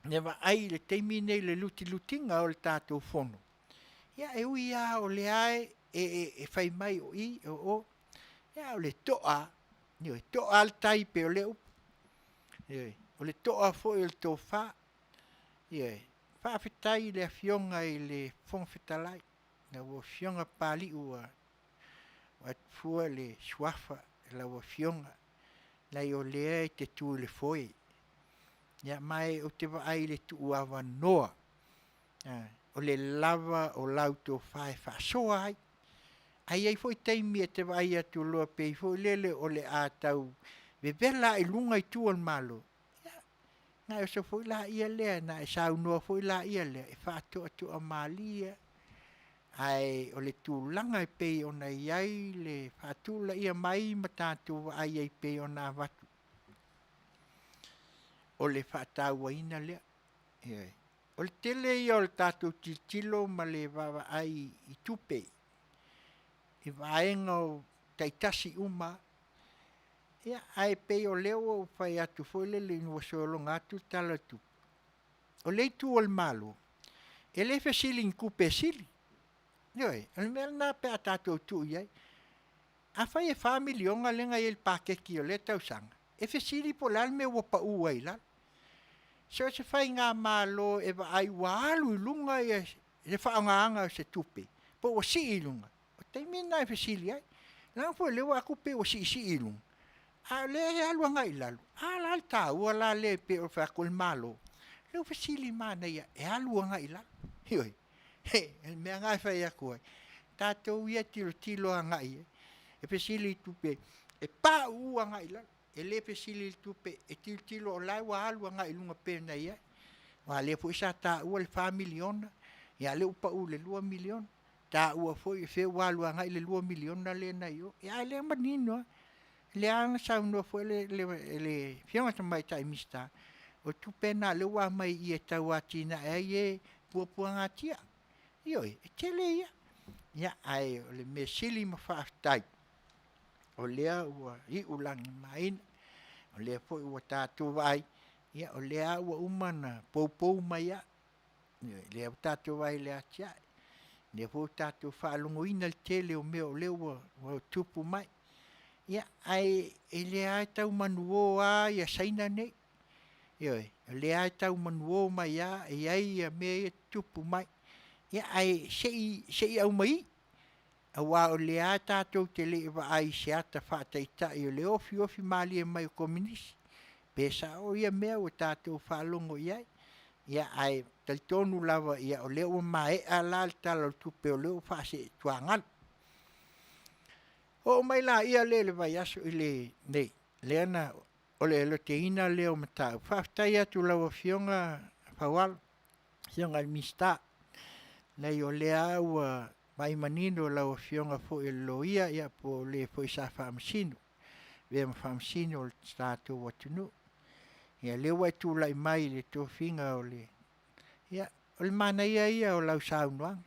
le vaai i le taimi lenei i le lutilutiga o le tatou Fono, ia e ui lava o lea e fai mai o i, o o, a o le toa lava, ioe, e toa lava le tai pei o lea upu. Ioe, o le toa foi o le tofa. Ioe. Faafetai i le Afioga i le Fofoga Fetalai, lau Afioga Papalii ua fua le suafa i lau Afioga, leai o lea e te tu i le foe. Ia ma ou te vaai i le tuuavanoa, o le lava o lau tofa e faasoa ai. Ae i ai foi taimi e te vaai atu loa pei foi lele o le a tau vevela i luga i tua o le Malo, ia, na e oso foi laia lea, na e saunoa foi laia lea e faatoatoa malie. Ae o le tulaga e pei ona i ai le faatulaia mai ma tatou vaai ai pei ona avatu, o le faatauaina lea. Ioe. O le tele ia o le tatou tilotilo ma le vaavaai i tupe, i vaega o taitasi uma, ia, ae pei o lea ua ou fai atu foi lele ina ua sologa atu le Tala o le Tupe, o lea itu o le Malo, e le fesili i ni tupe e sili. Ioe, o le mea lena pe a tatou tuu i ai. Afai e $4 miliona lea na i ai i le paketi o lea tausaga, e fesili po o le a le mea ua pau ai i lalo. So o se faigamalo e vaai ua alu i luga ia le faaaogaina o se tupe po ua sii i luga, o taimi lena e fesili ai. Leaga foi o lea ua vaai atu pei ua siisii i luga, a o lea e alu agai i lalo. A la le taua la lea pei ona fai atu o le Malo, lea ua fesili manaia e alu agai i lalo. Ioe, o le mea lena e fai atu ai, tatou ia e tilotilo agai i ai, e fesili i tupe e pauu agai i lalo, e le fesili i le tupe e tilotilo o la e ua alu agai i luga pei ona i ai. Aua o lea foi sa taua le $4 miliona, ia a o lea ua pau i le $2 miliona. Taua foi o fea ua alu agai le $2 miliona lea nai o, a o lea e manino lava. O lea na saunoa foi le Afioga i le Tamaitai Minisita, o tupe na o lea ua aumai i i e tau atinae ai e puapuagatia. Ioe, e tele ia. Ia, ae o le mea sili ma faafetai, o lea ua iu lagima, o lea foi ua tatou vaai, ia o lea lava ua uma ona poupou mai lava. Ioe, o lea ua tatou vaai i le atiae, o lea foi ua tatou faalogoina le tele o mea o lea ua tupu mai. Ia, ae o lea lava e tau manuo lava Saina nei, ioe, o lea lava e tau manuo mai lava, e i ai mea ia e tutupu mai, ae se i aumai aua o lea lava tatou te le i vaai i se ata faataitai o le ofiofi malie mai o Kominisi, pe sao ia mea ua tatou faalogo i ai. Ae talitonu lava o lea ua maea la le Tala o le Tupe o lea ua faasee i tuagalu. Oo mai lea i le vaiaso lenei, lea na, o le loteina lea o mataupu. Faafetai atu i lau Afioga Faualo, le Afioga i le Minisita, leai o lea lava ua vaai manino i lau Afioga foi i le Loia po o le foi sa Faamasino, avea ma Faamasino o le tatou atunuu. Ia o lea ua e tulai mai i le tofiga o le... Ia, o le manaia ia o lau saunoaga.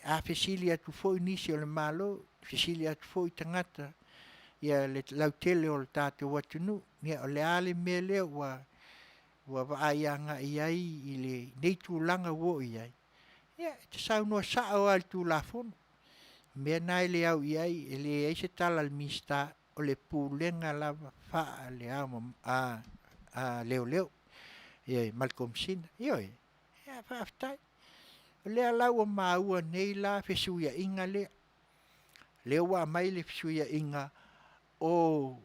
A fesili atu foi nisi o le Malo, fesili atu foi tagata le lautele o le tatou atunuu, ia o le a le mea lea ua vaai agai i ai i lenei tulaga ua oo i ai? Ia, e te saunoa sao lava i le Tulafono. O le mea lena e le au i ai, e leai se tala a le Minisita, o le pulega lava faale-leoleo ma le Komesina. Ioe, ia faafetai. O lea la ua maua nei la fesuiaiga lea, lea ua aumai le fesuiaiga o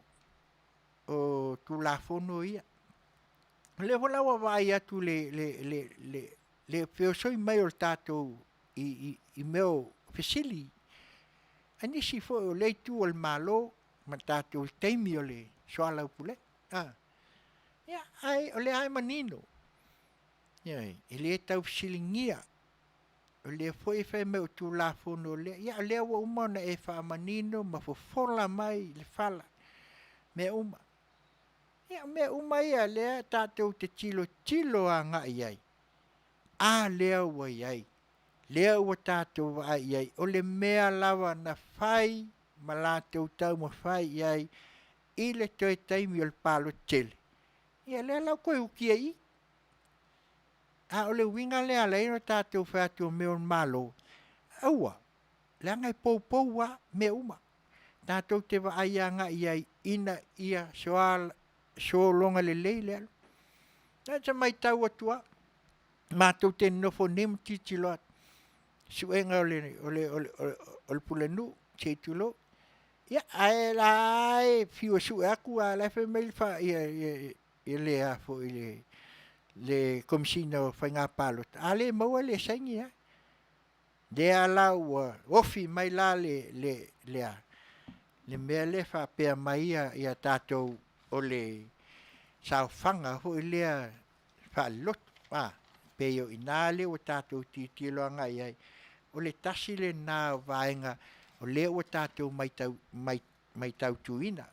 Tulafono ia. O lea foi la ua vaai atu i le feosoi mai o le tatou i mea o fesili a nisi foi o lea itu o le Malo ma tatou i le taimi o le soalaupulega. Ia, ae o lea lava e manino, ioe, e le tau fesiligia, o lea foi e fai mai o Tulafono lea, ia o lea ua uma ona e faamanino ma fofola mai le fala mea uma. Ia o mea uma ia o lea tatou te tilotilo agai i ai, a lea ua i ai, lea ua tatou vaai i ai, o le mea lava na fai ma latou taumafai i ai i le toe taimi o le palota tele, ia lea la ua toe utia i i. A o le uiga lea e ala ai ona tatou fai atu o mea o le Malo, aua, leaga e poupou lava mea uma. Tatou te vaai agai i ai ina ia sologa lelei le alu. Ou te matau atu lava, matou te nonofo nei ma tilotilo atu, suega o le pulenuu se i tulou, ia ae o la e lava e fiu e sue atu a o la e fai mai le Komesina o Faiga Palota, a le maua e le saini lava. Lea la ua ofi mai la le mea lea e faapea mai ai tatou o le saofaga foi lea faalelotu. Pei o i ina lea ua tatou tilotilo agai i ai, o le tasi lena o vaega o lea ua tatou matautuina,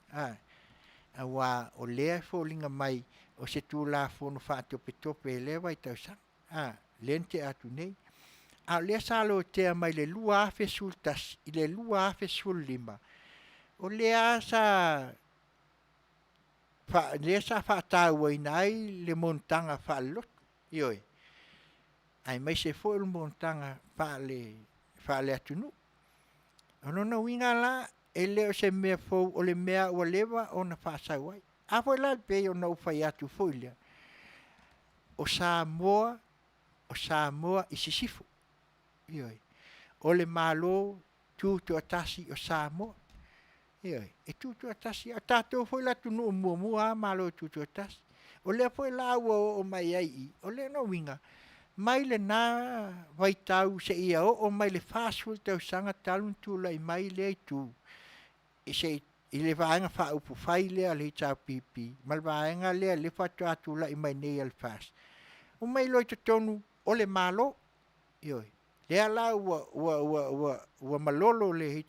aua o lea e foliga mai o se Tulafono faatopetope i lea vaitausaga, lea na tea atu nei. A o lea sa lotea mai le 2011 i le 2015, o lea lava sa faatauaina ai le monotaga faalelotu, ioe, aemaise foi o le monotaga faaleatunuu. O lona uiga la, e le o se mea fou o le mea ua leva ona faasau ai. A foi la pei ona ou fai atu foi lea, o Samoa, o Samoa i Sisifo. Ioe. O le Malo Tutoatasi o Samoa. Ioe. E tutoatasi. O tatou foi le atunuu muamua a Malo Tutoatasi. O lea foi la ua oo mai ai i, o lona uiga, mai lena vaitau seia oo mai le 40 tausaga talu ona tulai mai lea itu, i se i le Vaega Faaupufai lea a le HRPP ma le vaega lea lea faatoa tulai mai nei a le FAST, omai loa i totonu o le Malo. Ioe. Lea la ua ua ua ua ua malolo le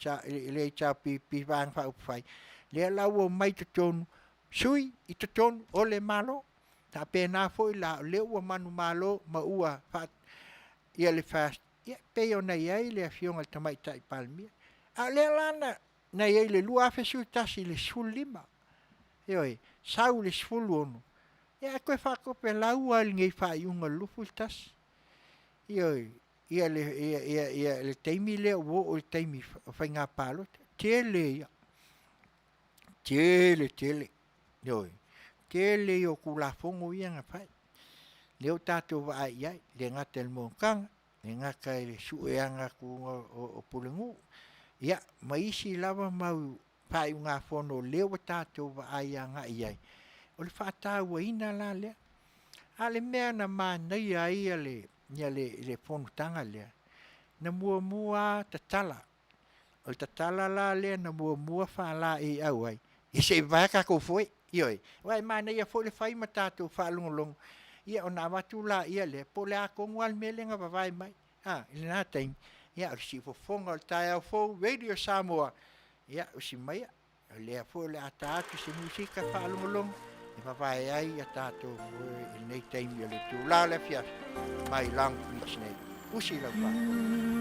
le HRPP Vaega Faaupufai, lea la ua omai i totonu sui i totonu o le Malo. Faapena foi la o lea ua manumalo ma ua faa ia le FAST, ia pei ona i ai le Afioga i le Tamaitai Palemia. A o lea la na na i ai i le 2011 i le 15, ioe, sau i le 16, ia ae toe faatopelau lava i lenei faaiuga o le 21. Ioe, ia le ia ia ia le taimi lea ua oo i le taimi o faiga palota. Tele ia, tele tele, ioe, tele ia o Tulafono ia na fai, lea ua tatou vaai i ai, e le gata i le monotaga, e le gata i le sueina atu o pulenuu, ia ma isi lava mau faaiugafono o lea ua tatou vaai agai i ai, o le faatauaina la lea. A o le mea na manaia ai le fonotaga lea, na muamua lava tatala, o le tatala la lea na muamua faalaeiau ai, ia se i vavae a tatou foe, ioe, aua e manaia foi le fai ma tatou faalogologo, ia ona avatu laia lea, po o le a tonu lava le mea lea na vavae mai i lena taimi, ia o le siufofoga o le taeao fou, Radio Samoa, ia usi maia, o lea foi o le a ta atu se musika faalogologo e vavae ai a tatou foe i lenei taimi o le itula o le afiafi mai Long Beach nei. Usi lau faafofoga.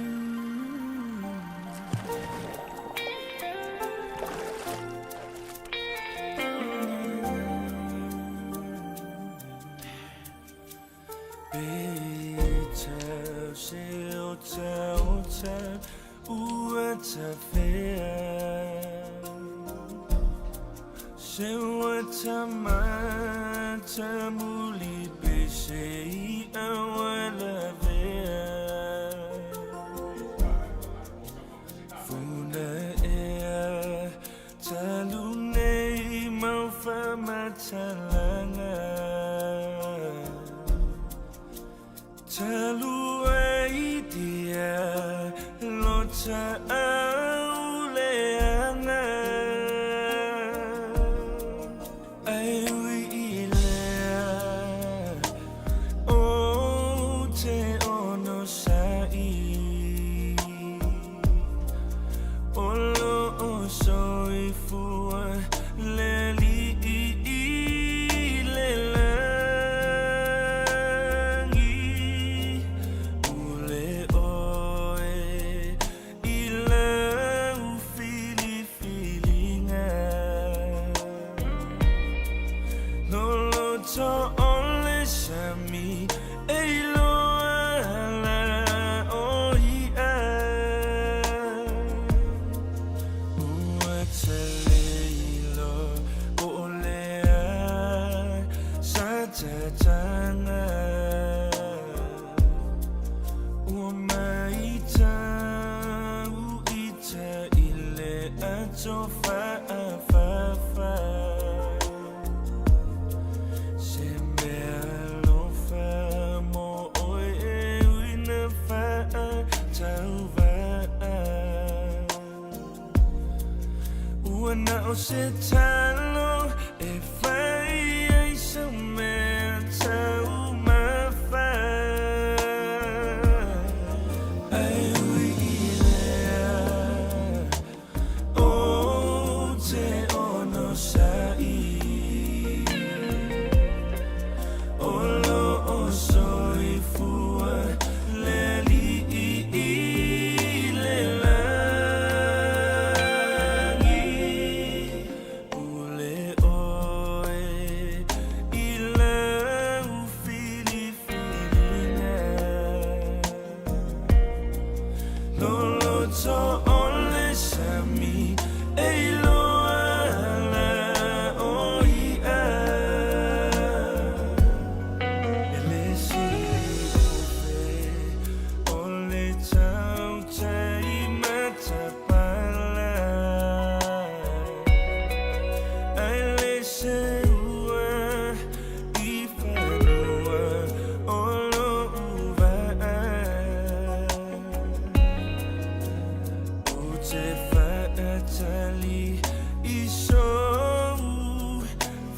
te faatali i sou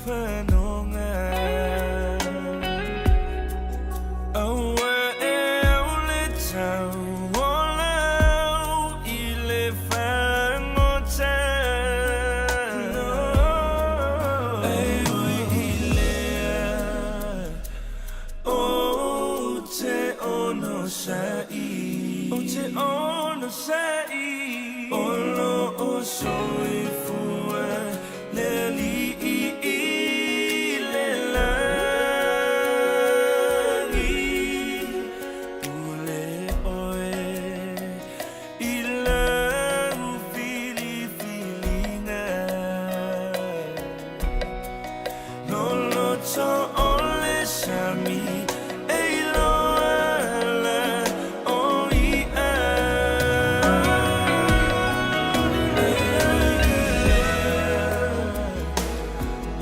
fanoga. Aua e au le tau o lau i le fagota. E ui i lea ou te onosai. Ou te onosai. O loo soifua le Alii i le lagi. Pule oe i lau filifiliga. Loloto o le sami e iloa ala o i'a.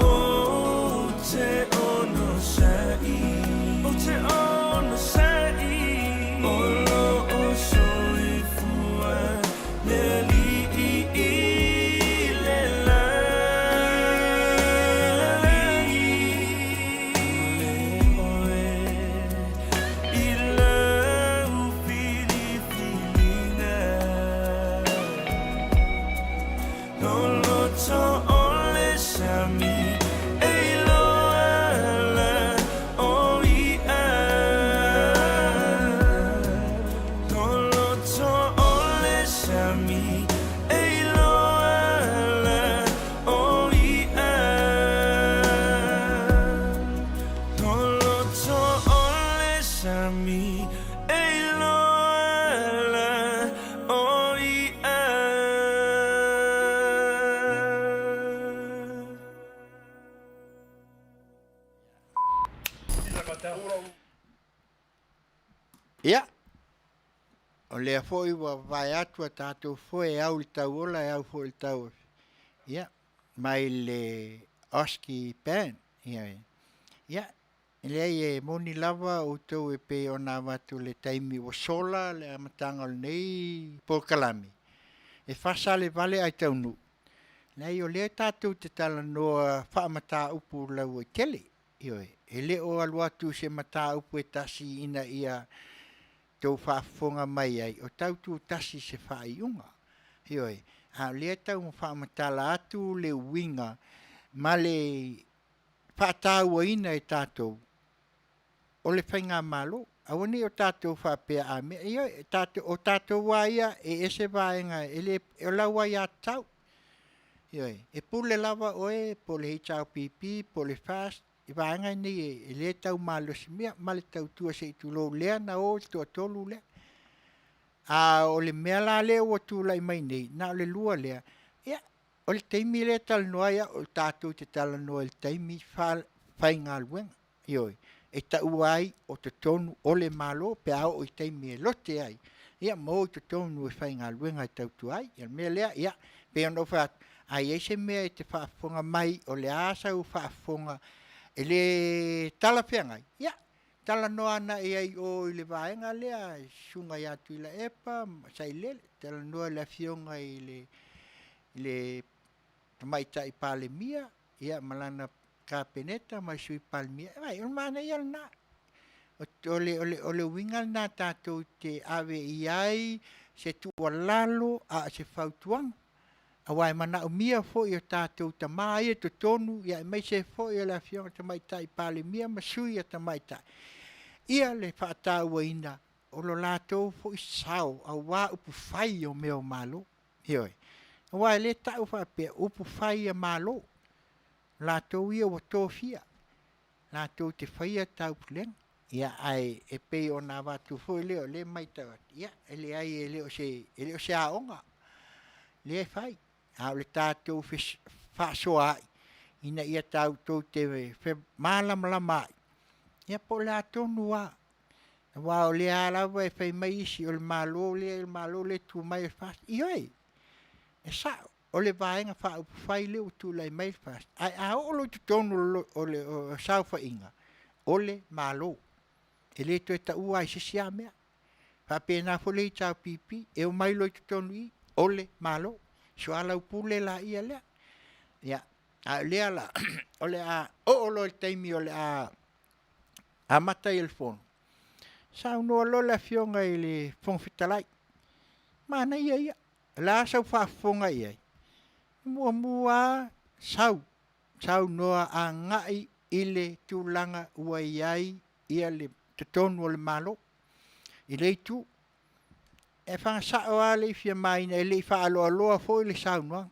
Ou te onosai. Ou te onosai. O loo soifua le Alii i le lagi. Pule oe i lau filifiliga. Loloto o le sami e iloa ala o i'a. Loloto o le sami e iloa ala o i'a. Loloto o le sami e iloa ala o i'a. Ia, o lea foi ua vae atu a tatou foe e au i le tauola e au foi i le tau, ia, mai le Oski Band. Ia, ia, e leai e moni lava outou e pei ona avatu le taimi ua sola le amataga o lenei polokalame, e fasalevale ae taunuu. Leai o lea tatou te talanoa faamataupu lauaitele. Ioe, e le o alu atu i se mataupu e tasi ina ia tou faafofoga mai ai, o tau tutasi se faaiuga. Ioe, a o lea e tau faamatala atu le uiga ma le faatauaina e tatou o le faigamalo. Aua ne i o tatou faapea a mea, ioe, o tatou lava ia e ese vaega, e le, o lau aiatatau. Ioe, e pule lava oe po o le HRPP po o le FAST, i vaega nei e le tau malosi ma le tautua se i tulou lea na o i le toatolu lea. A o le mea la lea ua tulai mai nei, na o le lua lea, ia, o le taimi lea e talanoa ai au, o tatou te talanoa i le taimi faigaluega. Ioe, e taua ai o totonu o le Malo pe a oo i taimi e lote ai, ia ma o i totonu e faigaluega e tautua ai. Ia o le mea lea, ia, pei ona ou fai atu, a i ai se mea e te faafofoga mai o le a sau faafofoga e le talafeagai, ia, talanoa agai ai i o i le vaega lea, le Susuga ia Tuilaepa ma Sailele, talanoa i le Afioga i le Tamaitai Palemia, ia ma lana Kapeneta ma le Sui Palemia. Vaai, o le manaia lena. O le, o le, o le uiga lena tatou te ave i ai se tuualalo a o se fautuaga. Aua e manaomia foi e tatou tama ia i totonu, ia aemaise foi o le Afioga i le Tamaitai Palemia ma sui a tamaitai, ia le faatauaina o lo latou foi sao aua upufai o mea o Malo. Ioe. Aua e le tau faapea upufai a Malo, o latou ia ua tofia latou te faia taupulega. Ia, ae e pei ona avatu foi lea, o lea e matau atu, ia, e leai e le o se, e le o se aoga lea e fai, a o le tatou fefaasoaai ina ia tatou te femalamalama ai, ia po o le a tonu lava. Aua o lea lava e fai mai isi o le Malo lea, o le Malo lea e tu mai o le FAST. Ioe, e sao, o le Vaega Faaupufai lea ua tulai mai le FAST, ae a oo loa i totonu o le saofaiga, o le Malo. E le toe taua lava i se isi lava mea. E faapena foi le HRPP, e omai loa i totonu i i. o le Malo. Soalaupule laia lea. Ia, a o lea la, o le a oo loa i le taimi o le a amata ai le fono, saunoa loa le Afioga i le Fofoga Fetalai, manaia ia, o le a sau faafofoga i ai? Muamua lava sau, saunoa agai i le tulaga ua i ai le totonu o le Malo i lea itu. E fagasao lava le ifi a Maina e le i faaaloaloa foi le saunoaga.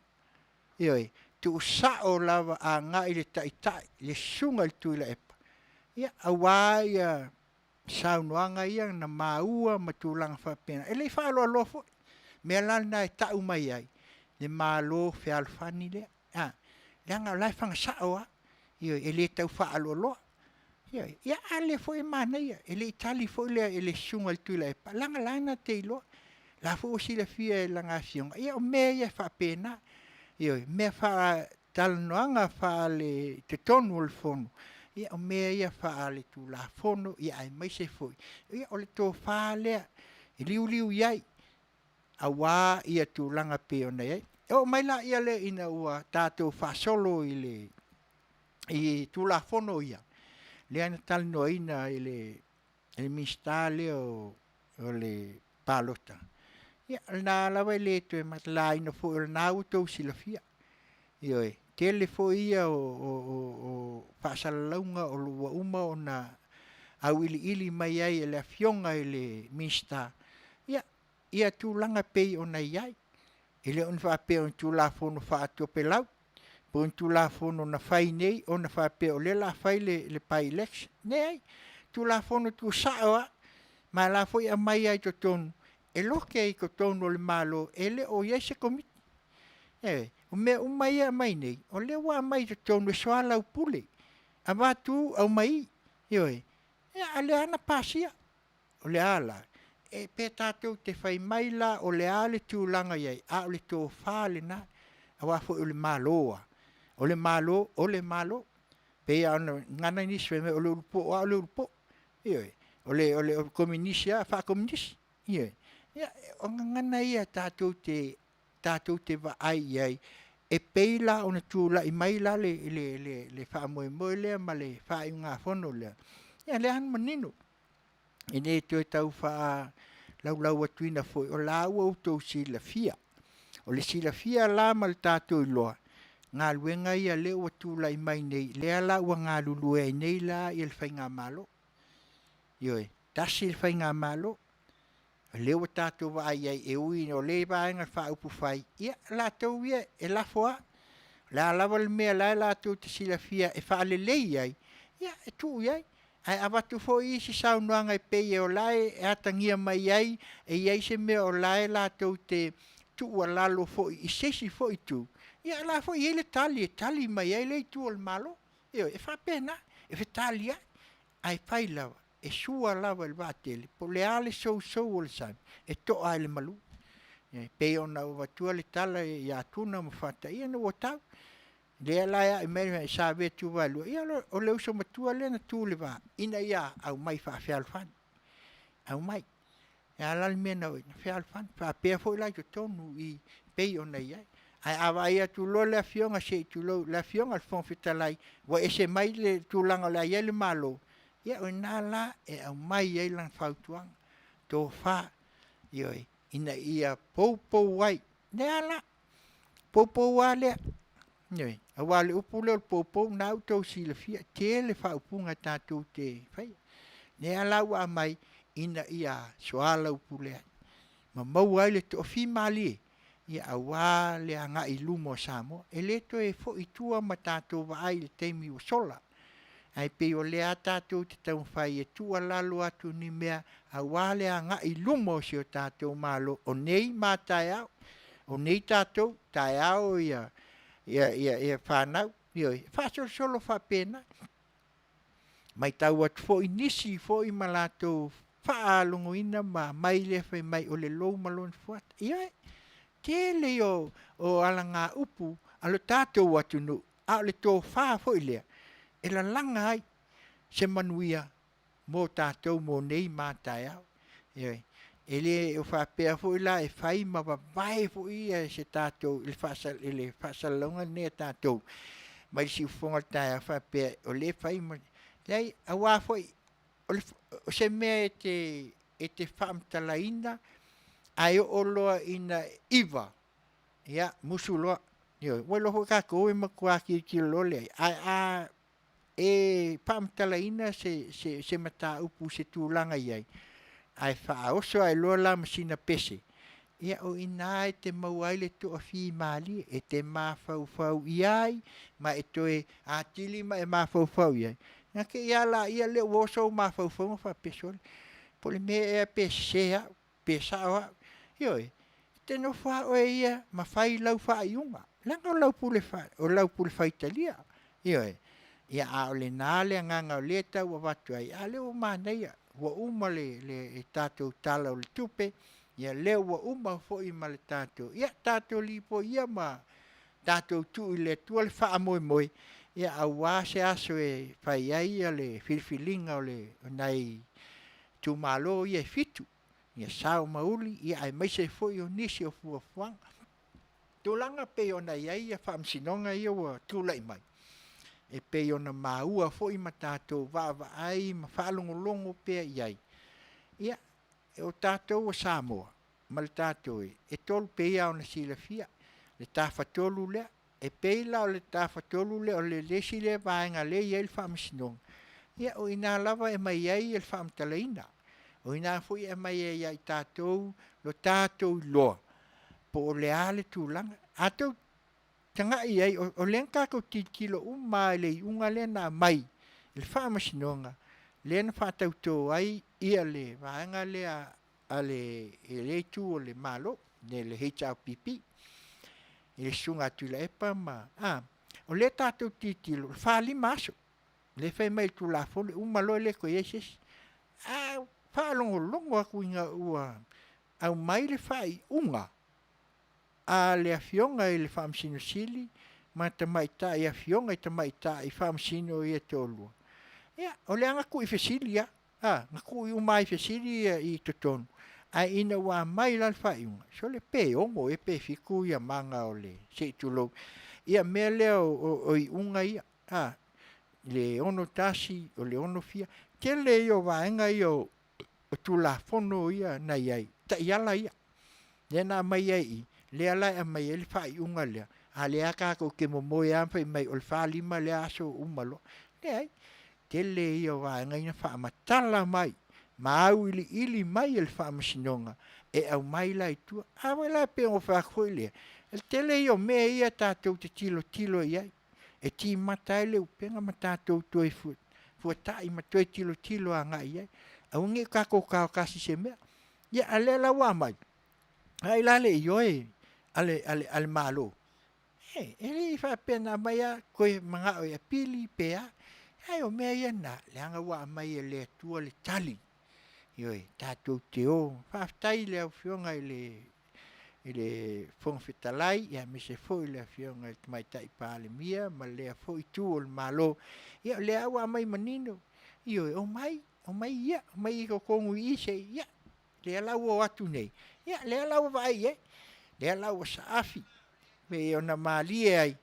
Ioe, tuusao lava agai i le Taitai, le Susuga i le Tuilaepa, ia aua ia saunoaga ia na maua ma tulaga faapena, e le i faaaloaloa foi. O le mea la lena e tau mai ai le Malo fealofani lea, a, leaga o la e fagasao lava, ioe, e le tau faaaloaloa. Ioe. Ia a lea foi e manaia, e le i tali foi le Susuga i le Tuilaepa, leaga o la e na te iloa, o la foi ua silafia e lana afioga, ia o mea ia e faapena. Ioe, mea faatalanoaga faaletotonu o le Fono, ia o mea ia faaletulafono aemaise foi o le tofa lea e liuliu i ai aua tulaga e pei ona i ai. E oo mai la lea ina ua tatou faasolo i Tulafono ia, lea na talanoaina e le Minisita lea o le Palota, ia o lena lava e le toe laina foi o lena ua outou silafia. Ioe, tele foi ia o faasalalauga ua uma ona auiliili mai ai e le Afioga i le Minisita ia tulaga e pei ona i ai. E le o ni faapea o ni Tulafono faatopelau, po o ni Tulafono na fai nei ona faapea o lea o le a fai le bi-election. Leai, o Tulafono tuusao lava, ma o la foi e aumai lava i totonu, e lote i totonu o le Malo e le o i ai se Komiti. Ioe. O mea uma ia e aumai nei, o lea ua aumai i totonu e soalaupule, avatu aumai, ioe, a o lea lava na pasia. O le a la? E pe tatou te fai mai la o le a le tulaga e i ai, a o le tofa lena, aua foi o le Malo lava, o le Malo o le Malo. E pei lava ona gagana nisi fai mai o le ulupo lava o le ulupo. Ioe. O le Komenisi lava e faakomenisi. Ioe. Ia, o gagana ia tatou te vaai i ai, e pei la ona tulai mai la le faamoemoe lea ma le faaiugafono lea, ia lea lava na manino, e le toe tau faalaulauina atu foi, o la ua outou silafia. O le silafia la ma le tatou iloa, o galuega ia o lea ua tulai mai nei, lea la ua galulue ai nei la le faigamalo. Ioe, tasi le faigamalo, o lea ua tatou vaai i ai, e ui o lea Vaega Faaupufai, ia o latou ia e lafo lava. O le a lava le mea o la e latou te silafia e faalelei ai, ia e tuu i ai. Ae avatu foi isi saunoaga e pei o la e atagia mai ai e i ai se mea o la e latou te tuualalo foi i se isi foi itu, ia o la foi e i ai le tali e tali mai ai lea itu o le Malo. Ioe, e faapena, e fetaliai, ae fai lava, e sua lava i le vaatele, po o le a le sousou o le sami, e to'a lava i le malu. E pei ona ou avatua le tala ia Tuna ma Fata, ia ina ua tau, lea la e a'i mai ai Savea Tuvaelua, ia o le uso matua lea na tu i le va ina ia aumai faafealofani, aumai. O le a la le mea na o ai? Na fealofani. Faapea foi la i totonu i i pei ona i ai. Ae a vaai atu loa le Afioga se i tulou, le Afioga i le Fofoga Fetalai ua ese mai le tulaga o le a i ai le Malo, ia o i ina la e aumai ai lana fautuaga, tofa, ioe, ina ia poupou ai. Lea la, poupou lava lea, ioe, aua o le upu lea o le poupou o lena ua outou silafia, e tele faaupuga tatou te faia. Lea la ua aumai ina ia soalaupule ai ma maua ai le toafimalie aua le agai i luma o Samoa. E le toe foi i tua ma tatou vaai i le taimi ua sola, ae pei o lea lava tatou te taumafai e tuualalo atu ni mea aua le agai i luma o si o tatou Malo, o nei ma a taeao. O nei tatou, taeao fanau, ioe, e faasolosolo faapena. E matau atu foi i nisi foi ma latou faalogoina ma aumai lea fai mai o le lou ma lona fuata. Ioe, tele ia o alagaupu a lo tatou atunuu, a o le tofa foi lea e lalaga ai se manuia mo tatou mo nei ma a taeao. Ioe. E le o faapea foi la e fai ma vavae foi ia se tatou i le faasal, i le faasalalauga lenei a tatou mai le siufofoga o le taeao faapea o lea e fai ma, leai, aua foi o le, o se mea e te, e te faamatalaina ae oo loa ina 9, ia, musu loa. Ioe, ua iloa foi tatou e matua tilotilo loa le ai, ae a e faamatalaina se, se, se mataupu i se tulaga i ai, ae faaoso ae loa la ma sina pese, ia o i ina e te maua ai le toafimalie, e te mafaufau i ai, ma e toe atili ma e mafaufau i ai, na te i lava laia lea ua oso ou mafaufauga faapea, sole, po o le mea ea pe sese au, pe sao au. Ioe, e te nofo lava oe ia ma fai lau faaiuga, leaga o lau pule, o lau pule faitalia. Ioe, ia a o lena le agaga o lea e tau avatu ai, a o lea ua manaia, ua uma le, le tatou Tala o le Tupe, ia lea ua uma foi ma le tatou, ia tatou lipoi ia ma tatou tuu i le Atua le faamoemoe, ia aua se aso e fai ai le filifiliga o le, o nai itumalo ia e fitu, ia sao ma uli, ia aemaise foi o nisi o fuafuaga. Tulaga pei ona i ai faamasinoga ia ua tulai mai, e pei ona maua foi ma tatou vaavaai ma faalogologo pea i ai, ia, o tatou o Samoa ma le tatou e tolu pei lava ona silafia le tafatolu lea. E pei la o le tafatolu lea o le isi lea vaega lea e i ai le faamasinoga, ia o i ina lava e aumai ai le faamatalaina. O i ina foi e aumai ai ia i tatou lo tatou iloa po o le a le tulaga. A tou tagai i ai, o lea na tatou tilotilo uma lava i le iuga lea na aumai i le faamasinoga, lea na faatauto ai ia le vaega lea a le lea itu o le Malo, le HRPP, i le susuga a Tuilaepa ma, a, o lea tatou te tilotilo, o le 45 aso, lea e fai mai e le Tulafono e uma loa e le toe i ai se isi. Ae ou faalogologo atu ina ua aumai le faaiuga a le Afioga i le Faamasino Sili ma tamaitai afioga i tamaitai faamasino ia e toalua, ia, o lea na tuu i fesili lava, a, na tuu uma lava i fesili i totonu, ae ina ua aumai la le faaiuga, sole pe 6 ea pe 7 ia maga o le, se i tulou, ia mea lea o iuga ia, a, le 61, o le 60 fia, tele ia o vaega ia o Tulafono ia na i ai, taiala ia, lea na aumai ai i i, lea la e aumai ai le faaiuga lea, a o lea lava tatou te momoe lava ma fai mai o le 45 lea aso uma loa. Leai, tele ia o vaega ia na faamatala mai ma auiliili mai e le Faamasinoga e aumai la i tua. A foi la pei ona ou fai atu foi lea, o le tele ia o mea ia tatou te tilotilo i ai, e timata ai le upega ma tatou toe fuatai ma toe tilotilo agai i ai. Aua ne i tatou taotasi i se mea. Ia, a o lea la ua aumai, ai la le ioe a le Malo, e le i faapea na aumai lava toe manao e apili pe a. Ae o mea ia na, leaga ua aumai e le Atua le tali. Ioe, tatou te o. Faafetai i le Afioga i le Fofoga Fetalai, aemaise foi le Afioga i le Tamaitai Palemia ma lea foi itu o le Malo. Ia o lea lava ua aumai manino, ioe, omai, omai ia, omai i totonu i i se i, ia, lea la ua o atu nei, ia, lea la ua vaai i ai, lea la ua saafi, pei ona malie ai,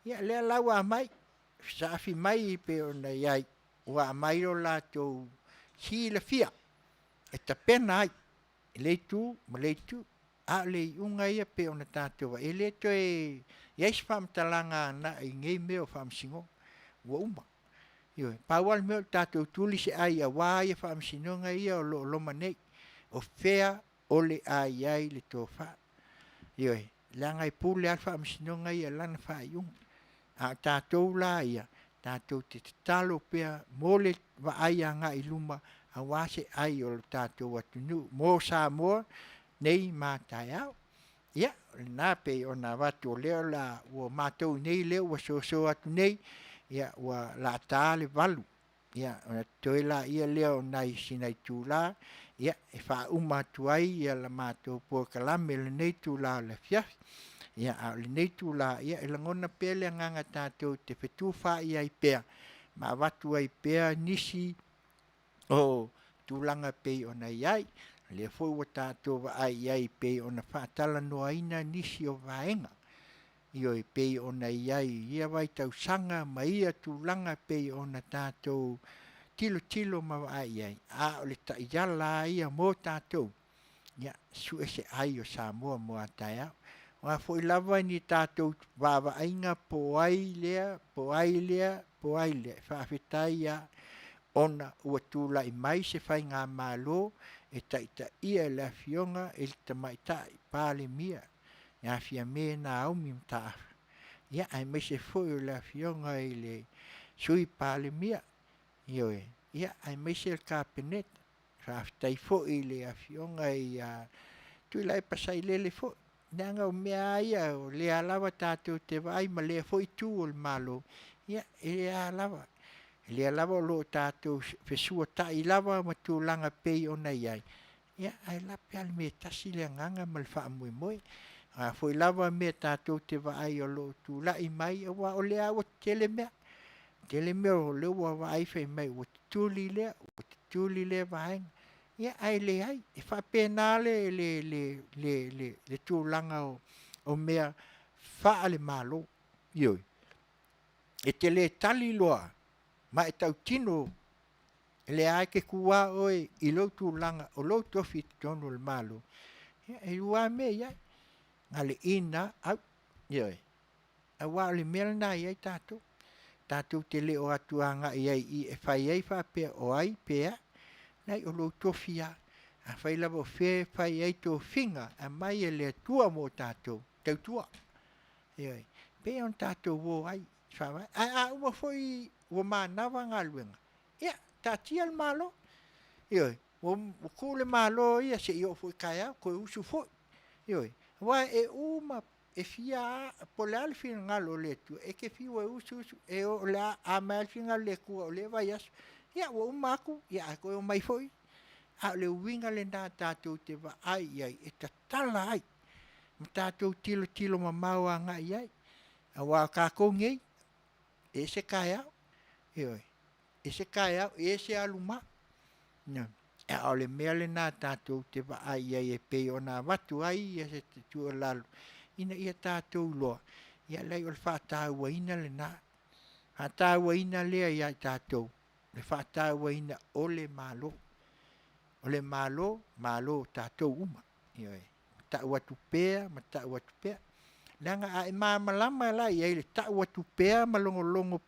ia, lea la ua aumai, saafi mai pei ona i ai, ua aumai lo latou silafia e tapena ai i lea itu ma lea itu. A o le iuga ia pei ona tatou vaai, e le toe i ai se faamatalaga agai i nei mea o faamasinoga, ua uma. Ioe, pau lava le mea o le tatou tuli se ai aua ia faamasinoga ia o lo o loma nei, o fea o le a i ai le tofa. Ioe, leaga e pule lava le faamasinoga ia i lana faaiuga. A o tatou la ia, tatou te tatalo pea mo le vaai agai i luma aua se ai o le tatou atunuu mo Samoa nei ma taeao. Ia, o lena pei ona avatu o lea o le a ua matou nei lea ua soso atu nei, ia ua o le a ta le 8, ia ona totoe laia lea o nai sina itula, ia e faauma atu ai ia la matou polokalame i lenei itula o le afiafi. Ia a o lenei itula, ia e lagona pea le agaga tatou te fetufaai ai pea ma avatu ai pea nisi o tulaga e pei ona i ai. Lea foi ua tatou vaai i ai pei ona faatalanoaina nisi o vaega, ioe, pei ona i ai i ia vaitausaga ma ia tulaga pei ona tatou tilotilo ma vaai i ai, a o le taiala lava ia mo tatou, ia, sue se ai o Samoa mo a taeao. O a foi lava ni tatou vaavaaiga po o ai lea, po o ai lea, po o ai lea, e faafetai lava ona ua tulai mai se faigamalo e taitaia e le Afioga i le Tamaitai Palemia ia Fiame Naomi Mataafa, ia aemaise foi o le Afioga i le Sui Palemia, ioe, ia aemaise le Kapeneta. Faafetai foi i le Afioga ia Tuilaepa Sailele foi, leaga o mea lava ia o lea lava tatou te vaai ma lea foi itu o le Malo, ia e lea lava, lea lava o lo o tatou fesuata'i lava ma tulaga pei ona i ai, ia ae lape lava i le mea e tasi le agaga ma le faamoemoe. O a foi lava mea tatou te vaai o lo o tulai mai, aua o lea lava ua tetele mea, tele mea o lea ua vaai fai mai ua tutuli lea, ua tutuli lea vaega, ia ae leai, e faapena le le le le le le tulaga o mea faale-Malo. Ioe, e te le tali loa ma e tautino o lea lava e te tu lava oe i lou tulaga o lou tofi i totonu o le Malo, ia e lua lava mea e i ai, na o le in lava out, ioe. Aua o le mea lena e i ai tatou. Tatou te le o atu agai ai i i e fai ai faapea o ai pe a. Leai, o lou tofi lava. Afai lava o fea e fai ai tofiga e aumai e le Atua mo tatou, tautua. Ioe. E pei ona tatou o ai i faavae. Ae a uma foi ua manava galuega, ia, taatia le Malo. Ioe. Ua tuu le Malo ia se i oo foi i taeao toe usu foi. Ioe. Aua e uma e fia a, po o le a le finagalo o le Atua, e te fiu e usu usu, e oo, o le a, a mai lava le finagalo o le Atua o lea vaiaso, ia ua uma atu, ia ae toe omai foi. A o le uiga lena tatou te vaai i ai e tatala ai ma tatou tilotilo mamao agai i ai, aua o tatou nei, e ese taeao, ioe, ese taeao, ese alu ma. A o le mea lena tatou te vaai i ai e pei ona avatu ai se tuualalo ina ia tatou iloa, ia leai o le faatauaina lena, faatauaina lea ia i tatou le faatauaina o le Malo. O le Malo, Malo o tatou uma. Ioe. Tau atu pea ma tau atu pea. Leaga a e malamalama la i ai i le tau atu pea ma logologo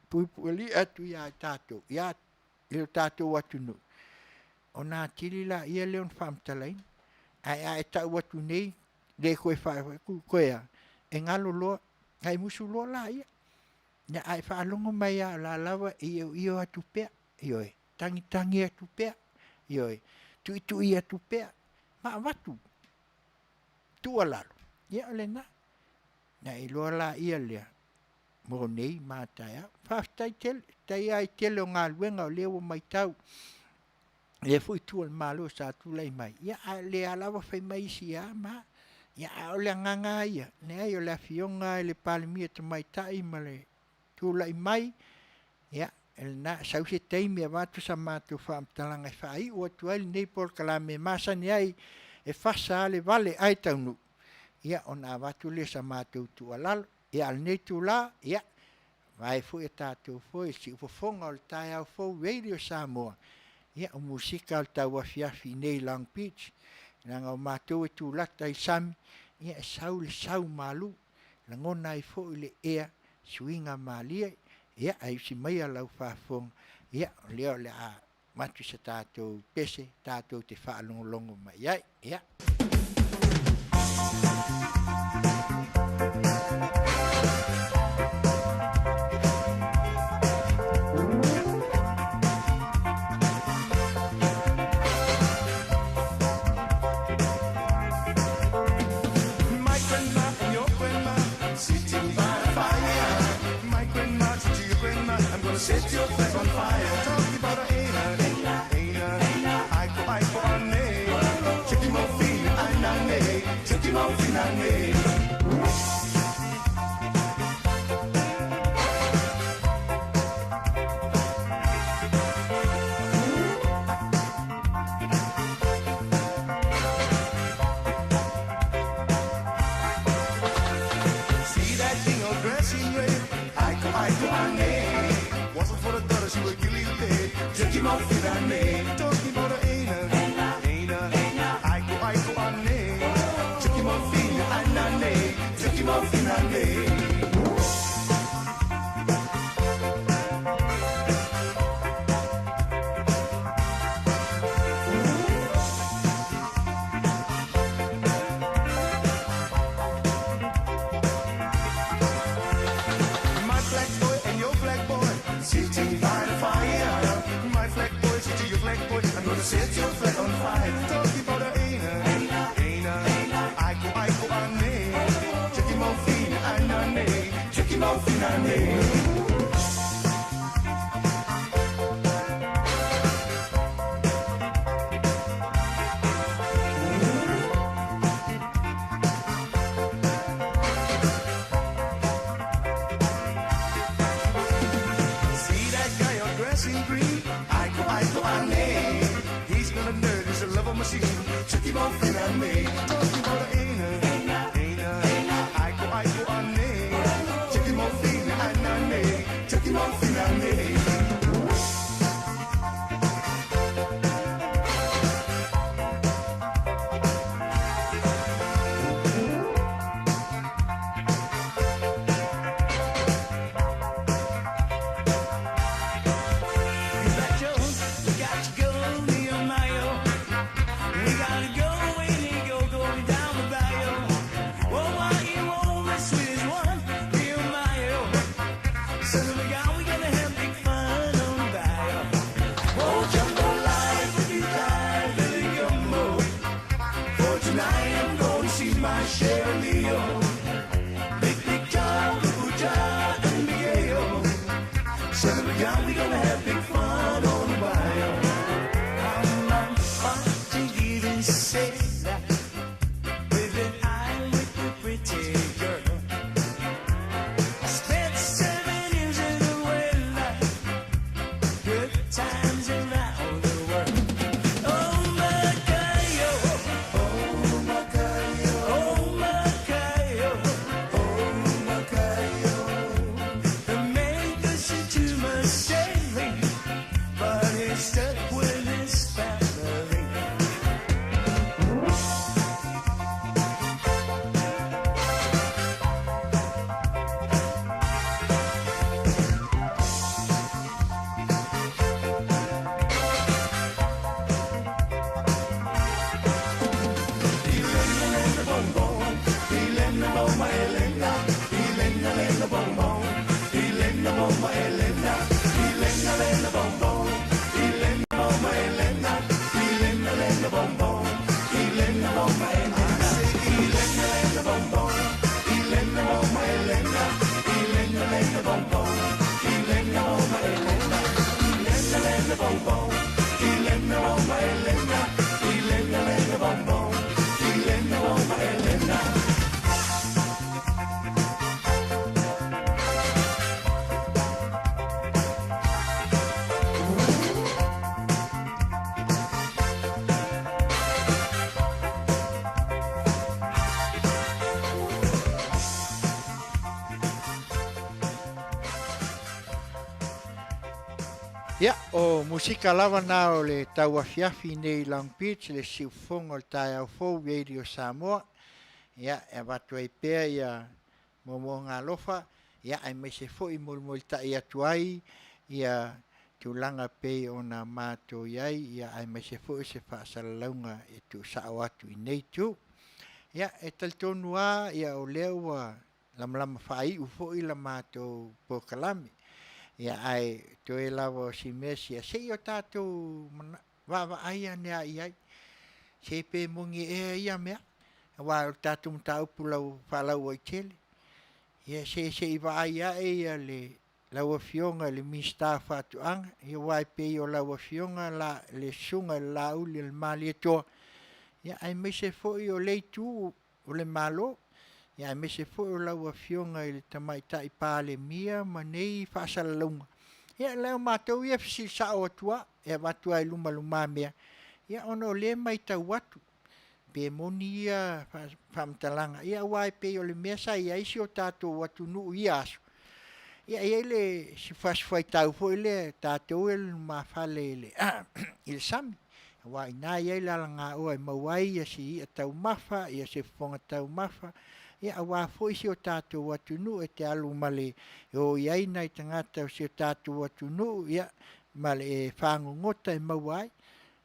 puipuialii atu ia tatou, ia i lo tatou atunuu, ona atili laia lea ona faamatalaina. Ae a e tau atu nei, le toe faafoi toe a, e galo loa, na e musu loa laia. Ia, a e faalogo mai lava o la e lava e ioio atu pea, ioe, tagitagi atu pea, ioe, tuitui atu pea, ma avatu tuualalo, ia o lena. Na e iloa laia lea mo nei ma a taeao. Faafetai tele, faafetai lava i le tele o galuega o lea ua matau i lea foi itu o le Malo sa tulai mai, ia a o lea lava fai mai isi a ma a. Ia a o le agaga lava ia, leai o le Afioga i le Palemia Tamaitai ma le tulai mai, ia, lena, sau se taimi avatu sa matou faamatalaga e faaiu atu ai lenei polokalame e masani ai e fasa lava le vale ae taunuu, ia ona avatu lea o sa matou tuualalo. Ia a o lenei itula, ia, vae foi a tatou foi i le siufofoga o le taeao fou Radio Samoa, ia o musika o le tauafiafi i inei i Long Beach, leaga o matou e tulata i le sami, ia e sau le sau malu, lagona ai foi le ea suiga malie, ia ae usi maia lau faafofoga, ia o lea o le a avatu se tatou pese tatou te faalogologo mai ai. Ia. My grandma and your grandma sitting by the fire. My grandma to your grandma, I'm gonna set your flag on fire. Talking about a aina, aina, aina, aiko aiko ane. Chiki mo fina anane, chiki mo fina ane. My black boy and your black boy sitting by the fire. My flag boy, to your flag boy, I'm gonna set your flag on fire. Talking about a ena, ena, aiko aiko ane, check him out fina anane, check him out fina ane. See that guy all dressed in green? Aiko, aiko, ane. He's not a nerd, he's a lover machine. Check him out, finale. Talking about a ena, ena, aiko, aiko, ane. Check him out, finale. Check him out, finale. You got your, you got your go, Nehemiah. We gotta go and he go going down the bayou. Oh, why you want the sweetest one, Nehemiah? So we got, we gonna have big fun on the bayou. Oh, jambalaya, we live in the gumbo. For tonight I'm gonna see my share Leo. Big, big John, Booja, and Miguel. So we got, we gonna have big fun on the bayou. I'm a Portuguese sailor with an eye with a pretty girl. I spent 7 years in the whaler, good times around the world. Oh Macayo, oh Macayo, oh Macayo, oh Macayo. The man doesn't do much sailing, but he's stuck with his family. Ia, o musika lava na o le tauafiafi nei i Long Beach, le siufofoga o le taeao fou Radio Samoa. Ia, e avatu ai pea ia moomooga alofa, ia aemaise foi molimolitai atu ai ia tulaga pei ona matou i ai, ia aemaise foi se faasalalauga e tuusao atu i nei itu. Ia, e talitonu lava ia o lea ua lamalama faaiu foi la matou polokalame. Ia, ae toe lava o si mea sia, se i o tatou vaavaai ane a i ai, se pe moni ea ia mea, aua o le tatou mataupu lau faalauaitele. Ia, se se i vaai ae ia le lau Afioga i le Minisita o Faatoaga, ia aua e pei o lau Afioga la, le Susuga i le Laauli o le Malietoa, ia aemaise foi o le itu o le Malo, ia aemaise foi o lau Afioga i le Tamaitai Palemia ma nei faasalalauga. Ia o lea o matou ia e fesili sao atu lava, e avatu lava i luma lumamea, ia ona o lea e matau atu, pe moni ia faamatalaga, ia aua e pei o le mea sa i ai si o tatou atunuu i ia aso. Ia, e i ai le si fasifuaitau foi lea tatou e lumafale i le i le sami, aua o i ina e i ai le alagaoa e maua ai ia si i'a taumafa, ia se fofoga taumafa, ia aua foi si o tatou atunuu e te alu ma le e o i ai nai tagata o si o tatou atunuu, ia ma le fagogota e maua ai.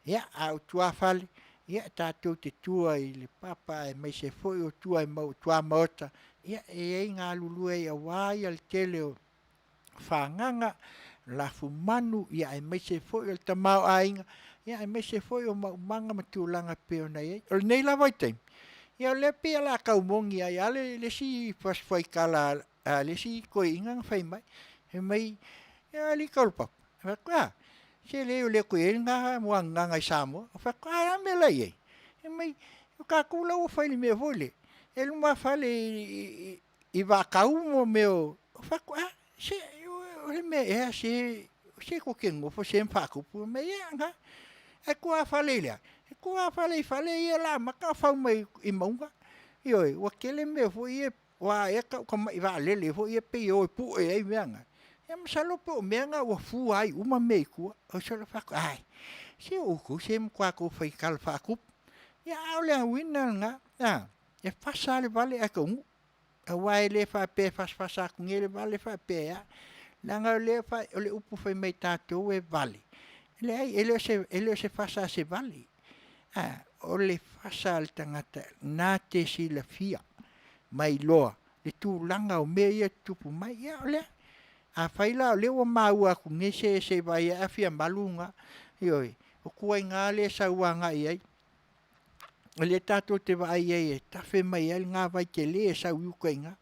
Ia, a o tuafale, ia tatou te tua i le papa aemaise foi o tua e tuamaota, ia e i ai galulue ai aua le tele o fagaga, lafumanu, ia aemaise foi o le tamaoaiga, ia aemaise foi o maumaga ma tulaga e pei ona i ai. O lenei la vaitaimi, ia o lea e pei o le a tau moni ai lava le isi fasifuaitala a le isi toeaina na fai mai, fai mai, alii Taulapapa, ou fai atu, e a? Se leai ua le toe i ai lena muagagana i Samoa. Ou fai atu, a o le a le mea la e i ai? Fai mai, o tatou la ua fai i le mea foi lea, e lumafale i vaatau mea o… Ou fai atu, a, se o le mea ea se, se tou te nonofo se ma faatupu. Fai mai, ia na, ae tuafale i le a? E tuafale i fale ia o le a amata ona fau mai i mauga. Ioe, ua tele mea foi ia o a ea e tau o tamai vaalele foi ia e pei e o e pue ai mea na, ia masalo po o mea na ua fua ai uma mea i tua. Ou fai atu, ai, se o outou se matua tou faitala faatupu. Ia a o le uiga lena, e fasa lava le vale ae taunuu. Aua e le faapea e fasa fasa atu nei le vale faapea e a, leaga o le upu fai mai tatou e vale, e leai e le o se fasa a se vale, o le fasa a le tagata na te silafia ma iloa le tulaga o mea ia e tutupu mai. Ia o lea, afai la o lea ua maua atu nei, se se i vaai ane a fia malu lena. Ioe, o tuaiga lea e sau agai i ai, o lea tatou te vaai i ai e tafe mai ai lena vai tele e sau i uta i ina.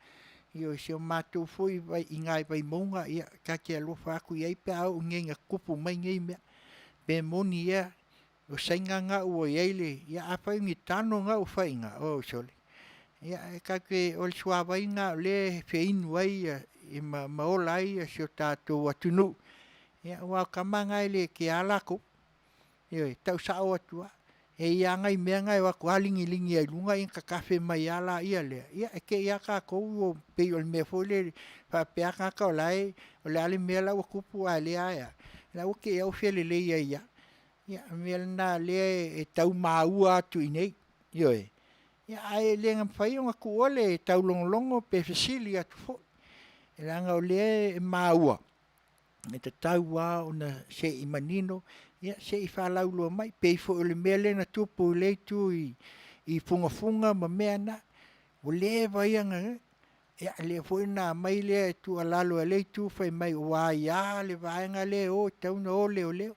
Ioe, si o matou foi vai i ina i Vaimauga, ia ta te alofa atu i ai pe a oo nei ina tutupu mai nei mea. Pe moni ea o Saina na ua i ai le… ia afai o ni tano na ua fai i ina, oi sole, ia e ta te o le suavai lena o lea e feinu ai ma ola ai si o tatou atunuu, aua o tama na e le kea latou. Ioe, e tau sao atu lava. E i ai lava nai mea na e o atu lava ligiligi lava i luga ona tatafe mai lava lea, ia e te i lava tatou ua pei o le mea foi lele faapea lava tagata o la e, o le a le mea la ua tupu a o lea lava e a? La ua te i lava ua fia lelei ai lava. Ia o le mea lena o lea e tau maua atu i inei, ioe, ae le mafai ona tuua le taulogologo pe fesili atu foi, leaga o lea e maua, e tatau lava ona se i manino, se i faalauiloa mai. E pei foi o le mea lea na tupu i lea itu i fugafuga ma mea na, ua leva ia ona… ia lea foi na aumai le tuualalo a lea itu fai mai ua aia le vaega lea e o e tatau ona o leoleo.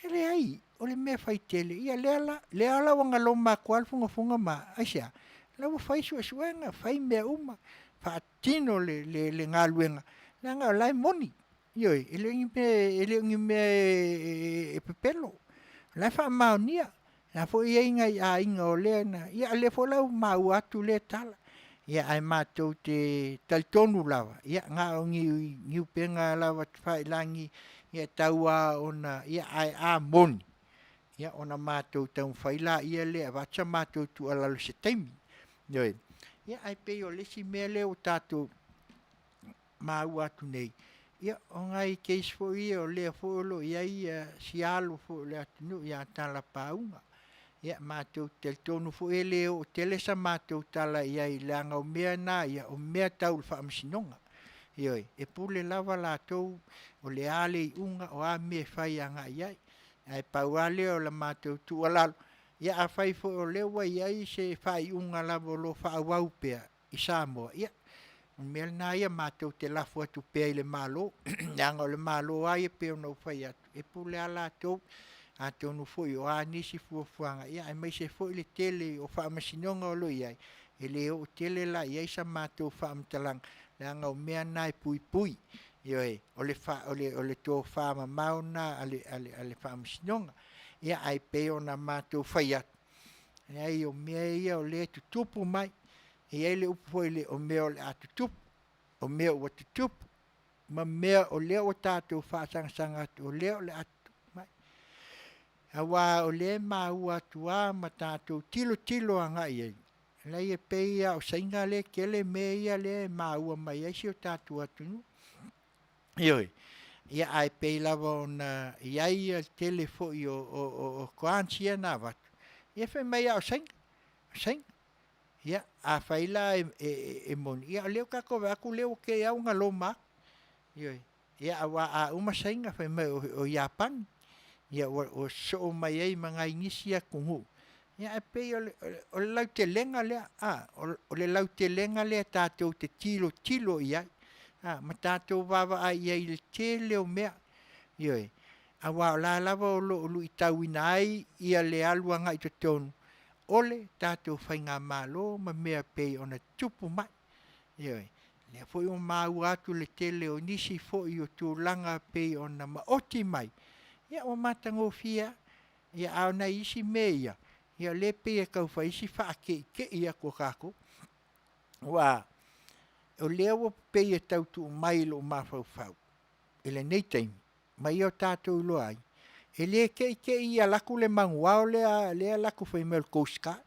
E leai, o le mea faitele, ia lea la ua galoma atu lava le fugafuga ma a. Aisea? O la e ua fai suesuega, fai mea uma, faatino le galuega, leaga o la e moni. Ioe, e le o ni mea e pepelo, o la e faamaonia. O la foi e i ai nai aiga o lea na… ia o lea foi la ua maua atu lea tala. Ae matou te talitonu lava, ia na o ni upega lava tafailagi e tau lava ona… ae a moni, ona matou taumafai lea e avatu sa matou tuualalo i se taimi. Ioe. Ia ae pei o le isi mea lea ua tatou maua atu nei, ia o nai case foi ia o lea foi o lo o i ai si alo foi o le atunuu ia Talapauga. Ia matou te talitonu foi e le oo tele sa matou tala i ai leaga o mea na ia, o mea tau le Faamasinoga. Ioe, e pule lava latou o le a le iuga o a mea e fai agai i ai. Ae pau lava lea o le matou tuualalo, ia afai foi o lea ua i ai se faaiuga lava o lo o faaauau pea i Samoa, ia o le mea lena ia matou te lafo atu pea i le Malo, leaga o le Malo lava ia pei ona ou fai atu, e pule lava latou, atonu foi o a nisi fuafuaga, aemaise foi le tele o faamasinoga o lo o i ai, e le oo tele la i ai sa matou faamatalaga, leaga o mea na e puipui. Ioe, o le tofamamao lena a le Faamasinoga. Ia ae pei ona matou fai atu, leai o mea ia o lea e tutupu mai, e i ai le upu foi lele, o mea o le a tutupu, o mea ua tutupu, ma mea o lea ua tatou faasagasag atu o lea o le a tutupu mai. Aua o lea e maua atu lava ma tatou tilotilo agai i ai, leai e pei lava o Saina lea e tele mea ia e maua mai ai si o tatou atunuu. Ioe. Ia, ae pei lava ona i ai ia le tele foi o, o, o, o grants ia na avatu, ia fai mai lava o Saina, o Saina. Ia, afai la e, e, e moni, ia o lea ua tatou vaai atu o lea ua tele lava ua loma atu. Ioe. Ia aua a uma Saina fai mai o, o Iapani, ia ua, ua sosoo mai ai ma nai nisi atunuu. Ia ae pei o le, o le lautelega lea, a, o le lautelega lea tatou te tilotilo i ai, a, ma tatou vaavaai i ai i le tele o mea. Ioe. Aua o la lava o lo o luitauina ai ia le alu agai i totonu o le tatou faigamalo ma mea pei ona tutupu mai. Ioe. Lea foi ua maua atu le tele o nisi foi o tulaga pei ona maoti mai, ia ua matagofie lava. Ia a o nai isi mea ia, ia o lea e pei e tau fai si faakeikei atu o tatou. Aua o lea ua pei e tau tuu mai i lou mafaufau i lenei taimi, ma ia o tatou iloa ai, e le keikei alu atu le manuao lea lea e alu atu fai mai o le Coast Guard.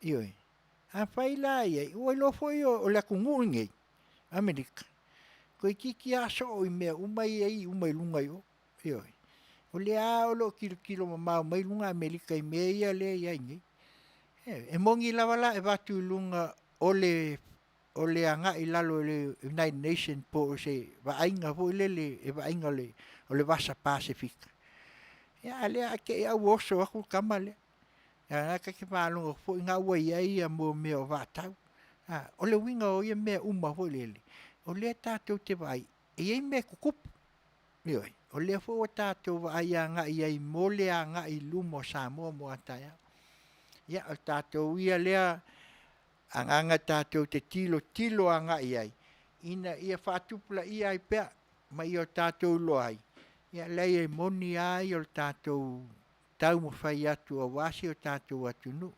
Ioe. Afai la e i ai, ua iloa foi o le atunuu lenei, Amerika, toeitiiti lava soo i mea uma ia e i uma i luga i o. Ioe. O lea lava o lo o tilotilo mamao mai luga Amerika i mea ia lea e i ai nei. Ioe. E moni lava la e avatu i luga o le o le agai i lalo o le United Nation po o se vaaiga foi lele e vaaiga o le Vasa Pasefika, ia a o lea te i lava ua oso atu le tama lea. Ia o lena ta te faalogo atu foi na ua i ai ia mo mea o vaatau. A, o le uiga o ia mea uma foi lele, o lea tatou te vaai, e i ai mea e tutupu. Ioe, o lea foi ua tatou vaai agai i ai mo le agai i luma o Samoa mo a taeao. Ia, o le tatou ia lea agaga tatou te tilotilo agai i ai, ina ia faatupulaia ai pea ma ia o tatou iloa ai, ia leai e moni lava ia o le tatou taumafai atu aua si o tatou atunuu.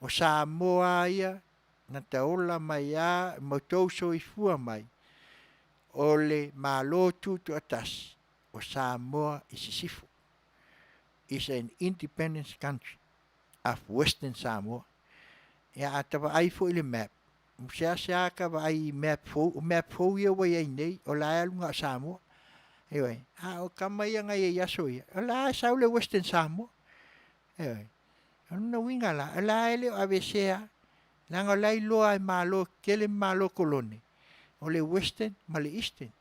O Samoa lava ia na taola mai lava ma outou soifua mai, o le Malo Tutoatasi o Samoa i Sisifo, is an independence country of Western Samoa. Ia a ta vaai foi i le map, seasea ta vaai i map fou, o map fou ia ua i ai nei, o la e alu na o Samoa. Ioe, a o tama ia na i ai i aso ia, o la e sau le Western Samoa. Ioe, o lona uiga la, o la e le o aveesea, leaga o la e iloa e Malo tetele ma Malo kolone, o le Western ma le Eastern.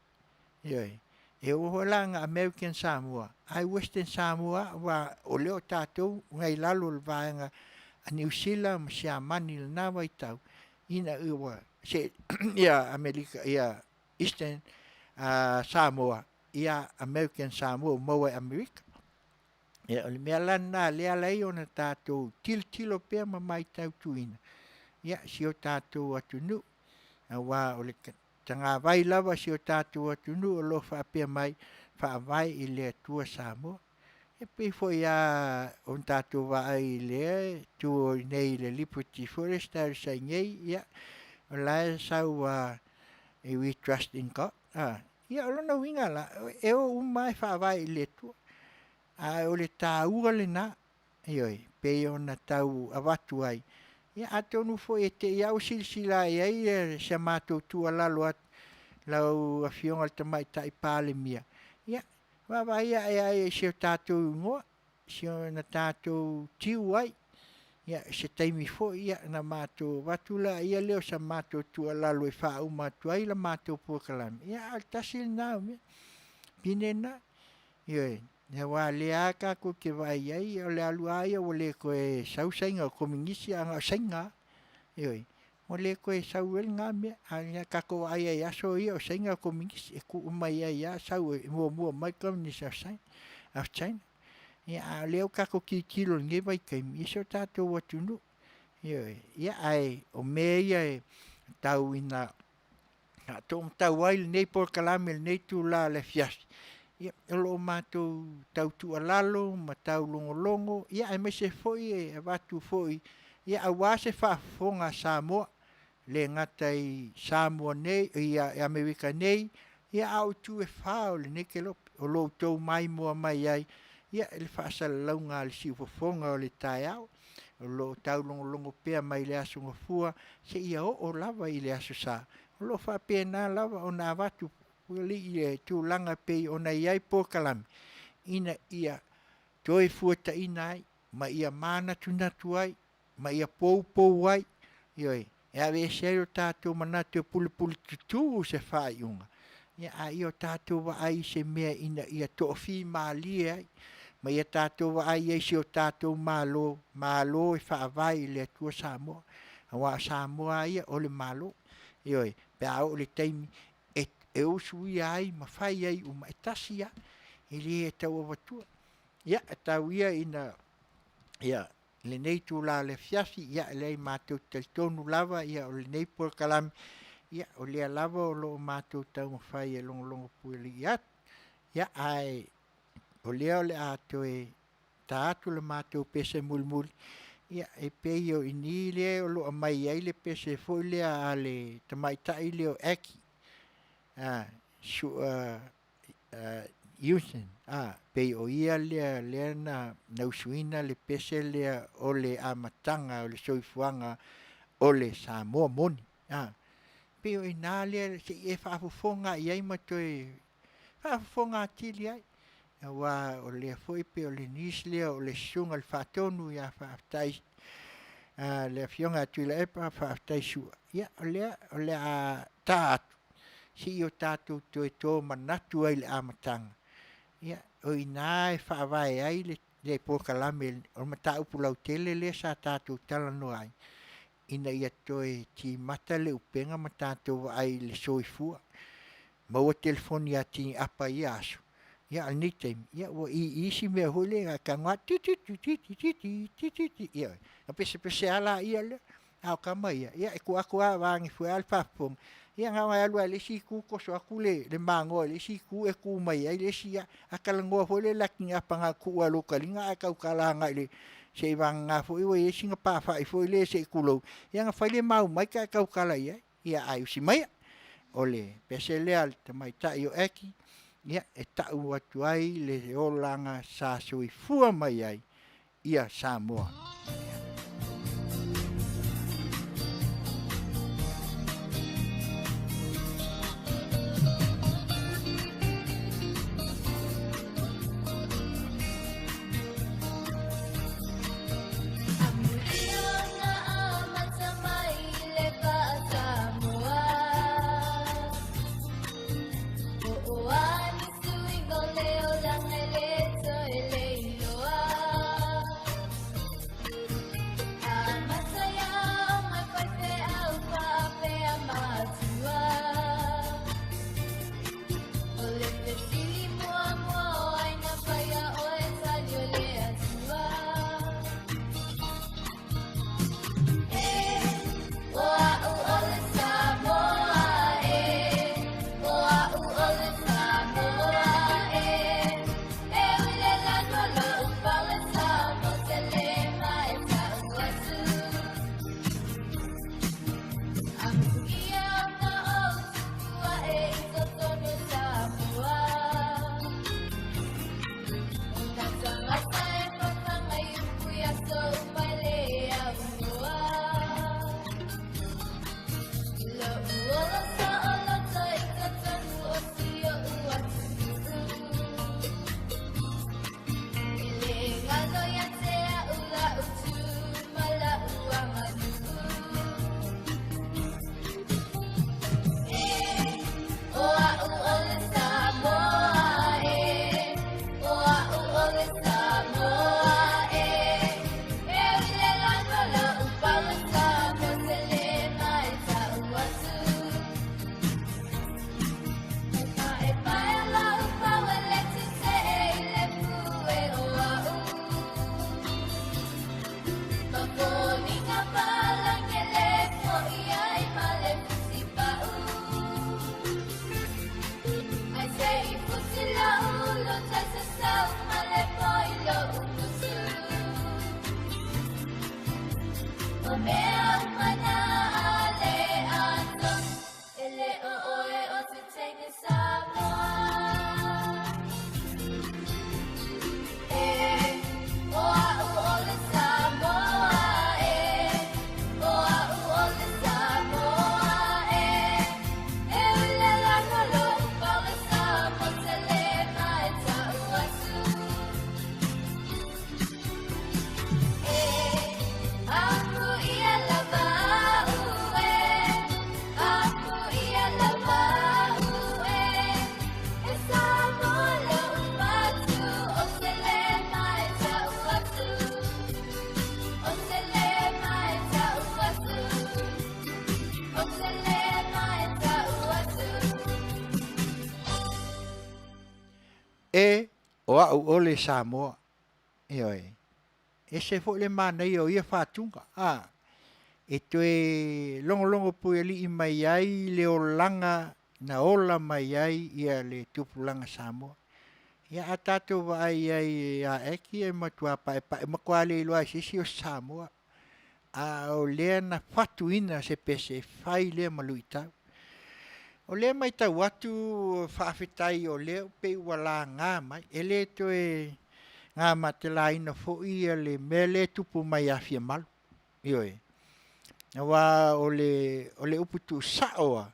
Ioe, e oo foi la ina American Samoa, ae Western Samoa aua o lea o tatou na i lalo o le vaega a Niu Sila ma Siamani i lena vaitau, ina ua se ia Amerika ia Eastern Samoa ia American Samoa ua maua e Amerika. Ia, o le mea la lena lea e ala ai ona tatou tilotilo pea ma matautuina ia si o tatou atunuu, aua o le tagavai lava si o tatou atunuu o lo o faapea mai, Faavae i le Atua Samoa. E pei foi lava ona tatou vaai i le tu i inei i le Lipoti foi lea establish ai nei, ia, o la e sau lava, We trust in God. Ia, o lona uiga la, e o uma lava e faavae i le Atua. Ae o le taua lena, ioe, pei ona tau avatu ai. Ia atonu foi e te i lava ua silasila i ai si a matou tuualalo atu lau Afioga i le Tamaitai Palemia, ia, vaavaai ae ai i si o tatou igoa, si ona tatou tiu ai. Ia, se taimi foi ia ona matou avatu laia lea o sa matou tuualalo e faauma atu ai la matou polokalame, ia a o le tasi lena o mea, pine lena. Ioe, aua o lea lava tatou te vaai i ai, o le alu lava ia ua le toe sau Saina o Kominisi ae na o Saina lava. Ioe, ua le toe sau ai lena mea. A o tatou vaai ai i aso ia o Saina o Kominisi, e tuu mai ai lava sau e muamua mai Communist of China. Ia, a o lea ua tatou tilotilo i lenei vaitaimi i si o tatou atunuu. Ioe, ia ae o mea ia e tau ina toomatau ai lenei polokalame i lenei itula o le afiafi, ia, o lo o matou tau tuualalo ma tau logologo, ia aemaise foi e avatu foi ia aua se faafofoga a Samoa, e le gata i Samoa nei, i Amerika nei, ia a o itu e fa o lenei kelope, o lo outou maimoa mai ai ia i le faasalalauga a le siufofoga o le taeao, o lo o taulogologo pea mai le Aso Gafua seia oo lava i le Aso Sa. O lo o faapena lava ona avatu. Puealii i le tulaga e pei ona i ai polokalame ina ia toe fuataina ai ma ia manatunatu ai ma ia poupou ai, ioe, e aveese ai o tatou manatu e pulepule tutū se faaiuga, ia a ia o tatou vaai i se mea ina ia toafimalie ai, ma ia tatou vaai ai i si o tatou Malo, Malo e faavae i le Atua Samoa, aua o Samoa lava ia o le Malo. Ioe, pe a oo i le taimi e, e usuia ai ma fai ai uma, e tasi lava, e le tau avatua. Ia, e tau ia ina ia lenei itula o le afiafi, ia e leai matou te talitonu lava ia o lenei polokalame, ia o lea lava o lo o matou taumafai e logologo puelii atu. Ia ae o lea o le a toe ta atu le matou pese mulimuli, ia e pei o ini lea o lo o aumai ai le pese foi lea a le tamaitai lea o Aki, a, Sua Euson, a, pei o ia lea lea na na usuina le pese lea o le amataga o le soifuaga o le Samoa moni, a. Pei o i ina lea se i e faafofoga i ai ma toe faafofoga atili ai, aua o lea foi pei o le niece lea o le Susuga i le Faatonu, ia faafetai le Afioga ia Tuilaepa, faafetai Su'a. Ia o lea o le a ta atu se i o tatou toe tomanatu ai i le amataga, ia o i ina e faavae ai le le polokalame o le mataupu lautele lea sa tatou talanoa ai, ina ia toe timata le upega ma tatou vaai i le soifua. Maua telefoni ia apa i ia aso, ia a o lenei taimi, ia ua ii si mea foi lea e tago atu ti ti ti ti ti ti ti ti ti ia ona pesepese lava laia lea. A o tama ia, ia e tuu atu lava vaeane foi lava le faafofoga, ia na ona e alu lava i le isi itu toso atu le le magoa i le isi itu e tu mai ai le isi, ia a talanoa foi lea i le atiga na ona tuu lava i lou taliga ae tautala agai i le seiavagana foi ua i ai sina pafaai foi lea se i tulou, ia ona fai lea ma au maika ae tautala i ai. Ia ae usi maia, o le pese lea a le tamaitai o Aki e tau atu ai le olaga sa soifua mai ai ia Samoa. E o a'u ʻole Samoa. Ioe. Ese foi le manaia o ia faatuga, a e toe logologo puialii mai ai le olaga na ola mai ai ia le tupulaga Samoa. Ia a tatou vaai i ai ia Aki e matua paepae matua le iloa e se isi o se Samoa, a o lea na fatuina se pese e fai lea ma luitau. O lea e matau atu faafetai o lea pei ua laga mai, e le toe gamatelaina foi le mea lea e tupu mai ia Fiamalu. Ioe. Aua o le o le upu tuusao lava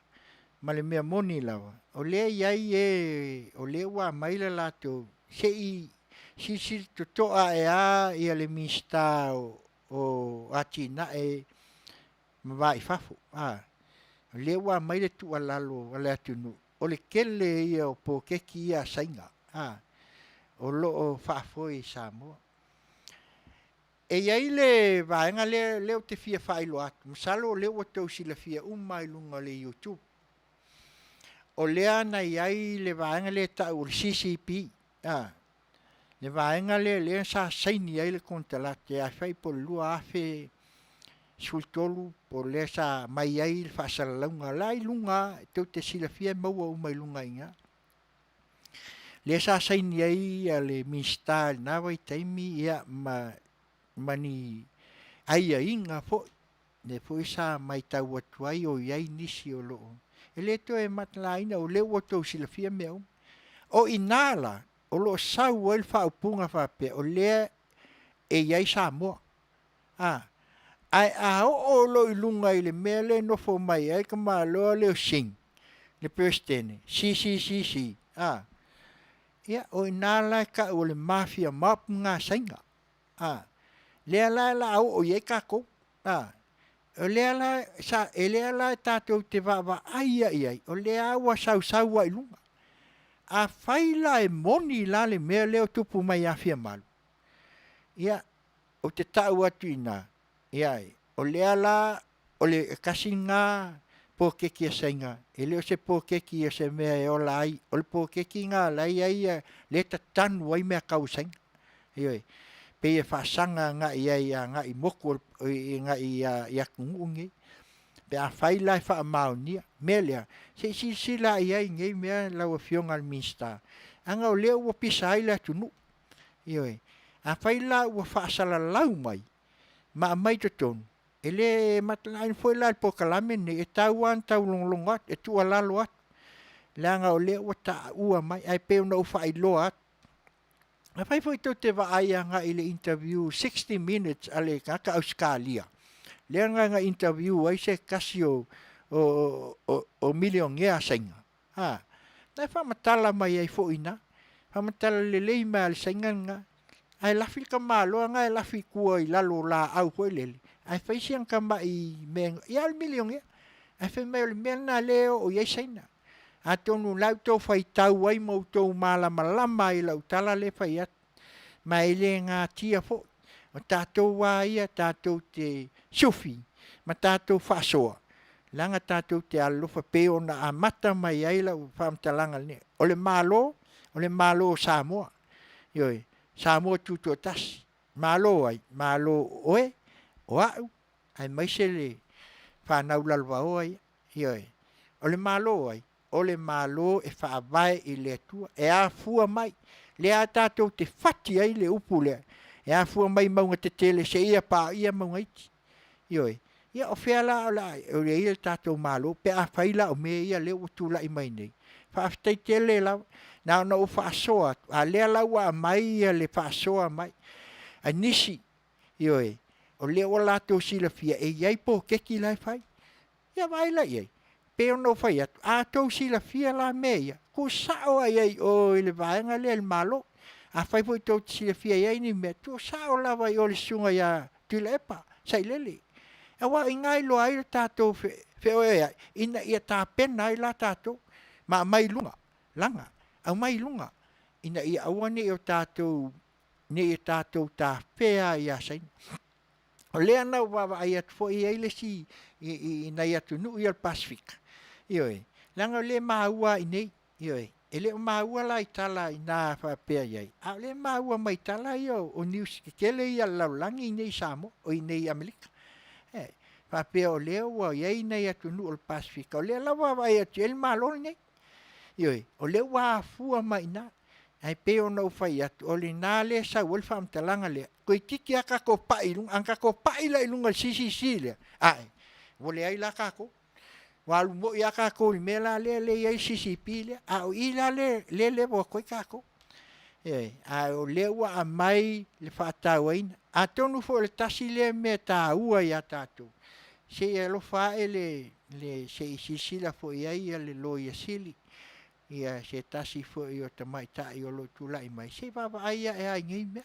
ma le mea moni lava, o lea e i ai e o lea ua aumai le latou se i silasila totoa ae lava le Minisita o Atinae ma Va i Fafo, a, o lea ua aumai le tuualalo a le atunuu, o le tele ia o poloketi ia a Saina, a, o lo o faafoe i Samoa. E i ai le vaega lea, lea ou te fia faailoa atu, masalo o lea ua outou silafia uma lava i luga o le YouTube. O lea na i ai le vaega lea e tau o le CCP, a, le vaega lea lea sa saini ai le konekarate a fai po o le 2013 po o lea sa aumai ai le faasalalauga, o la e i luga lava, tou te silafia e maua uma i luga i ina. Lea sa saini ai le Minisita i lena vaitaimi ma ma ni aiaiga foi, lea foi sa matau atu ai o i ai nisi o lo o... E le toe matalaina o lea ua outou silafia mea uma. O i ina la o lo o sau ai le faaupuga faapea, o lea e i ai Samoa. A, ae a oo loa i luga i le mea lea e nofo mai ai le tamaloa lea o Singh, le Peresetene, CCCC, a, ia o i ina la e tau o le Mafia Mob lena a Saina. A, lea la o le a oo i ai tatou. A, o lea la sa, e lea la tatou te vaavaai lava i ai, o lea lava ua sausau lava i luga. Afai la e moni la le mea lea e tupu mai ia Fiamalu, ia, ou te tau atu i ina, ia, o lea la o le tasi lena poloketi a Saina, e le o se poloketi o se mea e ola ai, o le poloketi lena o la e i ai, lea e tatanu ai mea tau a Saina. Ioe. Pei e faasaga agai i ai agai i motu agai i atunuu nei. Pe afai la e faamaonia mea lea, se i silasila i ai i nei mea lau Afioga i le Minisita, leaga o lea ua pisa ai le atunuu. Ioe. Afai la ua faasalalau mai ma aumai i totonu, e le matalaina foi la i le polokalame lenei, e tau lava ona taulogologo atu, e tuualalo atu, leaga o lea ua taua mai, ae pei ona ou faailoa atu, afai foi tou te vaai agai i le interview 60 minutes a le tagata Ausetalia, lea na interview ai se tasi o milionea a Saina, a, na e faamatala mai ai foi i ina, faamatala lelei mai lava e le Saina lena, ae lafi le tamaloa lena e lafi i tua i lalo o laau foi lele, ae fai si ana tamai mea, ia o le milionea, ae fai mai o le mea lena o lea e oo i ai Saina. Atonu o la e outou faitau ai ma outou malamalama ai i lau tala lea e fai atu. Ma e le natia foi. O tatou lava ia tatou te sufi ma tatou faasoa, leaga tatou te alolofa pei ona amata mai ai lau faamatalaga i le, o le Malo, o le Malo o Samoa. Ioe, Samoa Tutoatasi. Malo ai? Malo o oe, o au, aemaise le fanau lalovaoa ia. Ioe. O le Malo o ai? O le Malo e faavae i le Atua, e afua mai, lea tatou te fati ai le upu lea, e afua mai mauga tetele seia paia mauga iti. Ioe. Ia o fea la o le a i ai le tatou Malo pe afai la o mea ia lea ua tulai mai nei? Faafetai tele lava. Na ona ou faasoa atu, a lea la ua aumai le faasoa mai a nisi, ioe, o lea ua latou silafia e i ai poloketi la e fai. Ia vaai la i ai, pei ona ou fai atu, a outou silafia la mea ia, tuusao lava i ai i o i le vaega lea i le Malo. Afai foi tou te silafia e i ai ni mea, tuusao lava i o i le susuga ia Tuilaepa Sailele. Aua o i ina e iloa ai le tatou feoeoeai ina ia tapena ai la tatou ma aumai i luga, laga, aumai i luga ina ia aua ne i o tatou, ne i o tatou tafea ai ia Saina. O lea na ou vaavaai atu foi e i ai le isi i nai atunuu ia o le Pasefika, ioe, leaga o lea e maua lava i inei, ioe. E le o maua la i tala inā faapea i ai, a o lea e maua mai tala ia o news tetele ia a le lalolagi i inei i Samoa, oi inei i Amerika. E faapea o lea ua i ai nai atunuu o le Pasefika, o lea la ua vaavaai atu i ai le Malo lenei. Ioe, o lea ua afua mai i ina. Ae pei ona ou fai atu, o lena lea e sau ai le faamatalaga lea, toeitiiti lava tatou pai i luga. A na tatou pai la i luga i le CCC lea, ae, ua leai la tatou. Ua alu moi lava tatou i le mea la lea e i ai le CCP lea, a o i la lea e level atu ai tatou. Ioe. A o lea ua aumai le faatauaina. Atonu foi o le tasi lea mea taua ia tatou, se i alofa ae se i silasila foi i ai le Loia Sili, ia se tasi foi o tamaitai o lo o tulai mai, se i vaavaai ae lava i nei mea.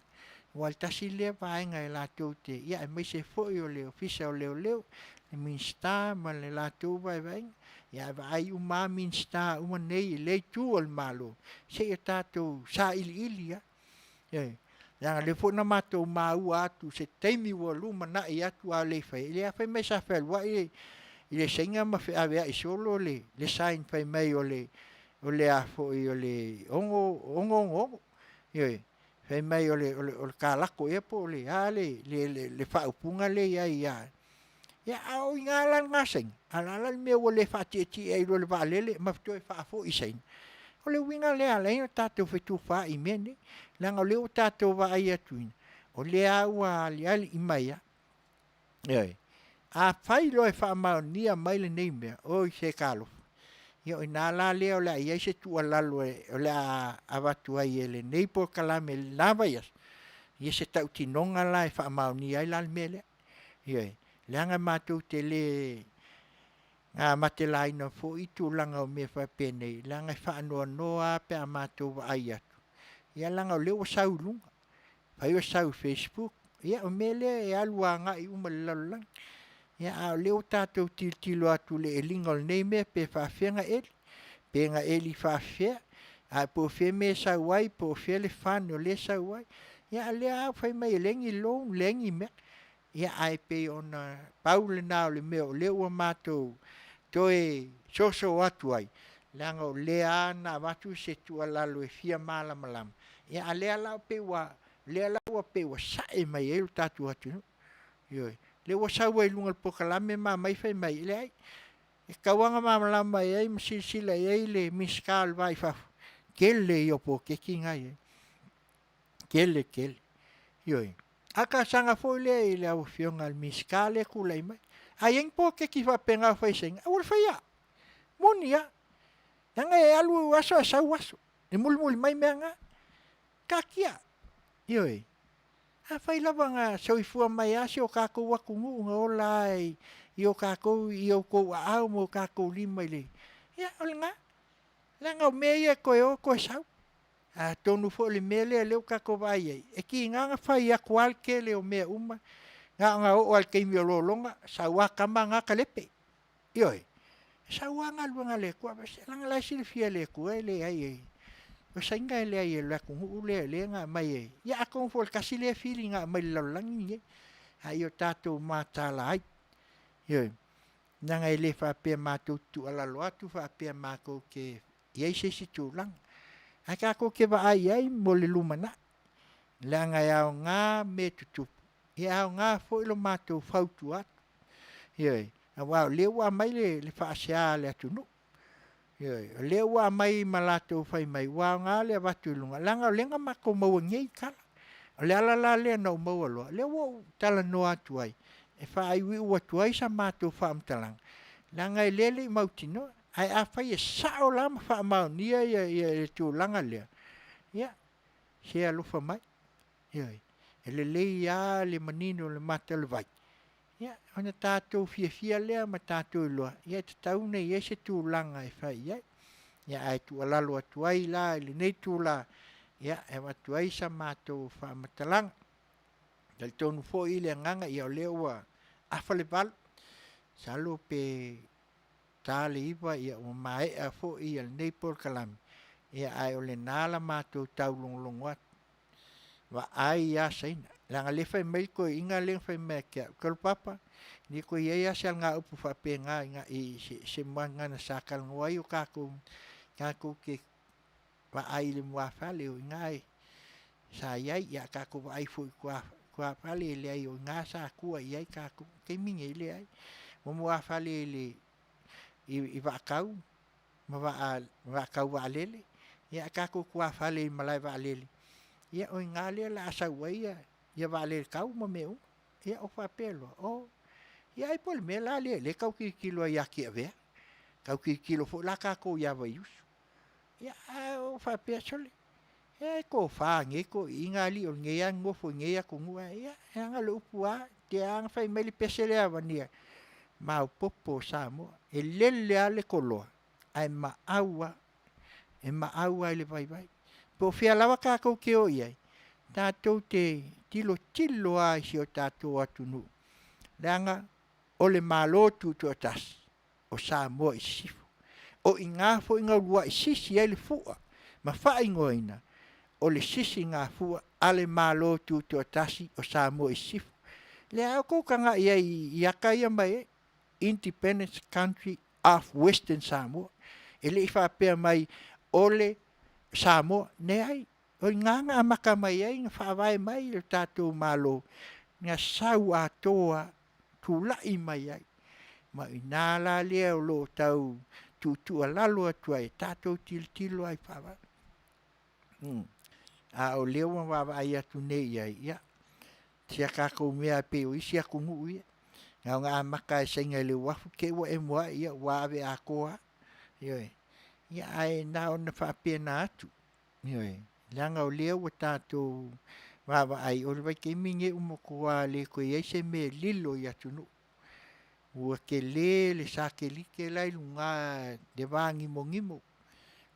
Aua o le tasi lea vaega e latou te, ia aemaise foi o le Ofisa o Leoleo, le Minisita ma le latou vaevaega, ia ae vaai uma lava Minisita uma nei i lea itu o le Malo, se i o tatou sailiili lava. Ioe. Leaga o lea foi na matou maua atu i se taimi ua lumanai atu a o le i faia, lea fai mai sa fealuai le Saina ma feaveai solo le sign fai mai o le a foi o le 666. Ioe. Fai mai o le kalako ea po o le a le faaupuga lea e i ai ia… Ia a o i ina la lena Saina, a o le a la le mea ua le faatietie ai loa i le vaalele ma toe faafoi i Saina? O le uiga lea e ala ai ona tatou fetufaai i mea nei, leaga o lea ua tatou vaai atu, o lea lava ua aliali mai lava. Ioe. Afai loa e faamaonia mai lenei mea, oi se talofa, ia o i ina la lea o le a i ai se tuualalo o le a avatu ai e lenei polokalame i lena vaiaso, ia se tautinoga la e faamaonia ai la le mea lea. Ioe. Leaga matou te le gamatelaina foi tulaga o mea faapenei, leaga e faanoanoa lava pe a matou vaai atu, ia leaga o lea ua sau i luga, fai o sau i facebook, ia o mea lea e alu agai uma i le lalolagi. Ia a o lea ua tatou tilotilo atu i le eliga o lenei mea pe faapefea ona eli, pe na eli faapefea, ae po o fea le mea e sau ai, po o fea le fund o lea e sau ai. Ia a o lea lava ua fai mai e leai ni loan leai ni mea. Ia ae pei ona pau lena o le mea o lea ua matou toe soso atu ai, leaga o lea lava na avatu se tuualalo e fia malamalama, ia a o lea la pei ua o lea la ua pei ua sae mai ai lo tatou atunuu. Ioe. O lea ua sau ai i luga o le polokalame ma aumai fai mai, e leai, e tatau lava ona malamalama i ai ma silasila i ai le Minisita o le Va i Fafo, tele ia o poloketi na e i ai, tele tele. Ioe. A o le talosaga foi lea i lau Afioga i le Minisita lea e tulai mai, a i ai ni poloketi faapena o fai a Saina, aua le faia. Moni lava. Leaga e alu aso ae sau aso, e mulimuli mai mea na. Taatia. Ioe. Afai lava na soifua mai lava si o tatou atunuu na ola lava i o tatou i outou aao ma o tatou lima i le… ia o lena. Leaga o mea ia e toe o toe sau. Atonu foi o le mea lea ua tatou vaai i ai, e tiga ona fai atu lava le tele o mea uma, na ona oo lava i le taimi o lologa, sau lava tama na talepe. Ioe, e sau lava galuega a le Atua, leaga o la e silafia e le Atua e leai, o Saina e leai o le atunuu lea lea na aumai e… Ia atonu foi o le tasi lea fili na aumai i le lalolagi lenei, a ia tatou mataala ai. Ioe. Leaga e le faapea matou te tuualalo atu faapea matou te i ai se isi tulaga, ae tatou te vaai i ai mo le lumanai, leaga e aoga mea e tutupu, e aoga foi lo matou fautua atu. Ioe. Aua o lea ua aumai le faasea a le atunuu. Ioe. O lea ua aumai ma latou fai mai ua aoga le avatu i luga, leaga o lea na matou maua nei tala. O le ala la lea na ou maua loa, lea ua ou talanoa atu ai, e faaiuiu atu ai sa matou faamatalaga, leaga o lea e le i mautinoa. Ae afai e sao la ma faamaonia le tulaga lea, ia, se alofa mai, ioe. E lelei lava le manino o le mata o le vai, ia ona tatou fiafia lea ma tatou iloa, ia e tatau ona i ai se tulaga e fai i ai. Ae tuualalo atu ai la i lenei itula, e avatu ai sa matou faamatalaga. E talitonu foi le agaga, ia o lea ua afa le 8, masalo pe ta le 9 ua maea foi lenei polokalame, ae o lena la matou taulogologo atu, vaai lava Saina, leaga o lea e fai mai le toeaina lea na fai mai ia te au, Solopapu, e le toe i ai lava se alagaupu faapena i se gagana sa talanoa ai o tatou, tatou te. Vaai i le muafale o i ina sa i ai, ia tatou vaai foi i tuafale e leai o i ina sa tua i ai tatou. O le taimi lenei, e leai. Ua muafale i le i vaatau ma vaatau vaalele, ia ae tatou tuafale i malae vaalele, ia o i ina lea o le a sau ai ia vaalele tau ma mea uma. Ia ou faapea loa, oh, ia ai po o le mea la lea o lea e tau tilotilo ai ia Tiavea, tau tilotilo foi la tatou ia Vaiusu. Ia ae ou faapea, sole, se tofa a nei toeaiina alii o lenei lava e nonofo i nei atunuu ae ia, leaga o le upu lava, te i lava na fai mai le pese lea aveane, maopoopo o Samoa. E lele lava le toloa, ae maau lava, e maau lava i le vaivai. Po o fea lava tatou te o i ai, tatou te tilotilo lava i si o tatou atunuu, leaga o le Malo Tutoatasi o Samoa i Sisifo. O i ina foi na uluai sisi ai le fua ma faaigoaina o le Sisigafua a le Malo Tutoatasi o Samoa i Sisifo. O lea lava ua outou tagai i ai i ata ia ma e i ai, Independence Country of Western Samoa. E le i faapea mai o le Samoa, leai, o i ina na amata mai ai ona faavae mai le tatou Malo, na sau atoa lava, tulai mai ai. Ma o i ina la lea o lo o tau tuutuualalo atu ai, tatou tilotilo lava i faavae. A o lea ua vaavaai atu nei i ai, ia, si a tatou mea e pei o isi atunuu ia, na ona amata lava e Saina i le uafu te i ua emo ae, ia ua ave atoa lava. Ioe. Ia ae na ona faapena atu, ioe, leaga o lea ua tatou vaavaai, o le vaitaimi lenei ua matua le toe i ai se mea e lilo i atunuu. Ua tele le satelite la e i luga le vanimonimo,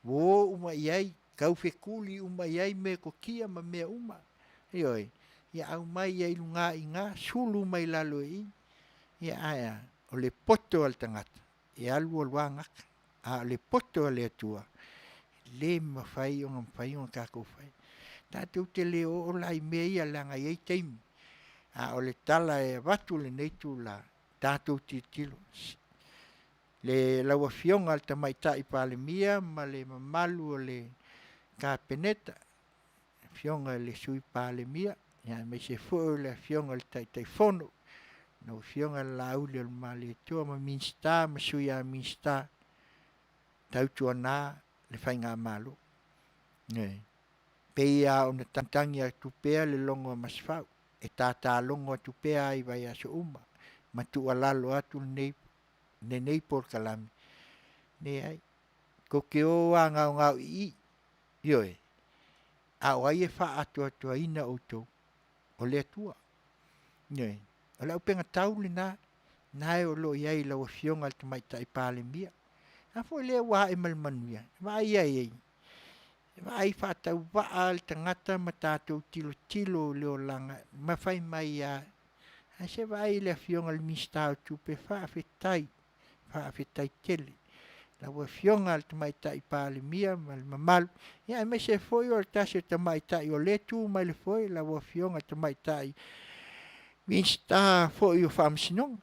ua o uma i ai, taufetuli uma i ai metotia ma mea uma. Ioe. Ia aumai ai i luga i ina, sulu mai lalo i i, ia ae a? O le poto a le tagata, e alu alu lava gata, a o le poto a le Atua, e le mafai ona mafai ona tatou faia. Tatou te le oo la i mea ia leaga e i ai taimi, a o le tala e avatu i lenei itula, tatou tilotilo, lau Afioga i le Tamaitai Palemia ma le mamalu o le Kapeneta, le Afioga i le Sui Palemia, aemaise foi o le Afioga i le Taitaifono, lau Afioga Laauliolemalietoa ma Minisita ma Sui a Minisita, tautuana le faigamalo. E pei lava ona tagi atu pea le logo a Masefau, e tatalogo atu pea lava i vaiaso uma ma tuualalo atu lenei polokalame, leai, tou te o lava gaogao i i, ioe, a o ai e faaatoatoaina outou? O le Atua. Ioe. O le aupegatau lena, na o lo o i ai i lau Afioga i le Tamaitai Palemia. A foi lea ua ae ma le manuia, vaai ai, vaai faatauvaa le tagata ma tatou tilotilo i le olaga ma fai mai lava, ae se vaai i le Afioga i le Minisita o Tupe, faafetai, faafetai tele. Lau Afioga i le Tamaitai Palemia ma le mamalu, ia aemaise foi o le tasi o tamaitai o lea e tu mai le foe, lau Afioga i le Tamaitai Minisita foi o Faamasinoga.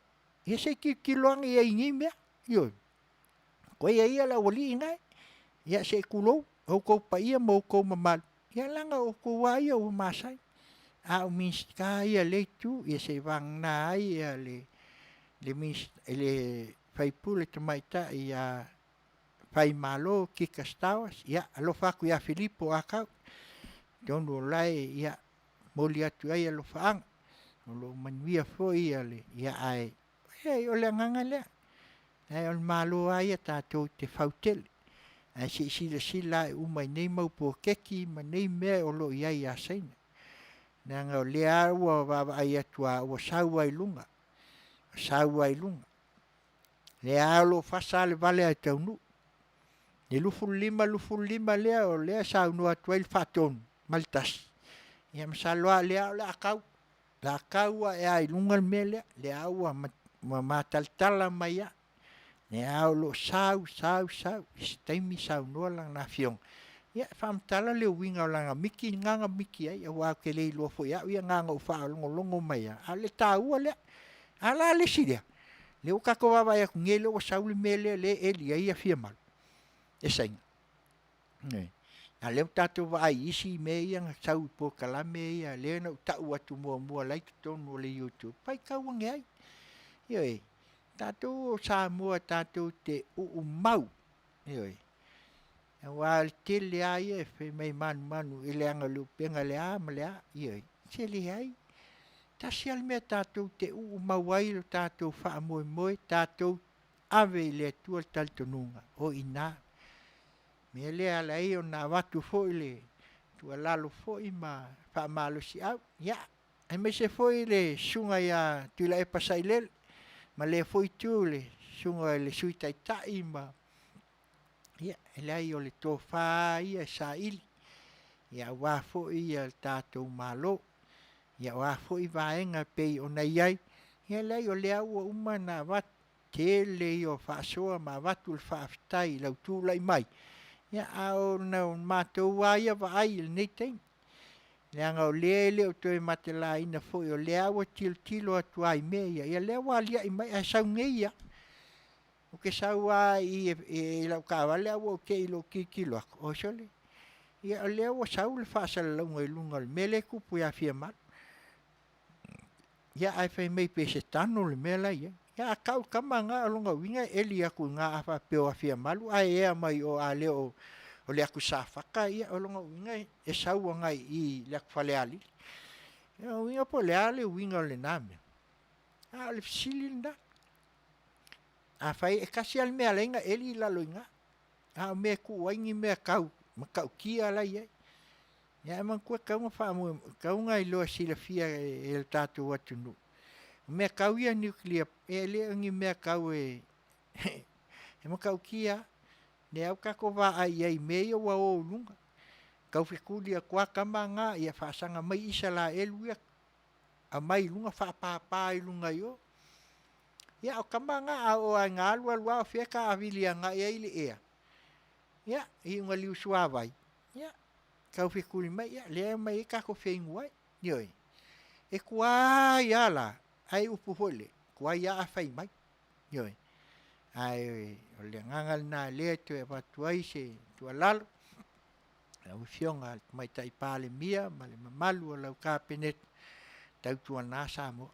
Ia se i tilotilo ane i ai i nei mea. Ioe. Koe ia le aualii na, ia se i tulou outou paia ma outou mamalu, ia leaga o outou lava ia ua masani. A o Minisita ia o lea Itu, ia se i vagana ai ia le sui usufono tamaitai ia Faimalo Kika Stowers, ia alofa atu ia Filipo Akau, atonu o la e ia, momoli atu ai alofaaga, o lo o manuia foi le, ia ae o le agaga lea. Ae o le Malo lava ia tatou te fautele, ae se i silasila ae uma i nei mau poloketi ma nei mea o lo o i ai ia Saina. Leaga o lea lava ua vaavaai atu lava ua sau lava i luga, ua sau lava i luga. O lea lava o lo o fasa le vale ae taunuu. Le 25, 25 lea o lea e saunoa atu ai le Faatonu ma le tasi, ia masalo lava o lea o le a tau, o le a tau ae lava i luga le mea lea, lea ua matalatala mai lava. O lea o lo o sau, sau, sau, i se taimi saunoa lana afioga e faamatala le uiga o lana miti lena na miti ai, aua ou te le iloa foi e au ia, na ona ou faalogologo mai lava, a o le taua lea. A o le a le isi lea? Lea ua tatou vaavaai atu nei lea ua sau le mea lea e eli ai Fia Ma e Saina. A o lea ua tatou vaai i isi mea ia na sau i polokalame ia lea na ou tau atu muamua la e i totonu o le youtube, faitau ane ai. Ioe, tatou o Samoa tatou te uumau, ioe, aua o le tele lava ia e fai mai e manumanu i leaga o le upega le a ma le a, ioe, se leai. Tasi lava le mea tatou te uumau ai lo tatou faamoemoe, tatou ave i le Atua le talitonuga, o i ina. O le mea lea e ala ai ona avatu foi le tuualalo foi ma faamalosiau, ia, aemaise foi le Susuga ia Tuilaepa Sailele ma lea foi itu i le Susuga i le Sui Taitai ma, ia, e leai o le tofa lava ia e saili aua foi le tatou Malo. Ia o a foi vaega e pei ona i ai, ia e leai o lea ua uma ona avatu, tele ia o faasoa ma avatu le faafetai i lau tulai mai, a o le matou lava ia vaai i lenei taimi, leaga o lea e le o toe matelaina foi, o lea lava ua tilotilo atu lava i mea ia, ia lea ua aliae mai, ae sau nei lava. Ou te sau lava i i i lau taavale ae ua ou te i i lou tilotilo atu, oi sole, ia o lea ua sau le faasalalauga i luga o le mea lea e tupu ia Fiamalo. Ia ae fai mai pei se tano le mea la e i ai. Ia a tau le tama lena o lona uiga e eli atu i ina a faapea o Fiamalu ae ea mai o a le o le atu Safata, ia o lona uiga e sau agai i i le atu Falealili. O lona uiga po o le a le uiga o lena mea, a o le fesili lena. Afai e tasi lava le mea e ala ai ona eli i lalo i ina, a o mea e tuu ai ni mea tau matautia la e i ai. Ia ae manatua e tatau ona faamoemoe, e tatau ona iloa silafia e le tatou atunuu, o mea tau ia nuclear e le o ni mea tau e e matautia lava. O lea ua tatou vaai i ai i mea ia ua o i luga, taufetuli atu lava tama na, ia faasaga mai Isaraelu ia, aumai i luga faapapa i luga i o. Ia o tama na a oo lava ina alu alu lava o fea e taavili agai ai le ea, ia iu ina liusuavai, ia taufetuli mai, ia lea e omai ai tatou feinu ai. Ioe. E tuai lava la, ae upu foi lea, tuai lava ae fai mai. Ioe. Ae o le agaga lena o lea e toe avatu ai se tuualalo i lau Afioga i le Tamaitai Palemia ma le mamalu o lau Kapeneta, tautuana Samoa.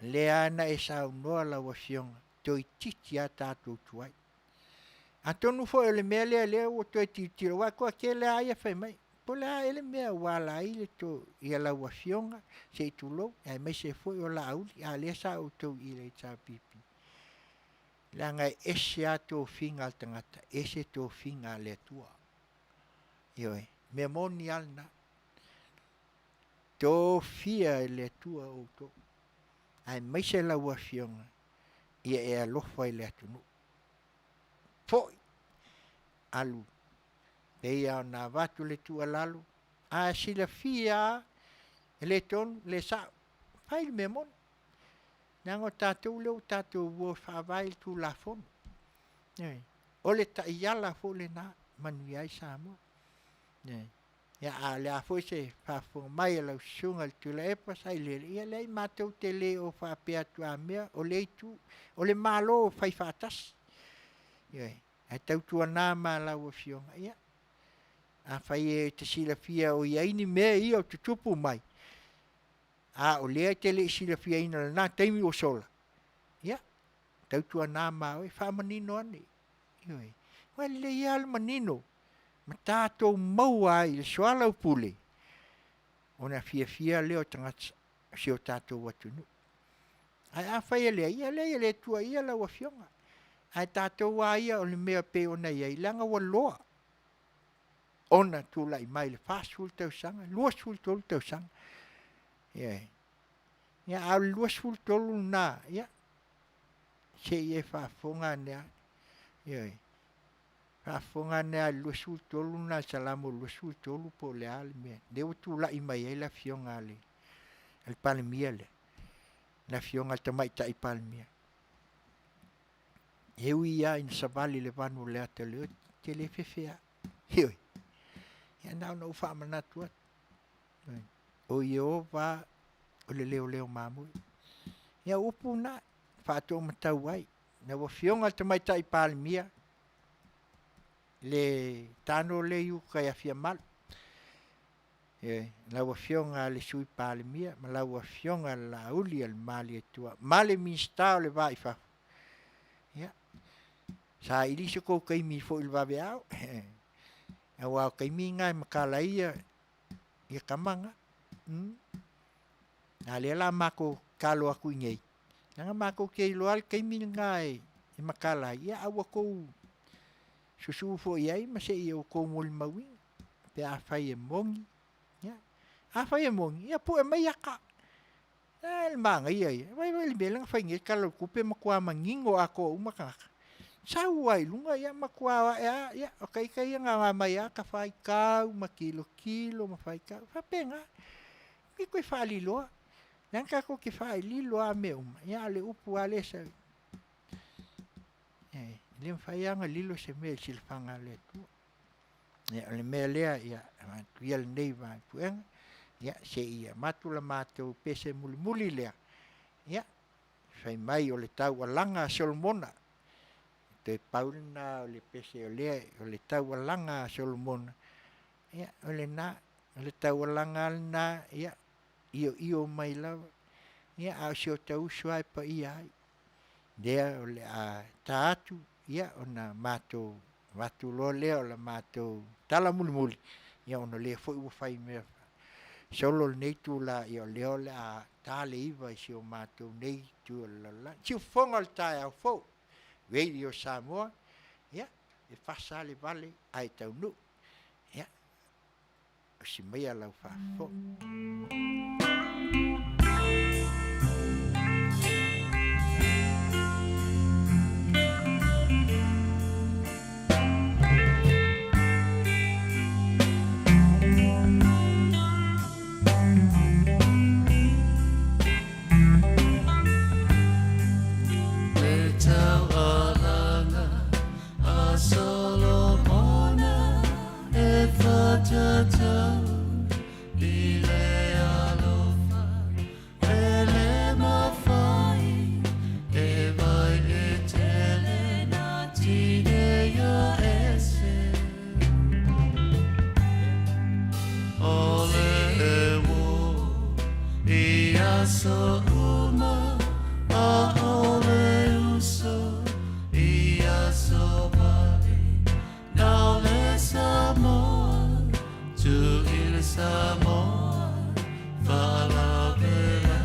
O lea lava na e saunoa lau Afioga, toeitiiti lava tatou tuai. Atonu foi o le mea lea o lea ua toe tilotilo, aua e toatele lava ia fai mai, po o le a ea le mea ua ala ai le to, ia lau Afioga, se i tulou, aemaise foi o Laauli, a o lea sa outou i le HRPP. Leaga e ese lava tofiga a le tagata, ese tofiga a le Atua. Ioe, o mea moni lava lena. Tofia e le Atua outou, aemaise lau Afioga, ia e alofa i le atunuu. Foi, alu, pei lava ona avatu le tuualalo, a silafia lava, e le tonu, le sao, fai le mea moni. Leaga o tatou lea ua tatou o e faavae le Tulafono. Ioe. O le taiala foi lena e manuia ai Samoa. Ioe. Ia, a o le a foi se faafofoga mai a lau Susuga i le Tuilaepa Sailele, ia leai, matou te le o faapea atu a mea o lea itu, o le Malo e fai faatasi. Ioe. Ae tautuana ma lau Afioga, ia, afai e te silafia o i ai ni mea ia o tutupu mai, a o lea e te le i silafiaina i lena taimi ua sola, ia, tautuana ma oe, faamanino ane. Ioe. Ua lelei lava le manino ma tatou maua ai i le soalaupule ona fiafia lea o tagata o si o tatou atunuu. Ae afai e leai, ia leai e le tuuaia lau Afioga. Ae tatou lava ia o le mea e pei ona i ai, leaga ua loa ona tulai mai i le 40 tausaga, 23 tausaga. Ioe. Ia, a o le 23 lena, ia, se i e faafofoga ane lava. Ioe. Faafofoga ane lava i le 23 lena i le Salamo 23 po o le a le mea lea ua tulai mai ai le Afioga a le Palemia lea, le Afioga i le Tamaitai Palemia. E ui lava ina savali le vanu o le ata o le oti, ou te le fefe lava. Ioe. Ia na ona ou faamanatu atu. O Ieova o le leoleo mamoe. Ia o upu na e faatoomatau ai. Lau Afioga i le Tamaitai Palemia, le tano lea i uka i Afiamalu. E, lau Afioga le Sui Palemia ma lau Afioga le Laauli a le Malietoa ma le Minisita o le Va i Fafo. Ia, saili se kou taimi foi i le vaveao, aua o taimi na e matala ai ia, ia tama na. A lea la matou talo atu i nei, leaga matou te iloa le taimi lena e matala ai, ia a ua tou susuu foi i ai ma se i outou molimauina pe afai e moni. Ia, afai e moni, ia pue mai ata. E le manaia ia, vaai le mea lea na fai nei le Tala o le Tupe e matua manino atoa uma tagata. Sau lava i luga, ia matua o ae lava, ia o ita ia na omai lava ta faitau ma tilotilo ma faitau, e faapena. E toe faaliloa, leaga tatou te faalilo lava mea uma, ia a o le upu lava lea e sau, e le mafai lava ona lilo se mea i le silafaga a le Atua. Ia o le mea lea, ia avatu ia lenei vaepuega, ia se i avatu la matou pese mulimuli lea, ia fai mai o le taualaga a Solomona, toe pau lena o le pese o lea, o le taualaga a Solomona, ia o lena, o le taualaga lava lena, ia ioio mai lava, ia a o si o ta uso lava e paia ai. Lea o le a ta atu, ia ona matou avatu loa lea o la matou tala mulimuli, ia ona o lea foi ua fai mea solo lenei itula, ia o lea o le a ta le 9 i si o matou nei itu o le lalolagi. Siufofoga o le taeao fou, Radio Samoa, ia e fasa le vale ae taunuu. Ia, osi maia lau faafofoga. Le taualaga a Solomona e whatatau i le alofa e le mawhai e vai e tele na tineia ese. O le e wō i aso uma a o le uso i aso vale nau le Samoa tu i le Samoa faalavelave.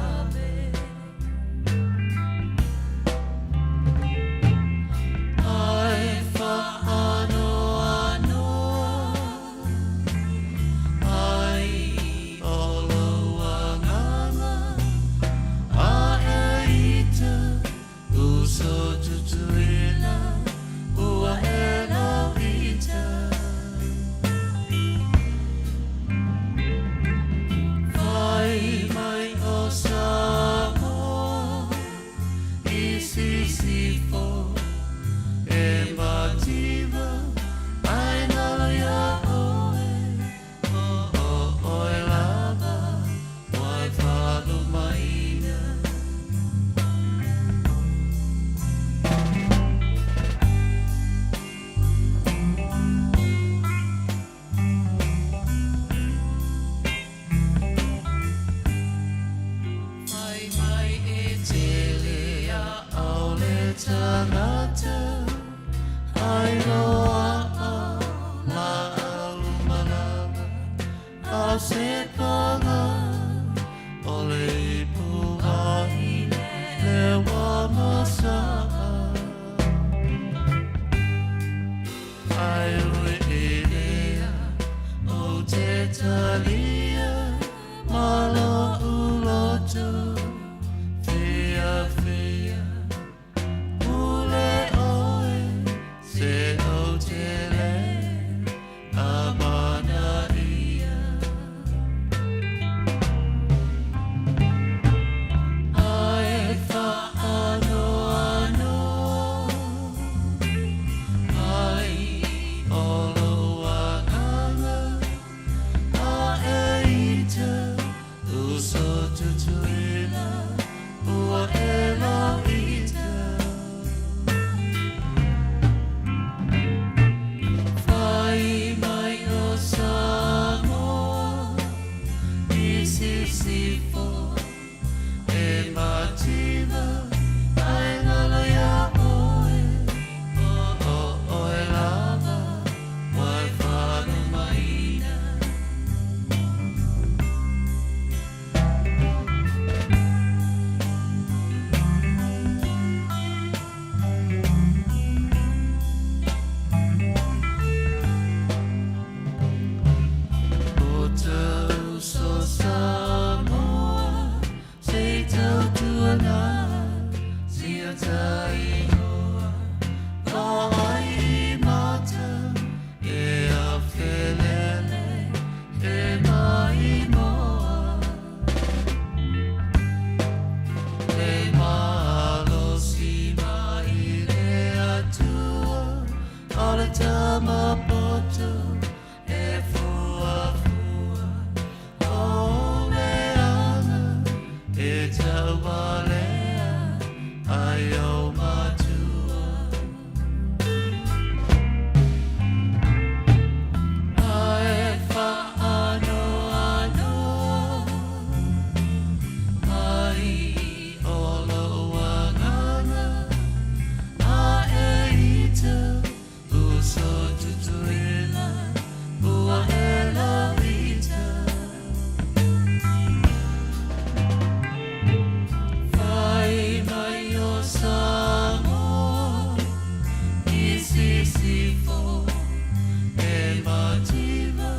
Ai whaanoanoa ai o lou agaga a e ita uso tutuila ua e lau ita. O le tama poto e fuafua O leaga e taualea ai ou matua Ae faanoanoa ai o lou agaga A e i tou uso Tutuila ua e lauita Fai mai o Samoa i Sisifo E mativa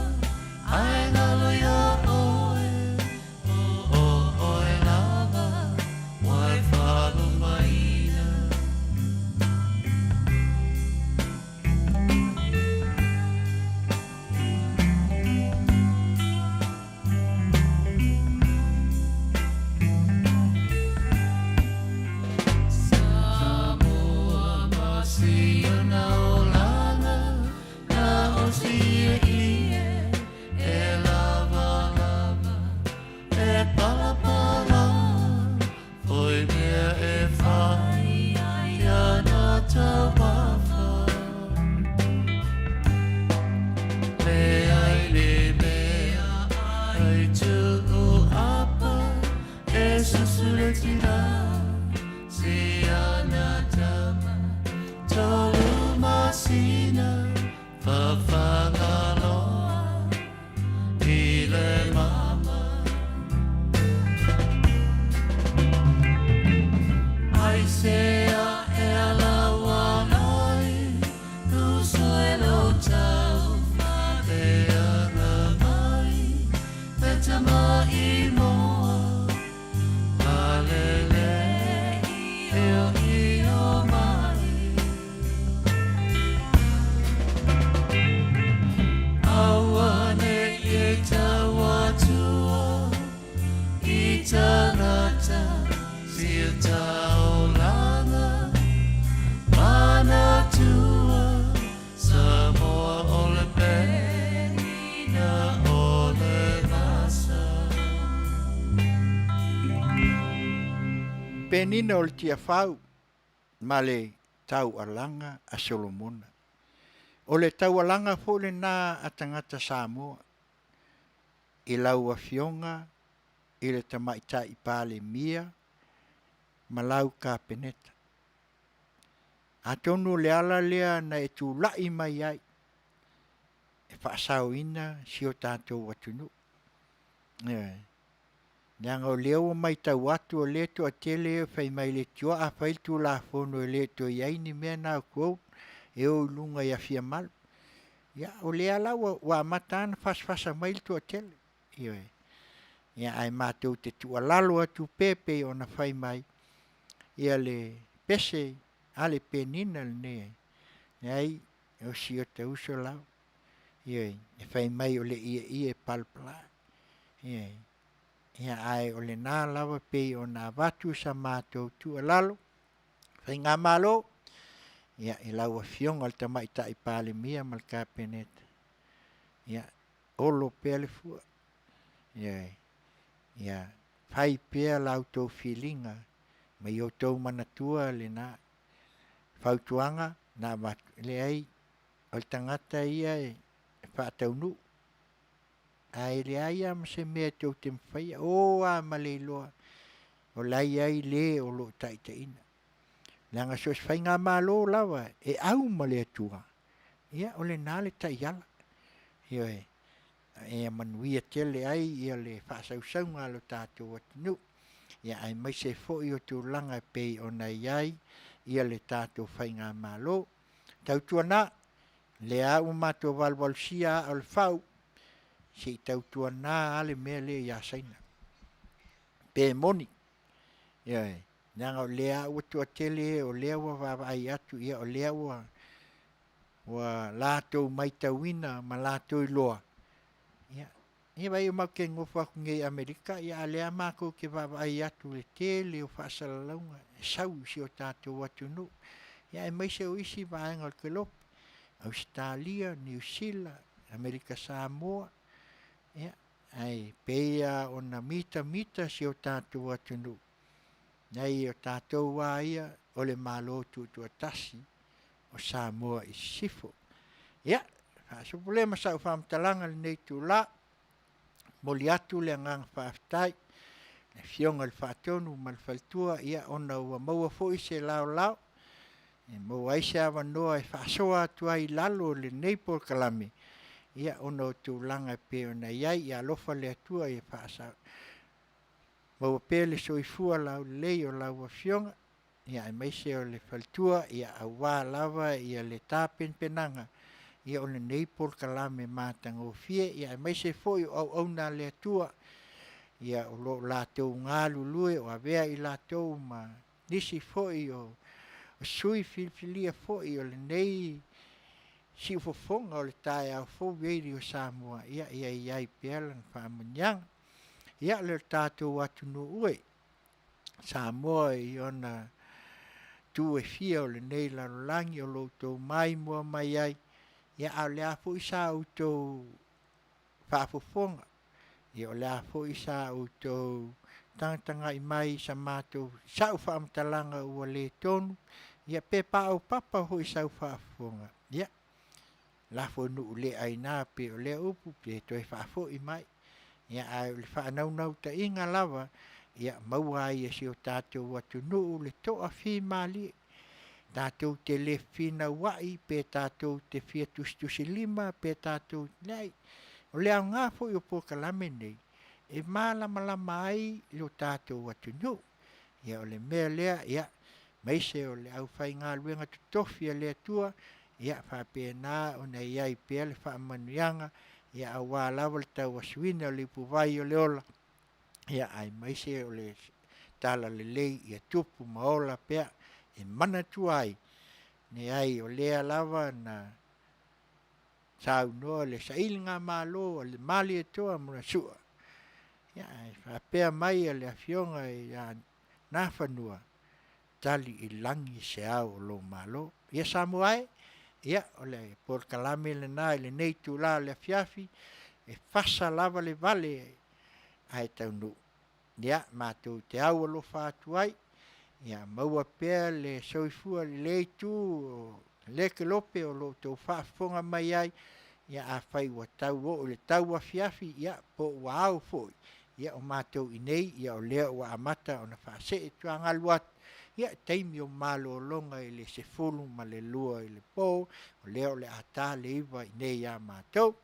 ae galo iā ʻoe ʻO ʻoe lava wai faalumaina. Samoa ma si ona olaga na o si ie e lawalawa e palapala foi mea e fai ai ana taumafa Leai le mea ai tuu apa e susuletila si ana tama 3 masina fafagaloa i le mama Aisea e alaua ai uso e lou tau faaleaga mai le tama i moa Alele io io mai Aua ne i tau atua i tagata sia taulaga Manatua Samoa o le penina o le vasa. Penina o le Tiafau ma le Taualaga a Solomona. O le taualaga foi lena a tagata Samoa i lau Afioga i le Tamaitai Palemia ma lau Kapeneta. Atonu o le ala lea na e tulai mai ai e faasaoina si o tatou atunuu. Ioe. Leaga o lea ua matau atu o lea e toatele e fai mai le tioa a fai le Tulafono e le toe i ai ni mea na o quote e o i luga i Afiamalu. Ia, o lea la ua, ua amata lava ona fasafasa mai le toatele. Ioe. Ia, ae matou te tuualalo atu pea pei ona fai mai ia le pese a le penina lenei. Leai, o si ota uso lava. Ioe, e fai mai o le ieie e palapala. Ioe. Ia, ae o lena lava pei ona avatu sa matou tuualalo, Faigamalo, ia, i lau Afioga i le Tamaitai Palemia ma le Kapeneta, ia, olo pea le fua. Ioe. Ia, fai pea la outou filiga ma i outou manatua lena fautuaga na avatu. Leai, o le tagata ia e faataunuu, ae leai lava ma se mea tou te mafaia, o lava ma le iloa o la e i ai le o lo o taitaiina. Leaga so o se faigamalo lava e au ma le Atua, ia o lena le taiala. Ioe, ia manuia tele ai ia le faasausauga a lo tatou atunuu, ia aemaise foi o tulaga e pei ona i ai ia le tatou faigamalo. Tautuana, lea ua matou valuvalusia aa o le fau, se i tautuana lava le mea lea ia Saina. Pe moni, ioe, leaga o lea ua toatele e o lea ua vaavaai atu, ia o lea ua ua latou matauina ma latou iloa, ia, ia vaai matou te nofo atu nei i Amerika, ia a o lea matou te vaavaai atu i le tele o faasalalauga e sau i si o tatou atunuu, ia aemaise o isi vaega o le kelope. Ausetalia, Niu Sila, Amerika Samoa, ia, ae pei lava ona mitamita si o tatou atunuu, nei o tatou lava ia o le Malo Tuutuatasi o Samoa i Sisifo. Ia, faasupulea ma sau faamatalaga i lenei itula, momoli atu le agaga faafetai i le Afioga i le Faatonu ma le Faletua, ia ona ua maua foi se laolao e maua ai se avanoa e faasoa atu ai i lalo o lenei polokalame, ia ona o tulaga e pei ona i ai. Ia alofa le Atua ia faasa maua pea le soifua laulelei o lau Afioga, ia aemaise o le faletua, ia aua lava ia le tapenapenaga ia o lenei polokalame matagofie, ia aemaise foi o auauna a le Atua ia o lo o latou galulue o avea i latou ma nisi foi o sui filifilia foi o lenei siufofoga o le taeao fou Radio Samoa, ia ia i ai pea lana faamanuiaga. Ia le tatou atunuu e, Samoa i ona itu e fia o lenei lalolagi o lo outou maimoa mai ai, ia a o le a foi sa outou faafofoga, ia o le a foi sa outou tagatagai mai i sa matou sau faamatalaga ua le tonu, ia pe paopapa foi sau faafofoga, ia lafo i nuu le aina pei o lea upu pe toe faafoi mai. Ia ae o le faanaunautaiga lava ia maua ai e si o tatou atunuu le toafimalie. Tatou te le fefinauai pe tatou te fia tusitusilima pe tatou, leai. O le aoga foi o polokalame nei e malamalama ai lo tatou atunuu. Ia o le mea lea, ia, aemaise o le aufaigaluega totofi a le Atua, ia faapena ona i ai pea le faamanuiaga, ia aua lava le tauasuina o le ipuvai o le ola, ia aemaise o le talalelei ia tupu ma ola pea e manatua ai, leai o lea lava na saunoa le sailigamalo a le Malietoa Manasua, ia ae faapea mai le afioga ia Nafanua, tali i lagi se ao o lou Malo. Ia Samoa e, ia o le polokalame lena i lenei itula o le afiafi, e fasa lava le vale ae taunuu. Ia, matou te au alofa atu ai, ia maua pea le soifua lelei itu o le kelope o lo o outou faafofoga mai ai, ia afai ua tau oo i le tau afiafi, ia po ua ao foi, ia o matou i inei, ia o lea ua amata ona faasee tuagalu atu, ia taimi o malologa i le 12 i le po, o lea o le a ta le 9 i inei ia matou.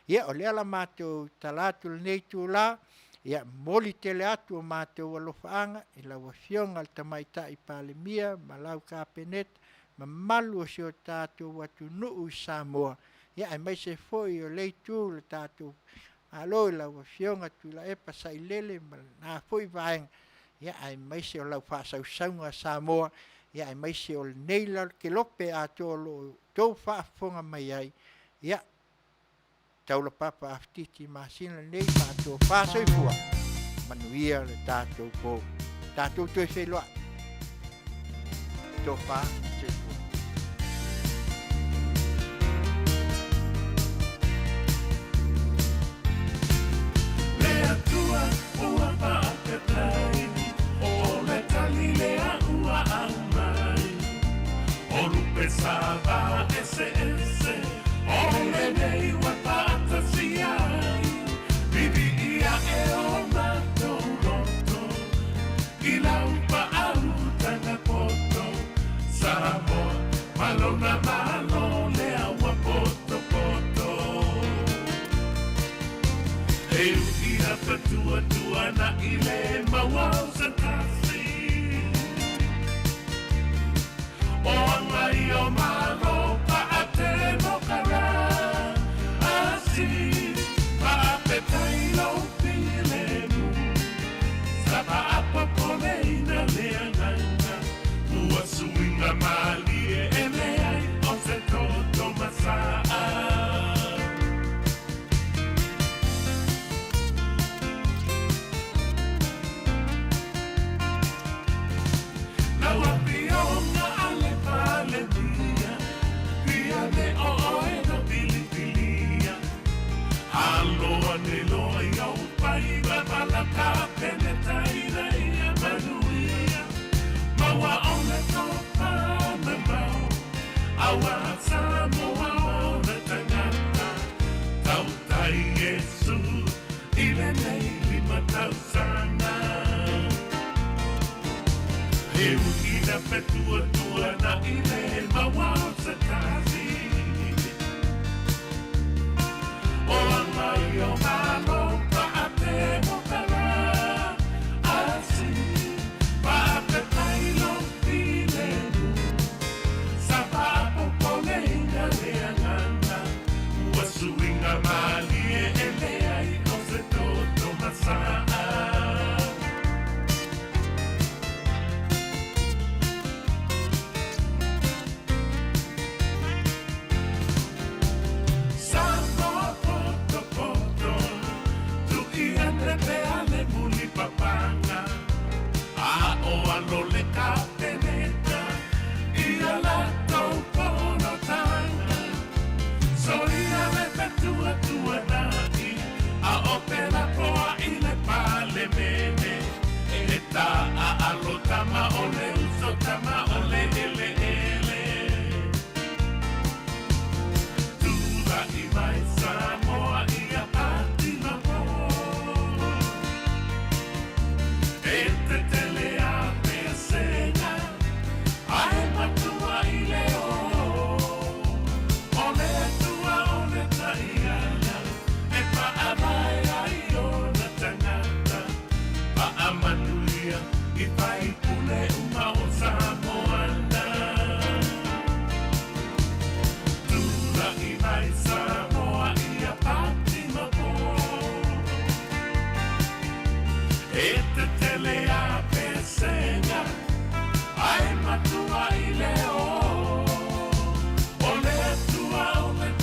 Ia o lea la matou tala atu i lenei itula, ia momoli tele atu o matou alofaaga i lau Afioga i le Tamaitai Palemia ma lau Kapeneta, mamalu o si o tatou atunuu i Samoa, ia aemaise foi o le itu o le tatou Malo i lau Afioga Tuilaepa Sailele ma lena foi vaega, ia aemaise o lau faasausauga Samoa, ia aemaise o lenei kelope atoa o lo o outou faafofoga mai ai, ia Taulapapa Afititi masina lenei faatofa soifua manuia le tatou po tatou toe feiloai tofa soifua. Le Atua ua faafetai, o le tali lea ua aumai. O lupe sa va eseese, o lenei ua faatasi ai. Vivia e o matou loto, i lau faautaga poto. Samoa, ma lona Malo lea ua potopoto. E ui a fatuatuana'i le maua o se tasi. O aga ia o Malo faatemokarasi, faafetai lou filemu. Sa faapopoleina le agaga, ua suiga malie e leai o se toto masaa. Lau Afioga a le Palemia, Faiva ma la Kapeneta ina ia manuia. Maua ona tofa mamao, Auā Samoa ona tagata. Tautai Iesu i lenei 5 tausaga. He uhi na fetuatuanai le maua o se.